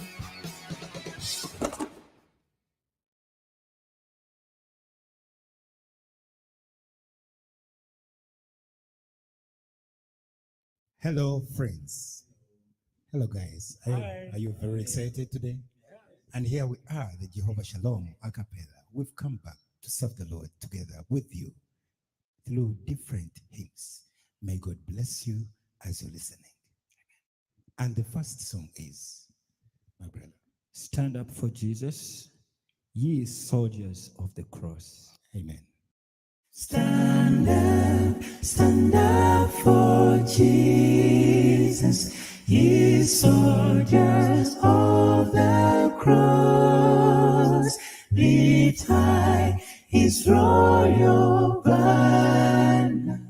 Hello, friends. Hello, guys. Are you very excited today? And here we are, the Jehovah Shalom A Cappella. We've come back to serve the Lord together with you through different hymns. May God bless you. as you're listening. And the first song is, my brother. Stand up for Jesus, ye soldiers of the cross. Amen. Stand up for Jesus, ye soldiers of the cross. Lift high his royal banner,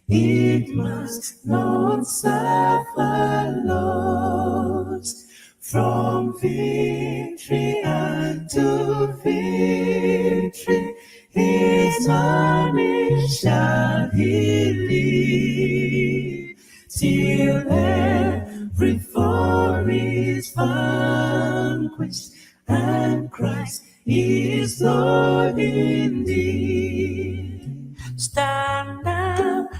it must not suffer loss. From victory unto victory, his army shall he lead, till every foe is vanquished, and Christ is Lord indeed. Stand up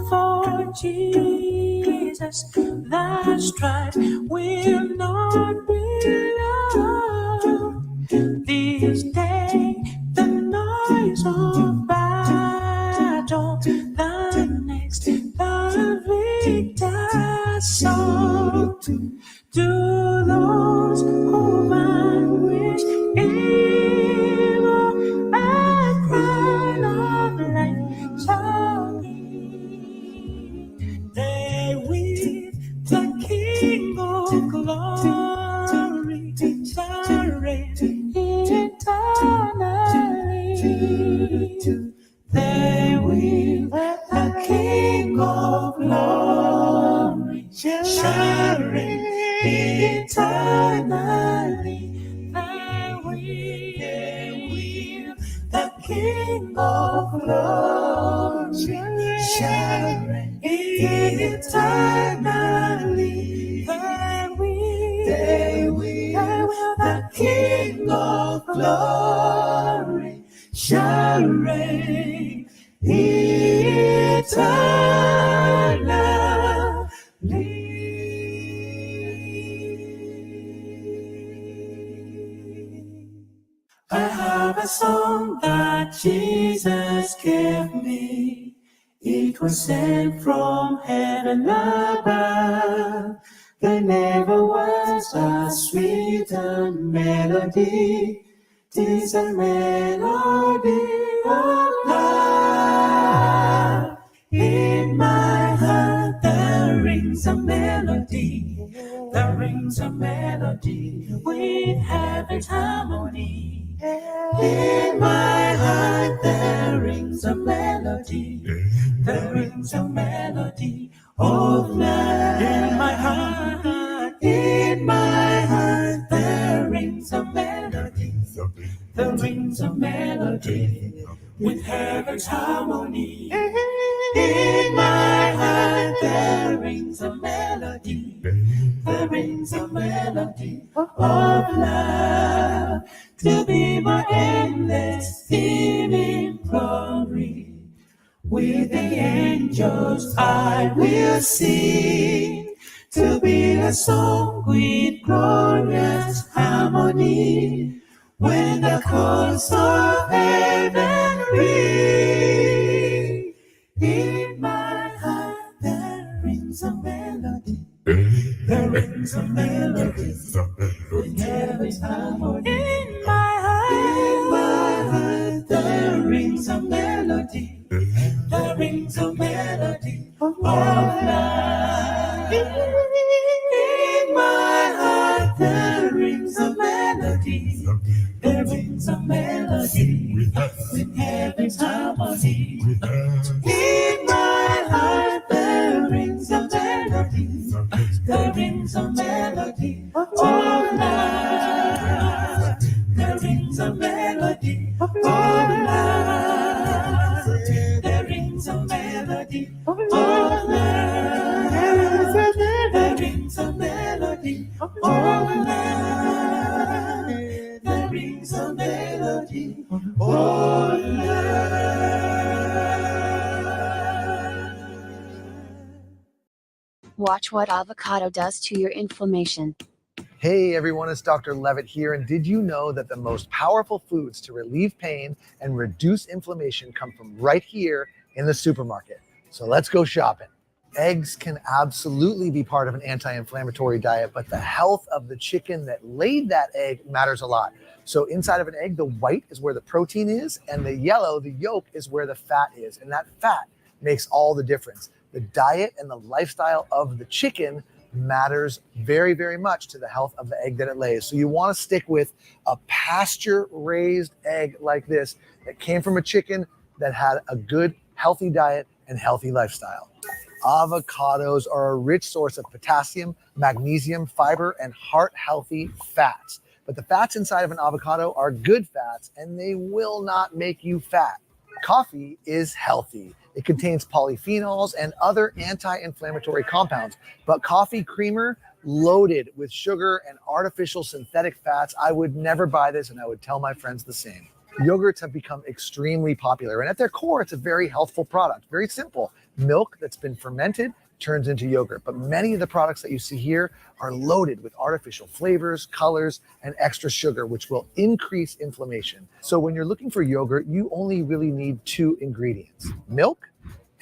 for Jesus. The strife will not be long. This day, the noise of battle, the next, the victor's song. To those who vanquish evil, a crown of life shall be. They with the King of glory shall reign eternally. They with the King of glory shall reign eternally. They will, the King of glory shall reign eternally. They will, the King of glory shall reign eternally. I have a song that Jesus gave me. It was sent from heaven above. There never was a sweeter melody. 'Tis a melody of love. In my heart there rings a melody. There rings a melody with heaven's harmony. In my heart there rings a melody. There rings a melody of love. In my heart, there rings a melody. There rings a melody with heaven's harmony. In my heart there rings a melody. There rings a melody of love to be my endless theme in glory. With the angels I will sing, to be a song with glorious harmony. When the calls of heaven ring, in my heart there rings a melody. There rings a melody with heaven's harmony. In my heart there rings a melody. There rings a melody of love. In my heart there rings a melody. There rings a melody with heaven's harmony. In my heart there rings a melody. There rings a melody of love. There rings a melody of love. There rings a melody of love. There rings a melody of love. There rings a melody of love. Watch what avocado does to your inflammation. Hey everyone, it's Dr. Levitt here. And did you know that the most powerful foods to relieve pain and reduce inflammation come from right here in the supermarket? So let's go shopping. Eggs can absolutely be part of an anti inflammatory diet, but the health of the chicken that laid that egg matters a lot. So, inside of an egg, the white is where the protein is, and the yellow, the yolk, is where the fat is. And that fat makes all the difference. The diet and the lifestyle of the chicken matters very, very much to the health of the egg that it lays. So, you want to stick with a pasture raised egg like this that came from a chicken that had a good, healthy diet and healthy lifestyle. Avocados are a rich source of potassium, magnesium, fiber, and heart healthy fats. But the fats inside of an avocado are good fats and they will not make you fat. Coffee is healthy. It contains polyphenols and other anti inflammatory compounds. But coffee creamer loaded with sugar and artificial synthetic fats, I would never buy this and I would tell my friends the same. Yogurts have become extremely popular. And at their core, it's a very healthful product, very simple. Milk that's been fermented turns into yogurt. But many of the products that you see here are loaded with artificial flavors, colors, and extra sugar, which will increase inflammation. So when you're looking for yogurt, you only really need two ingredients milk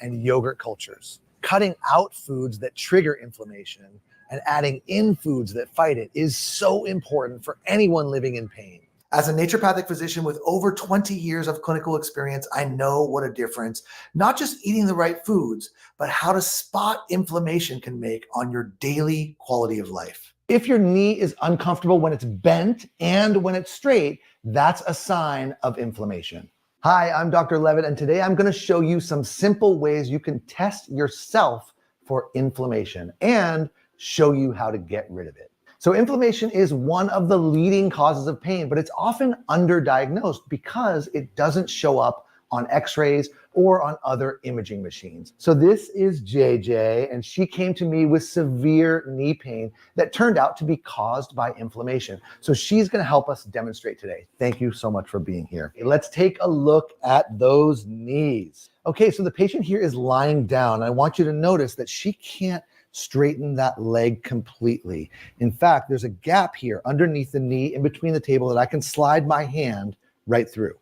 and yogurt cultures. Cutting out foods that trigger inflammation and adding in foods that fight it is so important for anyone living in pain. As a naturopathic physician with over 20 years of clinical experience, I know what a difference not just eating the right foods, but how to spot inflammation can make on your daily quality of life. If your knee is uncomfortable when it's bent and when it's straight, that's a sign of inflammation. Hi, I'm Dr. Levitt, and today I'm going to show you some simple ways you can test yourself for inflammation and show you how to get rid of it. So, inflammation is one of the leading causes of pain, but it's often underdiagnosed because it doesn't show up on x rays or on other imaging machines. So, this is JJ, and she came to me with severe knee pain that turned out to be caused by inflammation. So, she's going to help us demonstrate today. Thank you so much for being here. Let's take a look at those knees. Okay, so the patient here is lying down. I want you to notice that she can't straighten that leg completely. In fact, there's a gap here underneath the knee in between the table that I can slide my hand right through.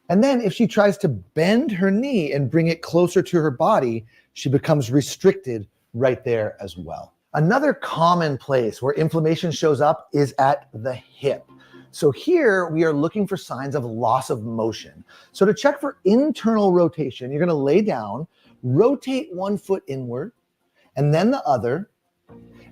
And then if she tries to bend her knee and bring it closer to her body, she becomes restricted right there as well. Another common place where inflammation shows up is at the hip. So here we are looking for signs of loss of motion. So to check for internal rotation, you're going to lay down, rotate one foot inward, and then the other,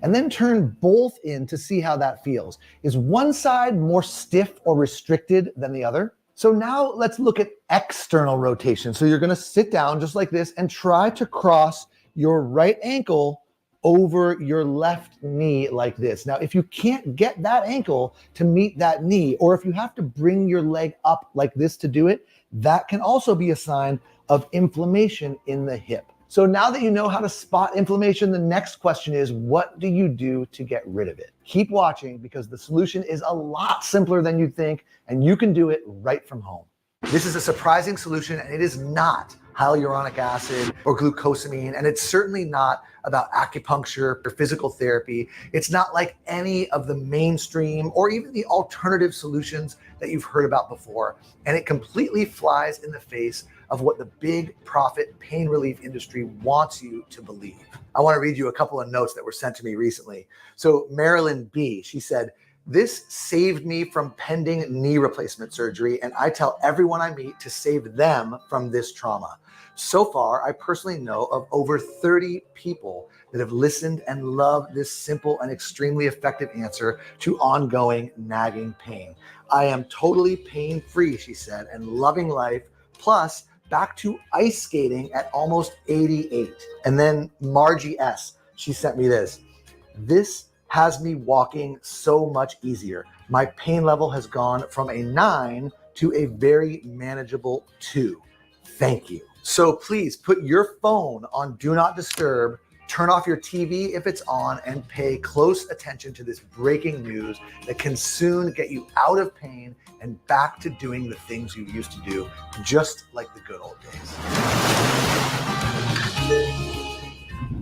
and then turn both in to see how that feels. Is one side more stiff or restricted than the other? So now let's look at external rotation. So you're gonna sit down just like this and try to cross your right ankle over your left knee like this. Now, if you can't get that ankle to meet that knee, or if you have to bring your leg up like this to do it, that can also be a sign of inflammation in the hip. So now that you know how to spot inflammation, the next question is what do you do to get rid of it? Keep watching because the solution is a lot simpler than you'd think, and you can do it right from home. This is a surprising solution, and it is not hyaluronic acid or glucosamine, and it's certainly not about acupuncture or physical therapy. It's not like any of the mainstream or even the alternative solutions that you've heard about before, and it completely flies in the face of what the big profit pain relief industry wants you to believe. I want to read you a couple of notes that were sent to me recently. So, Marilyn B., she said, This saved me from pending knee replacement surgery, and I tell everyone I meet to save them from this trauma. So far, I personally know of over 30 people that have listened and loved this simple and extremely effective answer to ongoing nagging pain. I am totally pain free, she said, and loving life, plus back to ice skating at almost 88. And then Margie S., she sent me this. This has me walking so much easier. My pain level has gone from a 9 to a very manageable 2. Thank you. So please put your phone on Do Not Disturb, turn off your TV if it's on, and pay close attention to this breaking news that can soon get you out of pain and back to doing the things you used to do, just like the good old days.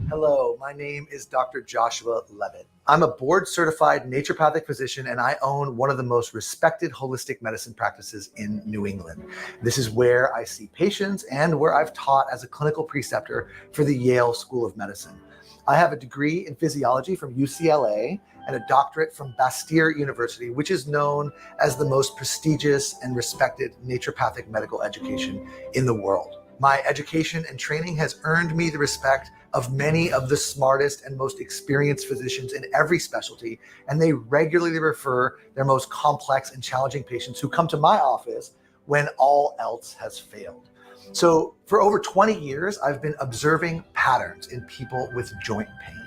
Hello. Hello, my name is Dr. Joshua Levitt. I'm a board certified naturopathic physician and I own one of the most respected holistic medicine practices in New England. This is where I see patients and where I've taught as a clinical preceptor for the Yale School of Medicine. I have a degree in physiology from UCLA and a doctorate from Bastyr University, which is known as the most prestigious and respected naturopathic medical education in the world. My education and training has earned me the respect of many of the smartest and most experienced physicians in every specialty, and they regularly refer their most complex and challenging patients who come to my office when all else has failed. So, for over 20 years, I've been observing patterns in people with joint pain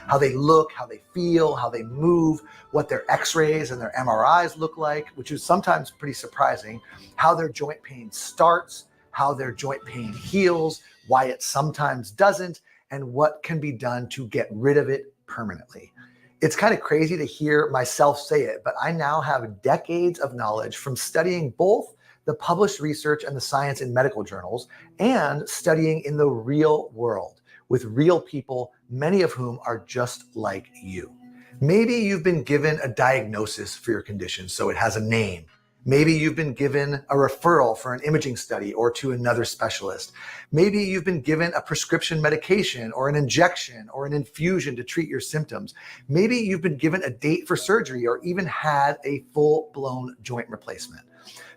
how they look, how they feel, how they move, what their x rays and their MRIs look like, which is sometimes pretty surprising, how their joint pain starts, how their joint pain heals, why it sometimes doesn't, and what can be done to get rid of it permanently. It's kind of crazy to hear myself say it, but I now have decades of knowledge from studying both the published research and the science in medical journals and studying in the real world with real people, many of whom are just like you. Maybe you've been given a diagnosis for your condition, so it has a name. Maybe you've been given a referral for an imaging study or to another specialist. Maybe you've been given a prescription medication or an injection or an infusion to treat your symptoms. Maybe you've been given a date for surgery or even had a full blown joint replacement.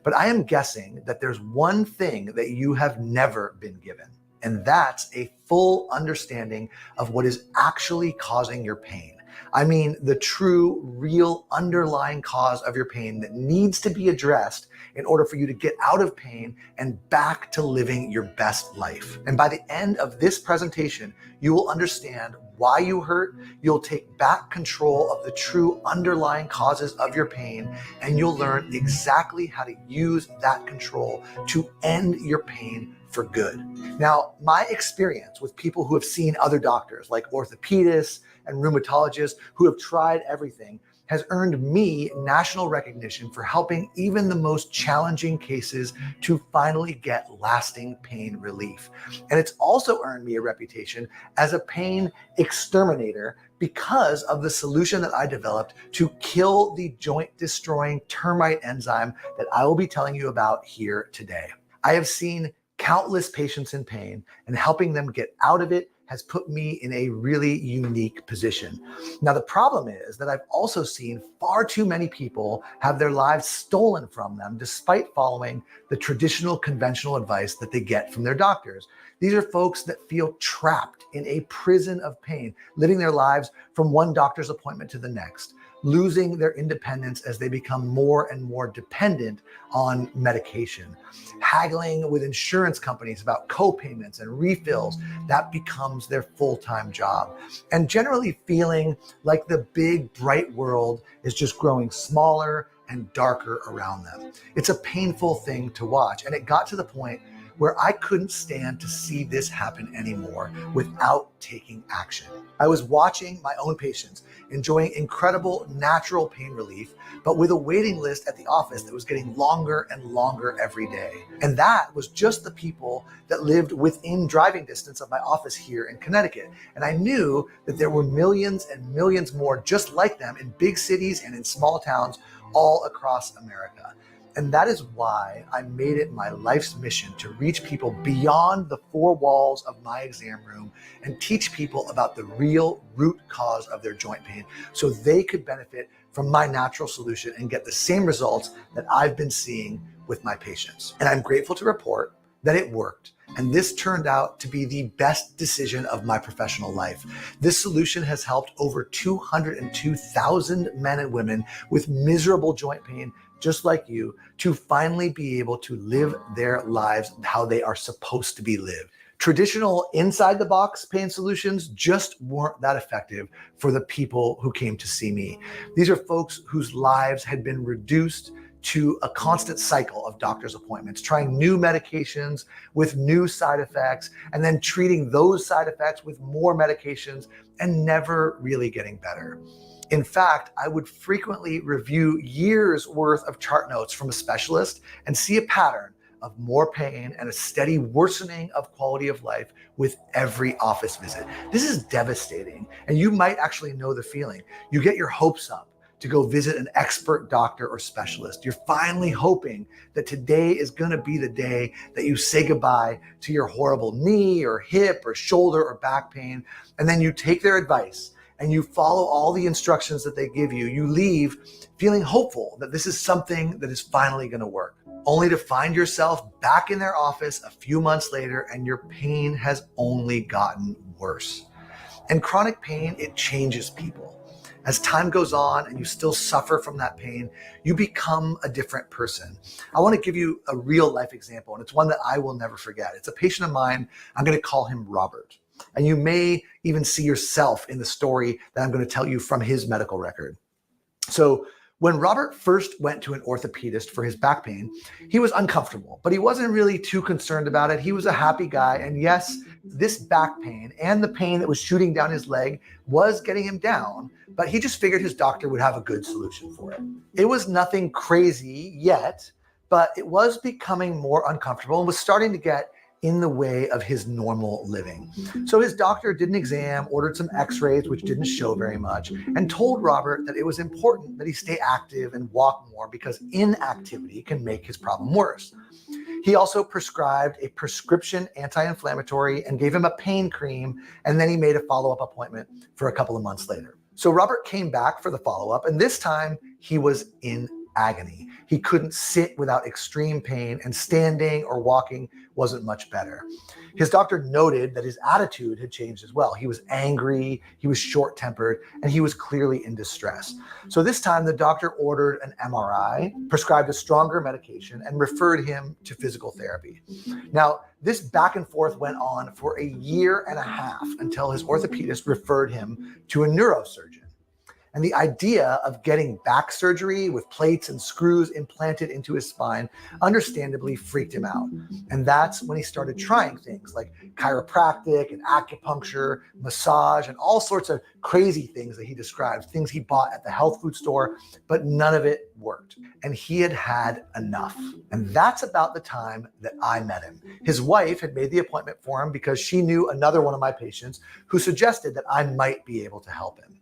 But I am guessing that there's one thing that you have never been given, and that's a full understanding of what is actually causing your pain. I mean, the true, real underlying cause of your pain that needs to be addressed in order for you to get out of pain and back to living your best life. And by the end of this presentation, you will understand why you hurt, you'll take back control of the true underlying causes of your pain, and you'll learn exactly how to use that control to end your pain for good. Now, my experience with people who have seen other doctors like orthopedists and rheumatologists who have tried everything has earned me national recognition for helping even the most challenging cases to finally get lasting pain relief. And it's also earned me a reputation as a pain exterminator because of the solution that I developed to kill the joint destroying termite enzyme that I will be telling you about here today. I have seen countless patients in pain and helping them get out of it has put me in a really unique position. Now, the problem is that I've also seen far too many people have their lives stolen from them despite following the traditional conventional advice that they get from their doctors. These are folks that feel trapped in a prison of pain, living their lives from one doctor's appointment to the next, losing their independence as they become more and more dependent on medication, haggling with insurance companies about co-payments and refills. That becomes their full-time job. And generally feeling like the big, bright world is just growing smaller and darker around them. It's a painful thing to watch. And it got to the point where I couldn't stand to see this happen anymore without taking action. I was watching my own patients enjoying incredible natural pain relief, but with a waiting list at the office that was getting longer and longer every day. And that was just the people that lived within driving distance of my office here in Connecticut. And I knew that there were millions and millions more just like them in big cities and in small towns all across America. And that is why I made it my life's mission to reach people beyond the four walls of my exam room and teach people about the real root cause of their joint pain so they could benefit from my natural solution and get the same results that I've been seeing with my patients. And I'm grateful to report that it worked. And this turned out to be the best decision of my professional life. This solution has helped over 202,000 men and women with miserable joint pain, just like you, to finally be able to live their lives how they are supposed to be lived. Traditional inside the box pain solutions just weren't that effective for the people who came to see me. These are folks whose lives had been reduced to a constant cycle of doctor's appointments, trying new medications with new side effects, and then treating those side effects with more medications and never really getting better. In fact, I would frequently review years worth of chart notes from a specialist and see a pattern of more pain and a steady worsening of quality of life with every office visit. This is devastating, and you might actually know the feeling. You get your hopes up to go visit an expert doctor or specialist. You're finally hoping that today is going to be the day that you say goodbye to your horrible knee or hip or shoulder or back pain. And then you take their advice and you follow all the instructions that they give you. You leave feeling hopeful that this is something that is finally going to work, only to find yourself back in their office a few months later and your pain has only gotten worse. And chronic pain, it changes people. As time goes on and you still suffer from that pain, you become a different person. I want to give you a real life example, and it's one that I will never forget. It's a patient of mine. I'm going to call him Robert. And you may even see yourself in the story that I'm going to tell you from his medical record. So when Robert first went to an orthopedist for his back pain, he was uncomfortable, but he wasn't really too concerned about it. He was a happy guy. And yes, this back pain and the pain that was shooting down his leg was getting him down, but he just figured his doctor would have a good solution for it. It was nothing crazy yet, but it was becoming more uncomfortable and was starting to get in the way of his normal living. So his doctor did an exam, ordered some x-rays, which didn't show very much, and told Robert that it was important that he stay active and walk more because inactivity can make his problem worse. He also prescribed a prescription anti-inflammatory and gave him a pain cream, and then he made a follow-up appointment for a couple of months later. So Robert came back for the follow-up, and this time he was in agony. He couldn't sit without extreme pain, and standing or walking wasn't much better. His doctor noted that his attitude had changed as well. He was angry, he was short-tempered, and he was clearly in distress. So this time the doctor ordered an MRI, prescribed a stronger medication, and referred him to physical therapy. Now, this back and forth went on for a year and a half until his orthopedist referred him to a neurosurgeon. And the idea of getting back surgery with plates and screws implanted into his spine understandably freaked him out. And that's when he started trying things like chiropractic and acupuncture, massage, and all sorts of crazy things that he described, things he bought at the health food store, but none of it worked. And he had had enough. And that's about the time that I met him. His wife had made the appointment for him because she knew another one of my patients who suggested that I might be able to help him.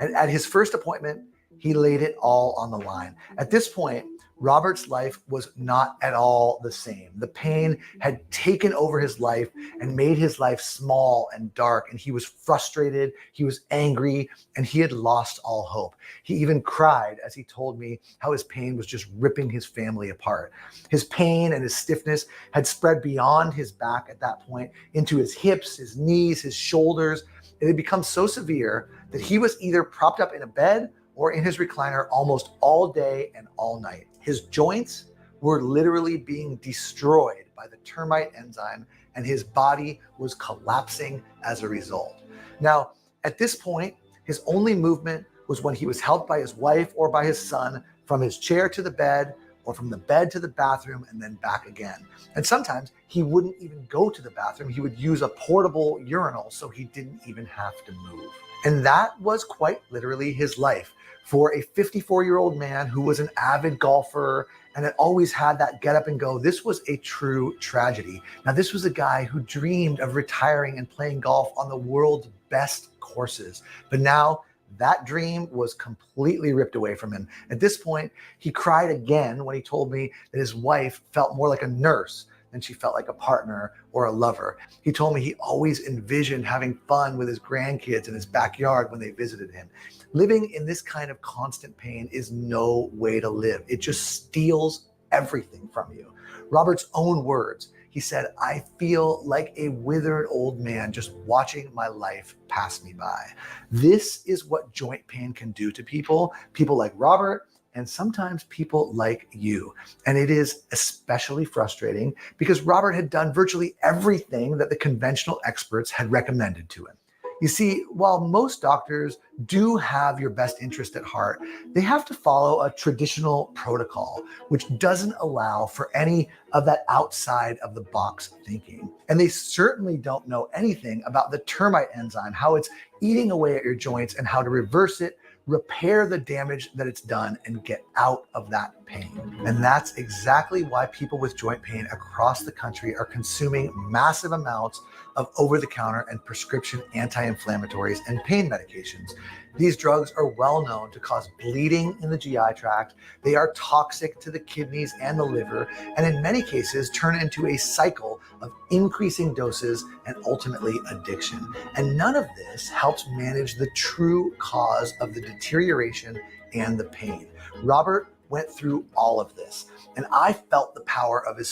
And at his first appointment, he laid it all on the line. At this point, Robert's life was not at all the same. The pain had taken over his life and made his life small and dark. And he was frustrated, he was angry, and he had lost all hope. He even cried as he told me how his pain was just ripping his family apart. His pain and his stiffness had spread beyond his back at that point into his hips, his knees, his shoulders. It had become so severe that he was either propped up in a bed or in his recliner almost all day and all night. His joints were literally being destroyed by the termite enzyme, and his body was collapsing as a result. Now, at this point, his only movement was when he was helped by his wife or by his son from his chair to the bed or from the bed to the bathroom and then back again. And sometimes he wouldn't even go to the bathroom. He would use a portable urinal so he didn't even have to move. And that was quite literally his life for a 54-year-old man who was an avid golfer and had always had that get up and go. This was a true tragedy. Now, this was a guy who dreamed of retiring and playing golf on the world's best courses. But now that dream was completely ripped away from him. At this point, he cried again when he told me that his wife felt more like a nurse than she felt like a partner or a lover. He told me he always envisioned having fun with his grandkids in his backyard when they visited him. Living in this kind of constant pain is no way to live. It just steals everything from you. Robert's own words, he said, I feel like a withered old man just watching my life pass me by. This is what joint pain can do to people, people like Robert, and sometimes people like you. And it is especially frustrating because Robert had done virtually everything that the conventional experts had recommended to him. You see, while most doctors do have your best interest at heart, they have to follow a traditional protocol, which doesn't allow for any of that outside of the box thinking. And they certainly don't know anything about the termite enzyme, how it's eating away at your joints and how to reverse it, repair the damage that it's done and get out of that pain. And that's exactly why people with joint pain across the country are consuming massive amounts of over the counter and prescription anti inflammatories and pain medications. These drugs are well known to cause bleeding in the GI tract. They are toxic to the kidneys and the liver, and in many cases, turn into a cycle of increasing doses and ultimately addiction. And none of this helps manage the true cause of the deterioration and the pain. Robert went through all of this, and I felt the power of his